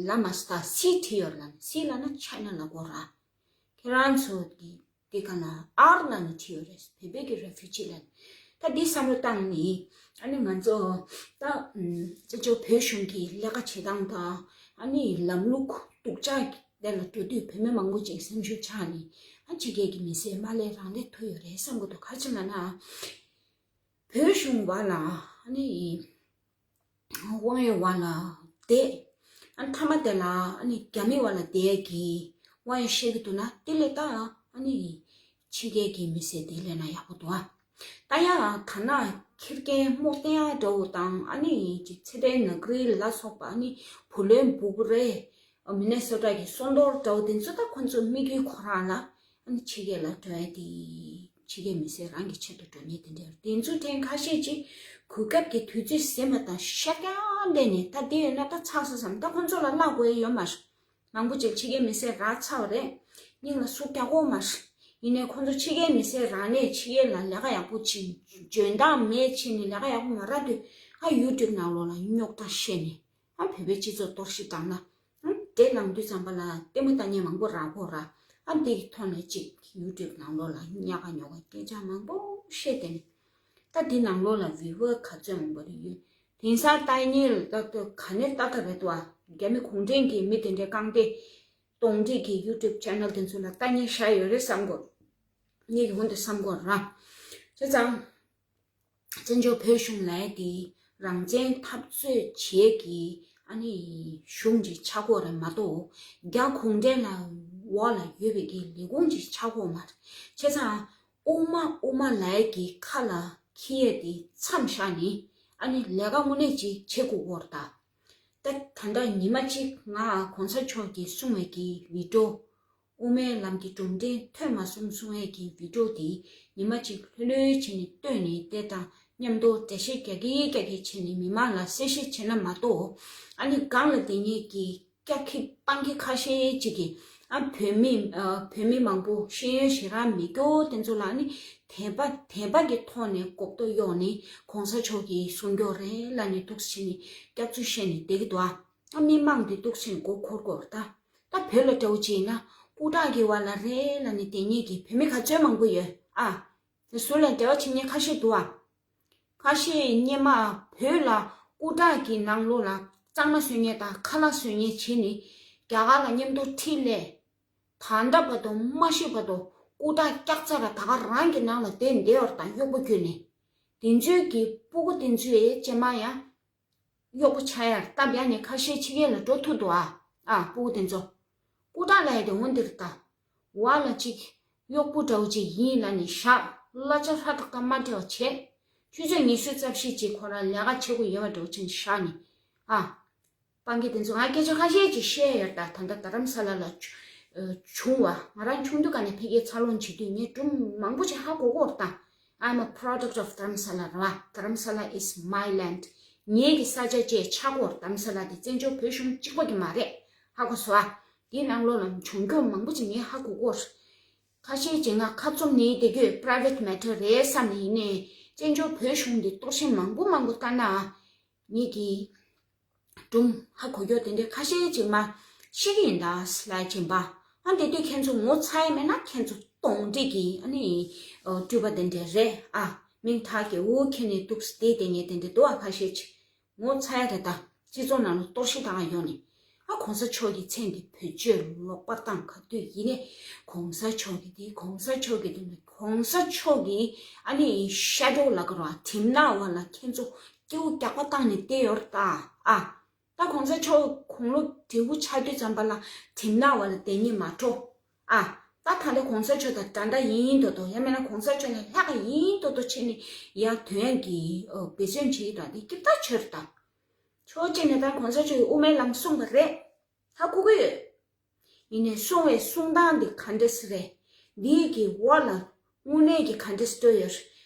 ལ་མ་སི་ད་སི་བྲིས་ཡོད་ལ་སི་ལ་ན་ཆ་ན་ལ་གོ་ར། ཁྱེད་རང་ཚོ་གི་དེ་ག་ལ་ཨར་ལ་ནི་བྲིས་ཡོད་རེད། བོད་པའི་གི་རེ་ཕུ་ཇི་ལ་ནི། ད་འདི་བསམ་བློ་བཏང་ནི་ཨ་ནི་ང་ཚོ་ད་ཨམ་བཙན་བྱོལ་བོད་གཞུང་གི་ལས་ཀ་བྱེད་སྟངས་དང་ཨ་ནི་ལམ་ལུགས་སྡུག་ཅག་གི་དེ་ལ་འགྲོ་དུས་བོད་མི་མང་པོ་ཅིག་སེམས་ཤུགས་ཆག་ནི་ཨ་ཕྱི་རྒྱལ་གྱི་མི་སེར་མ་སླེབས་རང་སླེབས་ཐུབ་ཡོད་རེད་བསམ་གི་འདུག་ག་རེ་བྱས་ན་ན་བོད་གཞུང་བ་ལ་ཨ་ནི། དབང་ཡོད་བ་ལ་བསྡད། ཨ་ནི་མཐའ་མ་དེ་ལ་ཨ་ནི་རྒྱ་མི་བ་ལ་བསྡད་ཀྱི་དབང་ཡོད་བཤད་ཀྱི་འདུག་ན་དེ་ལས་ད་ཨ་ནི་ཕྱི་རྒྱལ་གྱི་མི་སེར་དེ་ལས་ན་ཡག་པོ་འདུག་ཨ། ད་ཡང་ཐ་ན་ཁེར་རྐྱང་རྨོ་བསྟན་ཡག་འདྲ་བོ་དང་ཨ་ནི་ཅིག་ཚེ་བརྟན་ནག་རིལ་ལ་སོགས་པ་ཨ་ནི་བུ་ལོན་སྦུག་རེ། མི་ནེ་སོ་ཊ་གི་སོན་རྡོར་འདྲ་བོ་དེ་ཚོ་ད་ཁོ་ཚོ་དམིགས་ཡུལ་ཁོ་རང་ལ་ཨ་ནི་ཕྱི་རྒྱལ་ལ་འགྲོ་ཡ་དེ་ཕྱི་རྒྱལ་མི་སེར་རང་གི་ཆེད་དུ་འགྲོ་མཁན་དེ་འདྲ་དེ་ཚོ་ཕྲན་ཁ་ཤས་ཅིག་གོ་སྐབས་ཀྱི་དུས་ཚོད་ཟིན་པ་དང་ཤར་རྐྱང་བསྡད་ནས་ད་དེ་ཡོད་ན་ད་ཚར་སོང་བསམ། ད་ཁོ་ཚོ་ལ་བརླག་དགོས་ཡ་ཡོད་མ་རེད། མང་པོ་ཅིག་ཕྱི་རྒྱལ་མི་སེར་རག་ཚར་བ་རེད། སྙིང་ལ་ཟུག་རྒྱག་དགོས་མ་རེད། ཡིན་ནའི་ཁོ་ཚོ་ཕྱི་རྒྱལ་མི་སེར་རག་ནས་ཕྱི་རྒྱལ་ལ་ལས་ཀ་ཡག་པོ་བྱེད་འཇོན་ཐང་མེད་བྱས་ནས་ལས་ཀ་ཡག་པོ་མ་རག་དུས་ཨ་ཡུ་ཊུབ་ནང་ལོགས་ལ་རྙོག་དྲ་བཤད་ནས། ཨ་བོད་པའི་སྤྱི་ཚོགས་གཏོར་བཤིག་བཏང་ན། ཨ་དེ་ལངས་དུས་ཙམ་པ་ལ་ལྟད་མོ་ལྟ་མཁན་མང་པོ་རག་གོ་ར། ཨ་འདི་གི་ཐོག་ནས་ཅིག་ཡུ་ཊུབ་ནང་ལོགས་ལ་ཉག་ག་ཉོག་ག་སྐད་ཆ་མང་པོ་བཤད་དེ་ནས། ད་འདི་ནང་ལོགས་ལ་བིའུ་ཝར་ག་ཚོད་མང་པོ་རེ་ཡོད། དེང་སང་ལྟ་མཁན་ལ་ད་ལྟ་ག་ནས་ལྟ་ཐུབ་རེད་དོ། ཨ་རྒྱ་མི་གུང་ཁྲན་གྱི་མི་དེ་འདྲའི་རྐང་སྟེ་གདོན་འདྲེ་གི་ཡུ་ཊུབ་ཆེ་ནལ་དེ་ཚོ་ལ་ལྟ་མཁན་ཤ་ཡོད་རེད་བསམ་གོ། ངེད་ཀྱི་ཧོན་དུ་བསམ་གོ་ར། བྱས་ཙང་། བཙན་བྱོལ་བོད་གཞུང་ལབ་ཡ་དེ་རང་བཙན་འཐབ་རྩོད་བྱེད་ཀྱི་ཨ་ནི་གཞུང་ཅིག་ཆགས་དགོས་རེད་མ་གཏོགས་རྒྱ་གུང་ཁྲན་ལ་འོག་ལ་ཡོད་པའི་གི་ལས་ཁུངས་ཅིག་ཆགས་དགོས་མ་རེད། བྱས་ཙང་དབུ་མ་དབུ་མ་ལབ་ཡ་གི་ཁ་ལ་འཁྱེར་ཡ་དེ་མཚམས་བཞག་ནས་ཨ་ནི་ལས་ཀ་དངོས་གནས་ཅིག་བྱེད་དགོས་ཀྱི་ཡོད་རེད་ད། ད་ད་ལྟ་ཉི་མ་གཅིག་ང་གོང་ས་མཆོག་གིས་གསུངས་པའི་གི་བི་ཌིའོ། དབུ་མའི་ལམ་གྱི་གྲུབ་འབྲས་ཐོན་མ་སོང་གསུང་ཡས་ཀྱི་བི་ཌིའོ་དེ་ཉི་མ་གཅིག་ལྷོད་ལྷོད་བྱས་ནས་བཏོན་ནས་དེ་དང་མཉམ་དུ་འགྲེལ་བཤད་རྒྱག་གི་རྒྱག་གི་བྱས་ནས་མི་མང་ལ་གསལ་བཤད་བྱས་ན་མ་གཏོགས། ཨ་ནི་སྒང་ལ་དེ་ཉིད་ཀྱི་ སྐྱག་ཁི་སྤང་ཁི་ཁ་ཤས་ཅིག་གིས་ཨ་བོད་མི་ཨ་བོད་མི་མང་པོ་ཤེས་ཡོན་ཞེ་དྲག་མེད་རྒྱུ་དེ་ཚོ་ལ་ནི་དད་པ་དད་པ་གི་ཐོག་ནས་གོ་རྟོགས་གཡོགས་ནས་གོང་ས་མཆོག་གིས་གསུང་རྒྱུ་རེད་ལབ་ནས་འདུག་སེ་བྱས་ནས་སྐྱག་རྫུན་བཤད་ནས་བསྡད་ཀྱི་འདུག་ཨ། ཨ་མི་མང་འདི་འདུག་སེ་མགོ་འཁོར་གྱི་ཡོད་རེད་ད། ད་བོད་ལ་འདྲ་བོ་ཅིག་ཡིན་ན་སྤུ་ཊ་གི་བར་ལ་རེད་ལབ་ནས་དེ་ཉིད་ཀྱི་བོད་མི་ག་ཚོད་མང་པོ་ཡོད་ཨ། ཟུར་ལ་འབྲེལ་བ་བྱེད་མཁན་ཁ་ཤས་འདུག་ཨ། ཁ་ཤས་སྔོན་མ་བོད་ལ་སྤུ་ཊ་གི་ནང་ལོགས་ལ་གཙང་མ་བཟོ་མཁན་དང་ཁ་ལག་བཟོ་མཁན་བྱས་ནས་རྒྱ་གར་ལ་མཉམ་དུ་འཁྲིད་སླེབས། ད་ལྟ་བར་དུ་མ་ཤི་བར་དུ་སྤུ་ཊ་སྐྱག་རྫུན་ར་ད་ག་རང་གི་ནང་ལ་བསྡད་བསྡད་ཡོད་རེད་ད། གཡོག་པོ་བརྒྱུད་ནས། དེ་ཚོའི་གི་སྤུ་གུ་དེ་ཚོའི་རྗེས་མ་ཡང་གཡོག་པོ་ཆགས་ཡ་རེད་ད། ཡང་ནས་ཁ་ཤས་ཕྱི་རྒྱལ་ལ་འགྲོ་ཐུབ་འདུག་ཨ། ཨ་སྤུ་གུ་དེ་ཚོ། སྤུ་ཊ་ལབ་ཡ་དེ་འོ་འདི་རེད་ད། བར་ལ་གཅིག་གཡོག་པོ་འདྲ་བོ་ཅིག་ཡིན་ལབ་ནས་བཞག་གླ་ཆ་ཧྲ་ཏག་ཏག་མ་སྤྲད་པ་བྱས། ཆུ་ཚོད་ཉི་ཤུ་རྩ་བཞི་ཅིག་ཁོ་རང་ལས་ཀ་བྱེད་དགོས་ཡོད་པ་འདྲ་བོ་བྱས་ནས་བཞག་ནས། ཨ། སྤང་གི་དེ་ཚོ་ང་སྐད་ཆ་ཁ་ཤས་ཅིག་བཤད་ཡོད་ད། ད་ལྟ་རྡ་རམ་ས་ལ་ལ་བྱུང་བ། ང་རང་ཆུང་དུས་ཀ་ནས་ཕ་གིར་འཚར་ལོངས་བྱེད་དུས་ངས་སྒྲུང་མང་པོ་ཅིག་ཧ་གོ་གོ་རེད་ད། I'm a product of Dharamsala རེད་བ། Dharamsala is my land. ངེད་ཀྱི་ས་ཆ་བཅས་ཆགས་སྒོ་རྡ་རམ་ས་ལ་དེ་བཙན་བྱོལ་བོད་གཞུང་གཅིག་པ་གི་མ་རེད། ཧ་གོ་སོང་ཨ། དེའི་ནང་ལོགས་ལ་བྱུང་རྒྱུ་མང་པོ་ཅིག་ངས་ཧ་གོ་གོ། ཁ་ཤས་ཅིག་ང་ཁ་བཙུམ་ནས་བསྡད་རྒྱུ་private matter རེད་བསམ་ནས་ཡིན་ནའི་བཙན་བྱོལ་བོད་གཞུང་འདི་གཏོར་བཤིག་མང་པོ་མང་པོ་བཏང་ན་ངེད་ཀྱི་སྒྲུང་ཧ་གོ་རྒྱུ་དེ་འདྲའི་ཁ་ཤས་ཅིག་མ་ཤེས་ཀྱི་ཡིན་ད་ལབ་བྱས་པ། ཨ་འདི་དུས་ཁྱེད་ཚོ་ངོ་ཚ་ཡ་མེད་ན་ཁྱེད་ཚོ་གདོན་འདྲེ་གི་ཨ་ནི་སྤྲུལ་པ་དེ་འདྲ་རེད་ཨ། མིང་ཐག་གི་འུ་ཁྱེད་ནས་འདུག་སྟེ་དེ་ངས་དེ་འདྲ་འདུག་ཨ། ཁ་ཤས་ཅིག་ངོ་ཚ་ཡ་རེད་ད། སྤྱི་ཚོགས་ནང་ལ་གཏོར་བཤིག་བཏང་ཡ་ཡོང་ནས། ཨ་གོང་ས་མཆོག་གི་མཚན་དེ་བེད་སྤྱོད་ལོག་པ་བཏང་ག་དུས་ཡིན་ནས་གོང་ས་མཆོག་གི་དེ་གོང་ས་མཆོག་གི་དེ་ནས་གོང་ས་མཆོག་གི་ཨ་ནི་ཤ་ཌོ་ལ་ག་ར་གྲིབ་ནག་བ་ལ་ཁྱེད་ཚོ་སྐྱེ་བོ་རྒྱག་པ་བཏང་ནས་བསྡད་ཡོད་རེད་ད། ཨ། ད་གོང་ས་མཆོག་དགུང་ལོ་བགྲེས་པོ་ཆགས་དུས་ཙམ་པ་ལ་གྲིབ་ནག་བ་ལ་བསྡད་ཉེན་མ་འགྲོ། ཨ། ད་ད་ལྟ་གོང་ས་མཆོག་དང་འདྲ་འདྲ་ཡིན་མདོག་མདོག་ཡང་མིན་ན་གོང་ས་མཆོག་ལས་ལྷག་ཡིན་མདོག་མདོག་བྱས་ནས་ཡར་ཐོན་ཡག་གི་འབད་བརྩོན་བྱེད་ཀྱི་འདུག་དེ་སྐྱིད་ཐག་ཆོད་རེད་ད། ཕྱོགས་གཅིག་ནས་ད་གོང་ས་མཆོག་གིས་དབུ་མའི་ལམ་གསུངས་པ་རེད། ཧ་གོ་གི་ཡོད། ཡིན་ནའི་གསུང་བའི་གསུང་སྟངས་འདི་ག་འདྲ་སེ་རེད། འདིའི་གི་འོག་ལ་དངོས་གནས་ཀྱི་ག་འདྲ་སེ་སྤྲོད་ཡོད།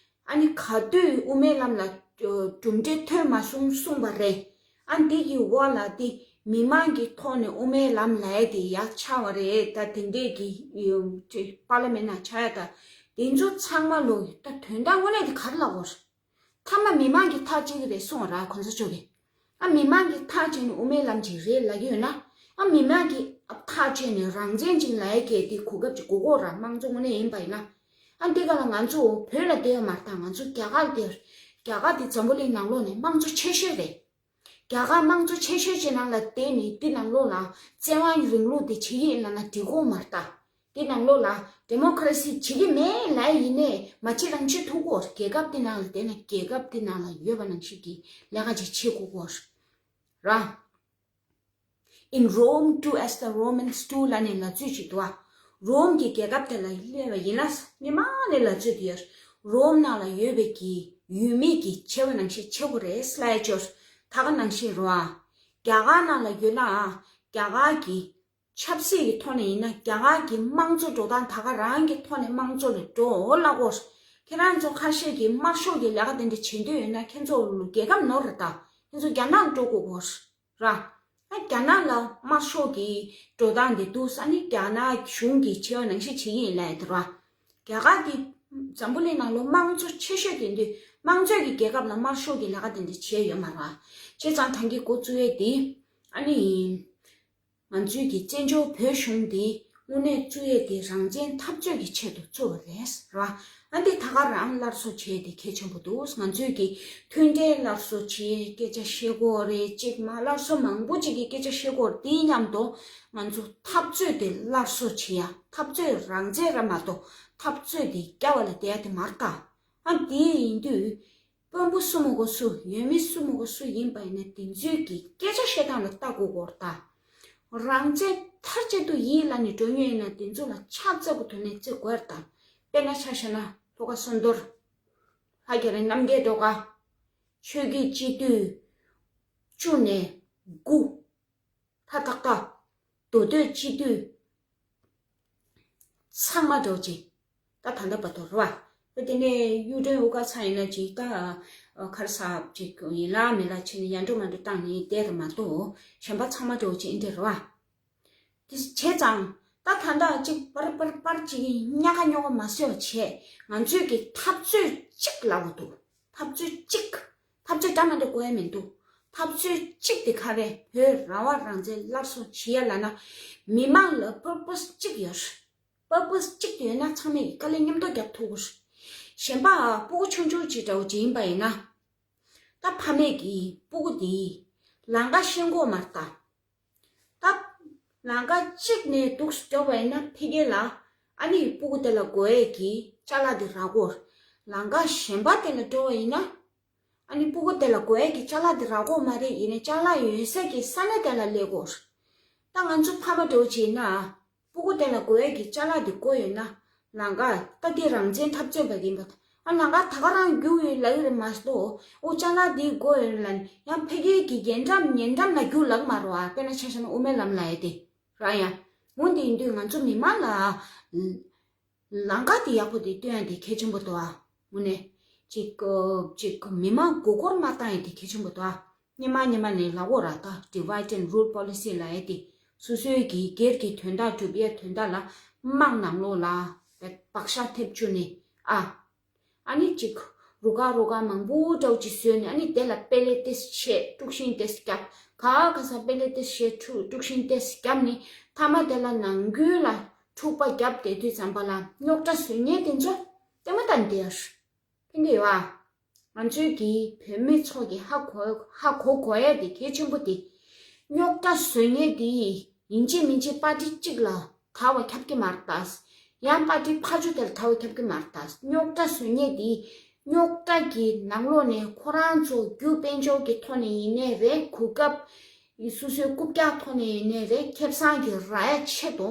ཨ་ནི་ག་དུས་དབུ་མའི་ལམ་ལ་གྲུབ་འབྲས་ཐོན་མ་སོང་གསུངས་པ་རེད། ཨ་འདི་གི་འོག་ལ་འདི་མི་མང་གི་ཐོག་ནས་དབུ་མའི་ལམ་ལབ་ཡ་དེ་ཡར་ཆགས་པ་རེད་ད། དེ་འདྲས་ཀྱི་པར་ལི་མེན་ནང་ཆགས་ཡ་ད། དེ་ཚོ་ཚང་མ་ལོ་ད་དོན་དག་དངོས་གནས་དེ་ག་རེ་ལབ་དགོས། མཐའ་མ་མི་མང་གིས་ཐག་བཅད་ཀྱི་རེད་གསུངས་ར་གོང་ས་མཆོག་གིས། ཨ་མི་མང་གིས་ཐག་བཅད་ནས་དབུ་མའི་ལམ་ཅིག་རེད་ལབ་ཀྱི་ཡོད་ན། ཨ་མི་མང་གིས་ཐག་བཅད་ནས་རང་བཙན་ཅིག་ལབ་ཡ་གི་དེ་གོ་སྐབས་ཅིག་དགོས་ཀྱི་ཡོད་ར། དམངས་གཙོ་དངོས་གནས་ཡིན་པ་ཡིན་ན། ཨ་འདི་ག་ལ་ང་ཚོ་བོད་ལ་བསྡད་ཡོད་མ་རེད་ད། ང་ཚོ་རྒྱ་གར་བསྡད་ཡོད། རྒྱ་གར་དེ་འཛམ་བུ་གླིང་ནང་ལོགས་ནས་དམངས་གཙོ་ཆེ་ཤོས་རེད། རྒྱ་གར་དམངས་གཙོ་ཆེ་ཤོས་ཅིག་ནང་ལ་བསྡད་ནས་འདི་ནང་ལོགས་ལ་བཙན་དབང་རིང་ལུགས་དེ་བྱེད་ཀྱི་ཡིན་ལབ་ན་འགྲིག་གི་ཡོད་མ་རེད་ད། དེ་ནང་ལོགས་ལ་ཌི་མོ་ཀ་རེ་སི་བྱེད་ཀྱི་མེད་ལབ་ཡིན་ནའི་མ་བྱེད་རང་བྱེད་ཐུབ་ཀྱི་ཡོད་རེད། རྒྱལ་ཁབ་དེ་ནང་ལ་བསྡད་ན་རྒྱལ་ཁབ་དེ་ནང་ལ་ཡོད་པ་ནང་བཞིན་གྱི་ལས་ཀ་ཅིག་བྱེད་དགོས་ཀྱི་ཡོད་རེད། In Rome, do as the Romans do ལབ་ནས་ལབ་ཚུལ་ཅིག་འདུག་ཨ། རོམ་གྱི་རྒྱལ་ཁབ་དེ་ལ་སླེབས་པ་ཡིན་ན་སྔོན་མ་ནས་ལབ་ཚུལ་དེ་ཡོད། རོམ་ནང་ལ་ཡོད་པའི་གི་ཡུལ་མི་གི་བྱེད་པ་ནང་བཞིན་བྱེད་དགོས་རེད་ལབ་ཡ་ཅིག་ཡོད། ད་ག་ནང་བཞིན་རེད་བ། རྒྱ་གར་ནང་ལ་ཡོད་ན་རྒྱ་གར་གྱི་ཆབ་སྲིད་ཀྱི་ཐོག་ནས་ཡིན་ན་རྒྱ་གར་གྱི་དམངས་གཙོ་འགྲོ་སྟངས་ད་ག་རང་གི་ཐོག་ནས་དམངས་གཙོ་ལ་འགྲོ་ལབ་དགོས། ཁྱེད་རང་ཚོ་ཁ་ཤས་ཀྱིས་དམར་ཤོག་གི་ལས་ཀ་དེ་འདྲ་བྱེད་འདོད་ཡོད་ན་ཁྱེད་ཚོ་རྒྱལ་ཁབ་ནོར་རེད་ད། ཁྱེད་ཚོ་རྒྱ་ནག་འགྲོ་དགོས་གོ་ར། ཨ་རྒྱ་ནག་ལ་དམར་ཤོག་གི་འགྲོ་སྟངས་དེ་འདུག་ས་ནི་རྒྱ་ནག་གཞུང་གིས་བྱས་པ་ནང་བཞིན་བྱེད་ཀྱི་ཡིན་ལབ་ཡ་དེ་ར། རྒྱ་གར་དེ་འཛམ་བུ་གླིང་ནང་ལོ་དམངས་གཙོ་ཆེ་ཤོས་དེ་འདུག་དམངས་གཙོའི་གི་རྒྱལ་ཁབ་ལ་དམར་ཤོག་གི་ལས་ཀ་དེ་འདྲ་བྱས་ཡོད་མ་རེད། བྱས་ཙང་ད་གིན་འགོ་བཙུགས་ཡས་དེ་ཨ་ནི་ང་ཚོའི་གི་བཙན་བྱོལ་བོད་གཞུང་འདི་དངོས་གནས་བཙུགས་ཡས་དེ་རང་བཙན་འཐབ་རྩོད་ཀྱི་ཆེད་དུ་བཙུགས་པ་རེད་ར། ཨ་འདི་ད་ག་རང་སླར་གསོ་བྱས་ཏེ་གལ་ཆེན་པོ་འདུག་ང་ཚོའི་གི་མཐུན་སྒྲིལ་སླར་གསོ་བྱས་སྐད་ཆ་བཤད་དགོས་རེད་ཅིག་མ་སླར་གསོ་མང་པོ་ཅིག་གི་སྐད་ཆ་བཤད་དགོས་རེད། དེའི་མཉམ་དུ་ང་ཚོ་འཐབ་རྩོད་དེ་སླར་གསོ་བྱེད་ཡ། འཐབ་རྩོད་རང་བཙན་ར་མ་གཏོགས་འཐབ་རྩོད་དེ་རྒྱབ་ལ་བསྡད་ཡ་དེ་མ་རེད་ད། ཨ་དེ་ཡིན་དུས། དཔོན་པོ་སུ་མོ་གོ་སུ་ཡོད་མི་སུ་མོ་གོ་སུ་ཡིན་པ་ཡིན་ན་དེ་ཚོའི་གི་སྐད་ཆ་བཤད་སྟངས་ལ་ལྟ་དགོས་སྐོར་དང་། རང་བཙན་མཐར་གཅིག་ཏུ་ཡིན་ལབ་ནས་འགྲོ་མཁན་ཡིན་ན་དེ་ཚོ་ལ་ཕྱག་འཚལ་བའི་ཐོག་ནས་བརྩི་དགོས་དང་། དཔེར་ན་ཆ་བཞག་ན་ལྷོ་ཁ་སོན་རྡོར། ལྷ་རྒྱ་རི་རྣམ་རྒྱལ་སྒྲོལ་དཀར། ཆོས་བརྒྱུད་སྤྱི་འཐུས་བཅུ་ནས་དགུ། ལྷ་ཏག་ཏག་མདོ་སྟོད་སྤྱི་འཐུས་ཚང་མ་འདྲ་བོ་ཅིག་ད་ད་ལྟ་བར་དུ་རེད་བ། དེ་ནས་གཡུ་སྒྲོན་དབུ་དཀར་ཚང་ཡིན་ན་ཅིག་ད་ཁར་ས་ཅིག་ཡིན་ལ་མིན་ལ་ཕྱིན་ནས་ཡར་འགྲོ་མར་འགྲོ་བཏང་ནས་བསྡད་རེད་མ་གཏོགས་གཞན་པ་ཚང་མ་འདྲ་བོ་ཅིག་ཨིན་འདྲ་རེད་བ། དེ་བྱས་ཙང་ད་ད་ལྟ་ཅིག་པར་པར་པར་ཅིག་ཉག་ག་ཉོག་ག་མ་བཟོས་པ་བྱས། ང་ཚོས་ཀྱི་འཐབ་རྩོད་གཅིག་ལབ་པ་འདུག་འཐབ་རྩོད་གཅིག་འཐབ་རྩོད་འདྲ་མི་འདྲ་དགོས་ཡ་མི་འདུག་འཐབ་རྩོད་གཅིག་དེ་ག་རེ། བོད་རང་དབང་རང་བཙན་སླར་གསོ་བྱེད་ཡ་ལབ་ན། མི་མང་ལ་པར་པོ་སི་གཅིག་ཡོད། པར་པོ་སི་གཅིག་ཡོད་ན་ཚང་མས་དཀའ་ལས་མཉམ་དུ་རྒྱབ་ཐུབ་དགོས། གཞན་པ་སྤུ་གུ་ཆུང་ཆུང་ཅིག་འདྲ་བོ་ཅིག་ཡིན་པ་ཡིན་ན། ད་ཕ་མས་ཀྱིས་སྤུ་གུ་དེ་ལམ་ཁ་ཤེས་དགོས་མ་རེད་ད། ད་ལམ་ཁ་གཅིག་ནས་འདུག་སེ་འགྲོ་བ་ཡིན་ན་ཕ་གི་ལ། ཨ་ནི་སྤུ་གུ་དེ་ལ་དགོས་ཡས་ཀྱི་ཅ་ལག་དེ་རག་གོ། ལམ་ཁ་གཞན་པ་དེ་ལ་འགྲོ་བ་ཡིན་ན། ཨ་ནི་སྤུ་གུ་དེ་ལ་དགོས་ཡས་ཀྱི་ཅ་ལག་དེ་རག་གོ་མ་རེད། ཡིན་ནའི་ཅ་ལག་ཡོད་སའི་གི་ས་གནས་དེ་ལ་སླེབས་གོ། ད་ང་ཚོ་ཕ་མ་འདྲ་བོ་བྱས་ན། སྤུ་གུ་དེ་ལ་དགོས་ཡས་ཀྱི་ཅ་ལག་དེ་དགོས་ཡོད་ན། ལམ་ཁ་ད་དེ་རང་བཙན་འཐབ་རྩོད་པ་ཡིན་པ། ཨ་ལམ་ཁ་ད་ག་རང་རྒྱུགས་ཡོད་ལབ་ཀྱི་རེད་མ་གཏོགས། ཨོ་ཅ་ལག་དེ་དགོས་ཡོད་ལབ་ནས་ཡང་ཕ་གིའི་གི་རྒྱལ་འགྲམ་ཉེ་འགྲམ་ལ་རྒྱུགས་ལབ་ཀྱི་མ་རེད་བ། དཔེར་ན་ཆ་བཞག་ན་དབུ་མའི་ལམ་ལབ་ཡས་དེ་རང་ཡང་། འོ་དེ་ཡིན་དུས་ང་ཚོ་མི་མང་ལ་ལམ་ཁ་དེ་ཡག་པོ་དེ་སྟོན་ཡ་དེ་གལ་ཆེན་པོ་འདུག་ཨ། དངོས་གནས་ཅིག་ཅིག་མི་མང་མགོ་སྐོར་མ་བཏང་ཡ་དེ་གལ་ཆེན་པོ་འདུག་ཨ། སྔོན་མ་སྔོན་མ་ནས་ལབ་ཀྱི་ཡོད་རེད་ད། Divide and Rule Policy་ལབ་ཡ་དེ། སོ་སོའི་གི་སྒེར་གྱི་དོན་དག་སྒྲུབ་ཡའི་དོན་དག་ལ་དམག་ནང་ལོགས་ལ་བག་ཆགས་ཐེབས་བཅུག་ནས། ཨ། ཨ་ནི་ཅིག་རུ་ཁག་རུ་ཁག་མང་པོ་འདྲ་བོ་ཅིག་བཟོས་ནས། ཨ་ནི་དེ་ལ་དཔེ་ལེགས་ཏོག་ཙམ་བཤད། དཀྲུག་ཤིང་ཏོག་ཙམ་བརྒྱབ། ག་ག་ས་དཔེ་ལེགས་ཏོག་ཙམ་བཤད། དཀྲུག་དཀྲུག་ཤིང་ཏོག་ཙམ་བརྒྱབ་ནས། མཐའ་མ་དེ་ལ་ནང་ཁུལ་ལ་འཁྲུག་པ་བརྒྱབ་བསྡད་དུས་ཙམ་པ་ལ་རྙོག་དྲ་བཟོ་མཁན་དེ་ཚོ་ལྟད་མོ་ལྟ་ནས་བསྡད་ཡོད་རེད། ཕན་གྱི་ཡོད་ཨ། ང་ཚོའི་གི་བོད་མི་ཚོ་གི་ཧ་གོ་ཧ་གོ་དགོས་ཡ་དེ་གལ་ཆེན་པོ་དེ། རྙོག་དྲ་བཟོ་མཁན་དེ་ཡིན་གཅིག་མིན་གཅིག་པར་ཊི་གཅིག་ལ་དར་བ་ཁྱབ་ཀྱི་མ་རེད་ད། ཡང་པར་ཊི་ཕར་ཕྱོགས་དེ་ལ་དར་བ་ཁྱབ་ཀྱི་མ་རེད་ད། རྙོག་དྲ་བཟོ་མཁན་དེ་རྙོག་དྲ་གི་ནང་ལོགས་ནས་ཁོ་རང་ཚོ་རྒྱུ་དཔལ་འབྱོར་གྱི་ཐོག་ནས་ཡིན་ནའི་རེད། གོ་སྐབས་སོ་སོའི་རྐུབ་བཀྱག་ཐོག་ནས་ཡིན་ནའི་རེད། ཁེ་བཟང་གི་རག་ཡ་ཆེད་དུ།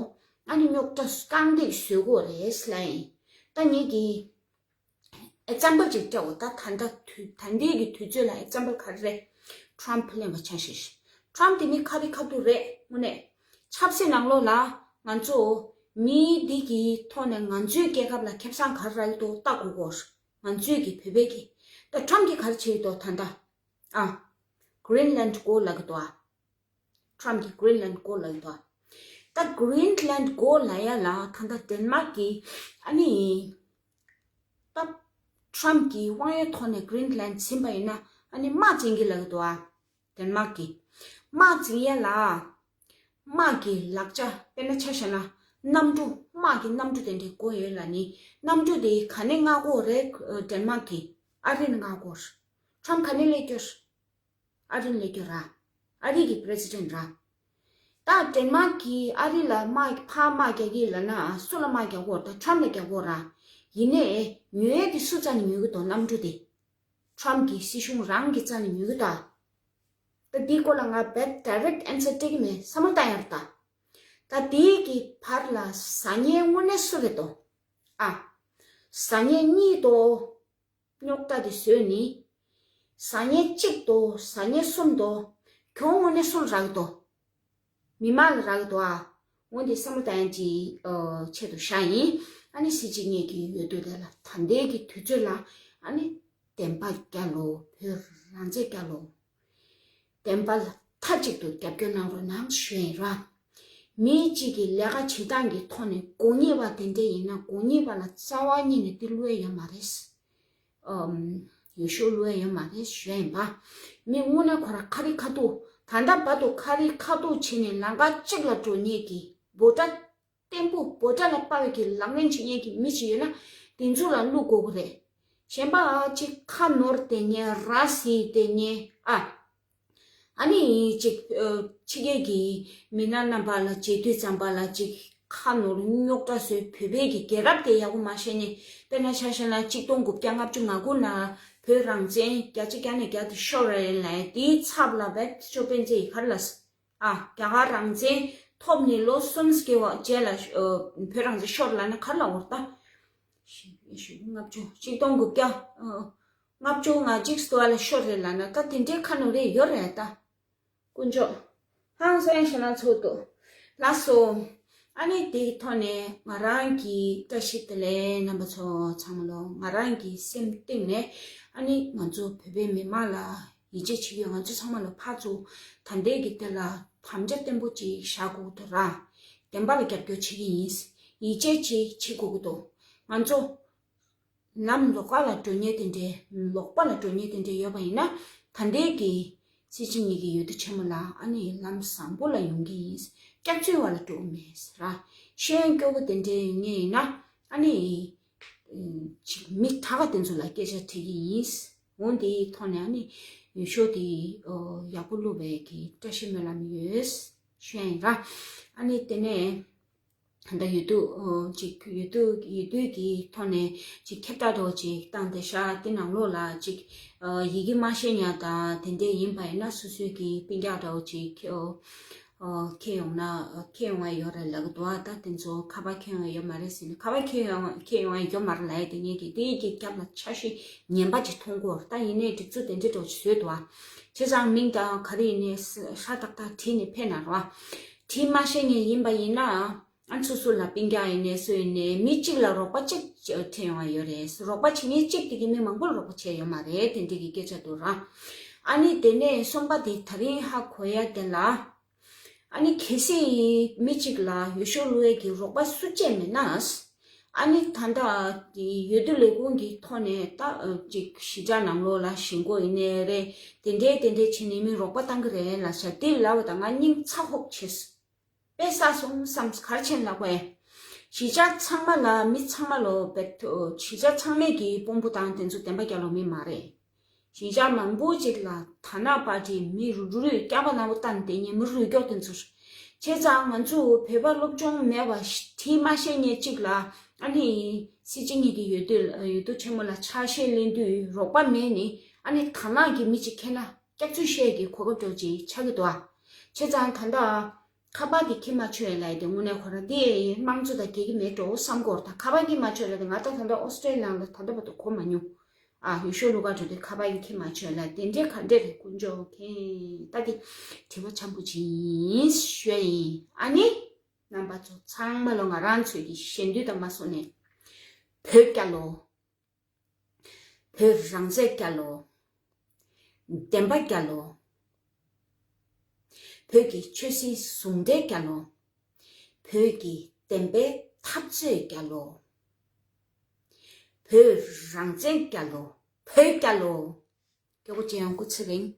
ཨ་ནི་རྙོག་དྲ་རྐང་སྟེགས་བཟོ་དགོས་རེད་ལབ་ཡིན། ད་ངེད་ཀྱིས་ཨེག་ཛམ་པལ་ཅིག་སྤྲད་འོ། ད་ད་ལྟ་དུས་ད་ལྟའི་གི་དུས་ཚོད་ལ་ཨེག་ཛམ་པལ་ག་རེ་རེད། ཊམ་ཕི་ལེན་པ་ཆ་བཞག་ན། ཊམ་ཕི་དེ་མི་ཁ་རི་ཁ་ཐུག་རེད། དངོས་གནས་ཆབ་སྲིད་ནང་ལོགས་ལ་ང་ཚོ་མི་འདི་གི་ཐོག་ནས་ང་ཚོའི་རྒྱལ་ཁབ་ལ་ཁེ་བཟང་ག་རེ་རག་གི་འདུག་ལྟ་དགོས་གོ། ང་ཚོའི་གི་བོད་པའི་གི། ད་ཊམ་ཕི་གིས་ག་རེ་བྱེད་ཀྱི་འདུག་ད་ལྟ། ཨ། Greenland go ལབ་ཀྱི་འདུག་ཨ། ཊམ་ཕི་གིས་Greenland go ལབ་ཀྱི་འདུག་ཨ། ད་Greenland go ལབ་ཡ་ལ་ད་ལྟ་ཌེན་མཱག་གིས་ཨ་ནི། ད་ཊམ་ཕི་གིས་དབང་ཡོད་ཐོག་ནས་Greenland ཟིན་པ་ཡིན་ན་ཨ་ནི་དམག་འཛིང་གི་ལབ་ཀྱི་འདུག་ཨ། ཌེན་མཱག་གིས། དམག་འཛིང་ཡ་ལ། དམག་གི་ལག་ཆ། དཔེར་ན་ཆ་བཞག་ན་གནམ་གྲུ། དམག་གི་གནམ་གྲུ་དེ་འདྲའི་དགོས་ཡོད་ལབ་ནི། གནམ་གྲུ་དེ་ག་ནས་མངགས་དགོས་རེད། ཨ། ཌེན་མཱག་གིས་ཨ་རི་ནས་མངགས་དགོས། ཊམ་ཕི་ག་ནས་སླེབས་ཀྱི་ཡོད། ཨ་རི་ནས་སླེབས་ཀྱི་ཡོད་ར། ཨ་རི་གི་པི་རེ་སི་ཌེན་ཊི་ར། ད་ཌེན་མཱག་གིས་ཨ་རི་ལ་དམག་ཕར་དམག་རྒྱག་གི་ལབ་ན་སུ་ལ་དམག་རྒྱག་དགོས་རེད། ད་ཊམ་ཕི་ལ་རྒྱག་དགོས་ར། ཡིན་ནའི་ཉོ་ཡ་དེ་སུ་རྩ་ནས་ཉོ་གི་འདུག་གནམ་གྲུ་དེ། ཊམ་ཕི་གི་སྲིད་གཞུང་རང་གི་རྩ་ནས་ཉོ་གི་འདུག་ད་འདིའི་སྐོར་ལ་ང་རྦད་ཌའི་རེག་ཊི་ཨན་སར་སྤྲད་ཀྱི་མེད། བསམ་བློ་བཏང་ཡ་རེད་ད། ད་འདི་གི་བར་ལ་ཟ་མཁན་དངོས་གནས་སུ་རེད་དོ། ཨ། ཟ་མཁན་གཉིས་དོ། རྙོག་དྲ་དེ་བཟོས་ནི། ཟ་མཁན་གཅིག་དོ། ཟ་མཁན་གསུམ་དོ། གྱོང་དངོས་གནས་སུ་ལ་རག་གི་འདུག་མི་མང་ལ་རག་གི་འདུག་ཨ། འོ་འདི་བསམ་བློ་བཏང་ཡ་གི་ཨ་ཆེད་དུ་བཞག་ཡིན། ཨ་ནི་གཟི་བརྗིད་ངེད་ཀྱི་ཡོད་དུས་དེ་ལ་ད་ལྟའི་གི་དུས་ཚོད་ལ་ཨ་ནི་བདེན་པ་རྒྱལ་ལོ། བོད་རང་བཙན་རྒྱལ་ལོ། བདེན་པ་ལ་མཐའ་གཅིག་ཏུ་རྒྱབ་སྐྱོར་གནང་རོགས་གནང་ཞུ་ཡ་ཡིན་ར། མི་གཅིག་གིས་ལས་ཀ་བྱེད་སྟངས་ཀྱི་ཐོག་ནས་དགོས་ངེས་པ་དེ་འདྲ་ཡིན་ན་དགོས་ངེས་པ་ལ་རྩ་བ་ཉིད་ནས་དེ་བསླུ་ཡ་ཡོད་མ་རེད། ཨམ། ཡོ་ཤུ་བསླུ་ཡ་ཡོད་མ་རེད་ཞུ་ཡ་ཡིན་པ། མི་དངོས་གནས་ཁོ་རང་ཁ་རི་ཁ་ཐུག་ད་ལྟ་བར་དུ་ཁ་རི་ཁ་ཐུག་བྱས་ནས་ལམ་ཁ་གཅིག་ལ་འགྲོ་མཁན་གྱི་འབོད་སྒྲ་བརྟན་པོ། འབོད་སྒྲ་ལ་དཔའ་བའི་གི་ལག་ལེན་བྱེད་མཁན་གྱི་མི་ཞིག་ཡོད་ན་དེ་ཚོ་ལ་བསླུ་དགོས་ཀྱི་རེད། གཞན་པ་ཨ་ཅིག་ཁ་ནོར་བསྡད་མཁན་ར་བཟི་བསྡད་མཁན་ཨ། ཨ་ནི་ཅིག་ཨ། ཕྱི་རྒྱལ་གྱི་མི་སྣ་རྣམ་པ་ལ་མཇལ་དུས་ཙམ་པ་ལ་ཅིག་ཁ་ནོར་རྙོག་དྲ་བཟོས། བོད་པའི་གི་རྒྱལ་རབས་དེ་ཡག་པོ་མ་ཤེས་ནས། དཔེར་ན་ཆ་བཞག་ན་གཅིག་སྟོང་དགུ་བརྒྱ་ལྔ་བཅུ་ང་དགུ་ལ་བོད་རང་བཙན་བརྒྱ་ཆ་བརྒྱ་ནས་བརྒྱ་དེ་ཤོར་རེད་ལབ་ཡ་དེའི་ཚབ་ལ་བེད་ཅོ་སྤེན་ཚེ་ཡིས་ག་རེ་ལབ་སོང་། ཨ། རྒྱ་གར་རང་བཙན་ཐོབ་ནས་ལོ་གསུམ་བརྒྱད་པ་རྗེས་ལ་ཨ། བོད་རང་བཙན་ཤོར་ལབ་ན་ག་རེ་ལབ་དགོས་རེད་ད། ཞེ་པོ་ལྔ་བཅུ། གཅིག་སྟོང་དགུ་བརྒྱ་ཨ། ལྔ་བཅུ་ང་གཅིག་ཙམ་ལ་ཤོར་རེད་ལབ་ན་ད་དེ་འདྲའི་ཁ་ནོར་རེ་ཡོད་རེད་ད། དཀོན་མཆོག་ཧང་སང་ཞེ་ལ་ཚོགས་འདུག་ལགས་སོ། ཨ་ནི་དེའི་ཐོག་ནས་ང་རང་གི་བཀྲ་ཤིས་བདེ་ལེགས། རྣམ་པ་ཚོ་ཚང་མ་ལོ། ང་རང་གི་སེམས་གཏིང་ནས་ཨ་ནི་ང་ཚོ་བོད་པའི་མི་མང་ལ་ཡིད་ཆེས་བྱེད་ཀྱི་ཡོད། ང་ཚོ་ཚང་མ་ལོ་ཕར་ཚུར་ད་ལྟའི་གི་དེ་ལ་དམ་བཅའ་བརྟན་པོ་ཅིག་བཞག་དགོས་འདུག་ར། བདེན་པ་ལ་རྒྱབ་སྐྱོར་བྱེད་ཀྱི་ཡིན། ཡིད་ཆེས་བྱེད་བྱེད་དགོས་ཀྱི་འདུག་ང་ཚོ་ལམ་ལོག་པ་ལ་འགྲོ་མཁན་དེ་འདྲའི་ལོག་པ་ལ་འགྲོ་མཁན་དེ་འདྲའི་ཡོད་པ་ཡིན་ན། ད་ལྟའི་གི་སྲིད་སྤྱི་གཉིས་ཀྱི་འོས་བསྡུ་ཆེན་མོ་ལ་ཨ་ནི་ལམ་བཟང་པོ་ལ་ཡོང་གི་ཡིན། སྐྱག་རྫུན་བ་ལ་འགྲོ་གི་མེད་ར། ཤེས་ཡོན་སྐྱོ་པོ་དེ་འདྲའི་ཡོད་མཁན་ཡིན་ན་ཨ་ནི་ཅིག་མི་དྲག་དེ་ཚོ་ལ་སྐད་ཆ་དྲིས་ཀྱི་ཡིན། འོ་འདིའི་ཐོག་ནས་ཨ་ནི་འོས་ཤོག་དེ་ཡག་པོ་བླུགས་པའི་གི་བཀྲ་ཤིས་སྨོན་ལམ་ཡོད་ཞུ་ཡ་ཡིན་ར། ཨ་ནི་དེ་ནས་ད་ལྟ་འོས་བསྡུ་ཅིག་འོས་བསྡུ་འོས་བསྡུ་གི་ཐོག་ནས་ཅིག་ཁྱབ་བསྒྲགས་འདྲ་བོ་ཅིག་བཏང་སྟེ་ཤག་དེ་ནང་ལོགས་ལ་ཅིག་ཡི་གེ་མ་ཤེས་མཁན་དང་དེ་འདྲས་ཡིན་པ་ཡིན་ན་སོ་སོའི་གི་སྤུན་ཀྱག་འདྲ་བོ་ཅིག་ཨོ། ཁྱེད་ཡོང་ན་ཁྱེད་ཡོང་བ་ཡོད་རེད་ལབ་ཀྱི་འདུག་ཨ་ད་དེ་ཚོ་ཁ་པར་ཁྱེད་ཡོང་བ་ཡོད་མ་རེད་ཟེར་ནས། ཁ་པར་ཁྱེད་ཡོང་ཁྱེད་ཡོང་བ་ཡོད་མ་རེད་ལབ་ཡ་དེ་ངེད་ཀྱིས་དེ་ཡི་གི་རྒྱབ་ལ་འཆར་གཞི་ངན་པ་ཅིག་མཐོང་གི་ཡོད་རེད། ད་ཡིན་ནའི་སྒྲིག་འཛུགས་དེ་འདྲ་འདྲ་བོ་ཅིག་བཟོས་འདུག་ཨ། བྱས་ཙང་མིང་དང་ག་རེ་ཡིན་ནའི་ཧྲ་ཏག་ཏག་བྲིས་ནས་ཕེབས་གནང་རོགས་ཨ། བྲིས་མ་ཤེས་མཁན་ཡིན་པ་ཡིན་ན། ཨ་སོ་སོ་ལ་སྤུན་ཀྱག་ཡིན་ནའི་སུ་ཡིན་ནའི་མི་གཅིག་ལ་རོགས་པ་གཅིག་ཁྲིད་ཡོང་བ་ཡོད་རེད། རོགས་པ་བྱེད་མཁན་གཅིག་དེ་གིས་མི་མང་པོ་ལ་རོགས་པ་བྱས་ཡོད་མ་རེད། དེ་འདྲ་གི་སྐད་ཆ་འདུག་ར། ཨ་ནི་དེ་ནས་གསུམ་པ་དེ་ད་རིང་ཧ་གོ་ཡ་དེ་ལ། ཨ་ནི་གལ་སྲིད་མི་གཅིག་ལ་འོས་ཤོག་བླུག་ཡས་ཀྱི་རོགས་པ་སུ་བྱས་མེད་ན། ཨ་ནི་ད་ལྟ་འོས་བསྡུ་ལས་ཁུངས་ཀྱི་ཐོག་ནས་ད་ཅིག་གཞིས་ཆགས་ནང་ལོགས་ལ་གཞིས་འགོ་ཡིན་ནའི་རེད། དེ་འདྲའི་དེ་འདྲའི་བྱས་ནས་མི་རོགས་པ་བཏང་གི་རེད་ལབ་ཤག་དེ་ལབ་པ་དང་ང་སྙིང་ཚ་ཧོབ་བྱས། དཔེ་བསགས་སོང་བསམས། ག་རེ་བྱས་ནས་ལབ་དགོས། གཞིས་ཆགས་ཚང་མ་ལ་མི་ཚང་མ་ལོ་བེད་གཞིས་ཆགས་ཚང་མས་ཀྱི་དཔོན་པོ་དང་དེ་ཚོ་བདེན་པ་རྒྱག་ལོ་མི་མ་རེད། གཞིས་ཆགས་མང་པོ་ཅིག་ལ་ད་ནག་པ་ཅིག་མི་རུ་རུ་རུས་སྐྱག་པ་ནག་པོ་བཏང་བསྡད་མཁན་མི་རུ་རུས་སྐྱོག་དེ་ཚོ་རེད། བྱས་ཙང་ང་ཚོ་བོད་པ་སློབ་སྦྱོང་མེད་པ་བྲིས་མ་ཤེས་མཁན་ཅིག་ལ་ཨ་ནི་སྲིད་སྤྱི་གཉིས་ཀྱི་འོས་བསྡུ་འོས་བསྡུ་ཆེན་མོ་ལ་ཆ་ཤས་ལེན་དུས་རོགས་པ་མེད་ནི་ཨ་ནི་ད་ནག་གི་མི་ཅིག་ཁེལ་ན་སྐྱག་རྫུན་བཤད་ཀྱི་གོ་སྐབས་འདྲ་ཅིག་ཆགས་ཀྱི་འདུག་ཨ། བྱས་ཙང་ད་ལྟ། ཁ་པར་གྱི་ཁྱི་མ་ཆོད་ལ་དེ་དངོས་གནས་ཁོ་རང་དེ་དམངས་གཙོ་དང་འགལ་གྱི་མེད་འགྲོ་བསམ་གྱི་ཡོད་རེད། ད་ཁ་པར་གྱི་མ་ཆོད་ལ་དེ་ང་ད་ད་ལྟ་ཨོ་སི་ཀྲེ་ལི་ཡ་ལ་ད་ལྟ་བར་དུ་གོ་མ་མྱོང་། ཨ་འོས་ཤོག་བླུག་ག་འགྲོ་དུས་ཁ་པར་གྱི་ཁྱི་མ་ཆོད་ལ་དེ་འདྲའི་ག་འདྲ་རེད། དཀོན་མཆོག་མཁྱེན། ད་དེ་དྲི་བ་འཇམ་པོ་ཅིག་ཡིན་ཞུ་ཡ་ཡིན། ཨ་ནི་རྣམ་པ་ཚོ་ཚང་མ་ལོ་ང་རང་ཚོའི་གི་ཞལ་འདོན་དང་མ་སོང་ནས་བོད་རྒྱལ་ལོ། བོད་རང་བཙན་རྒྱལ་ལོ། བདེན་པ་རྒྱལ་ལོ། བོད་ཀྱི་ཆོས་སྲིད་ཟུང་འབྲེལ་རྒྱལ་ལོ། བོད་ཀྱི་བདེན་པའི་འཐབ་རྩོད་རྒྱལ་ལོ། བོད་རང་བཙན་རྒྱལ་ལོ། བོད་རྒྱལ་ལོ། སྐྱོ་པོ་ཅན་ཡང་སྐུ་ཚེ་རིང་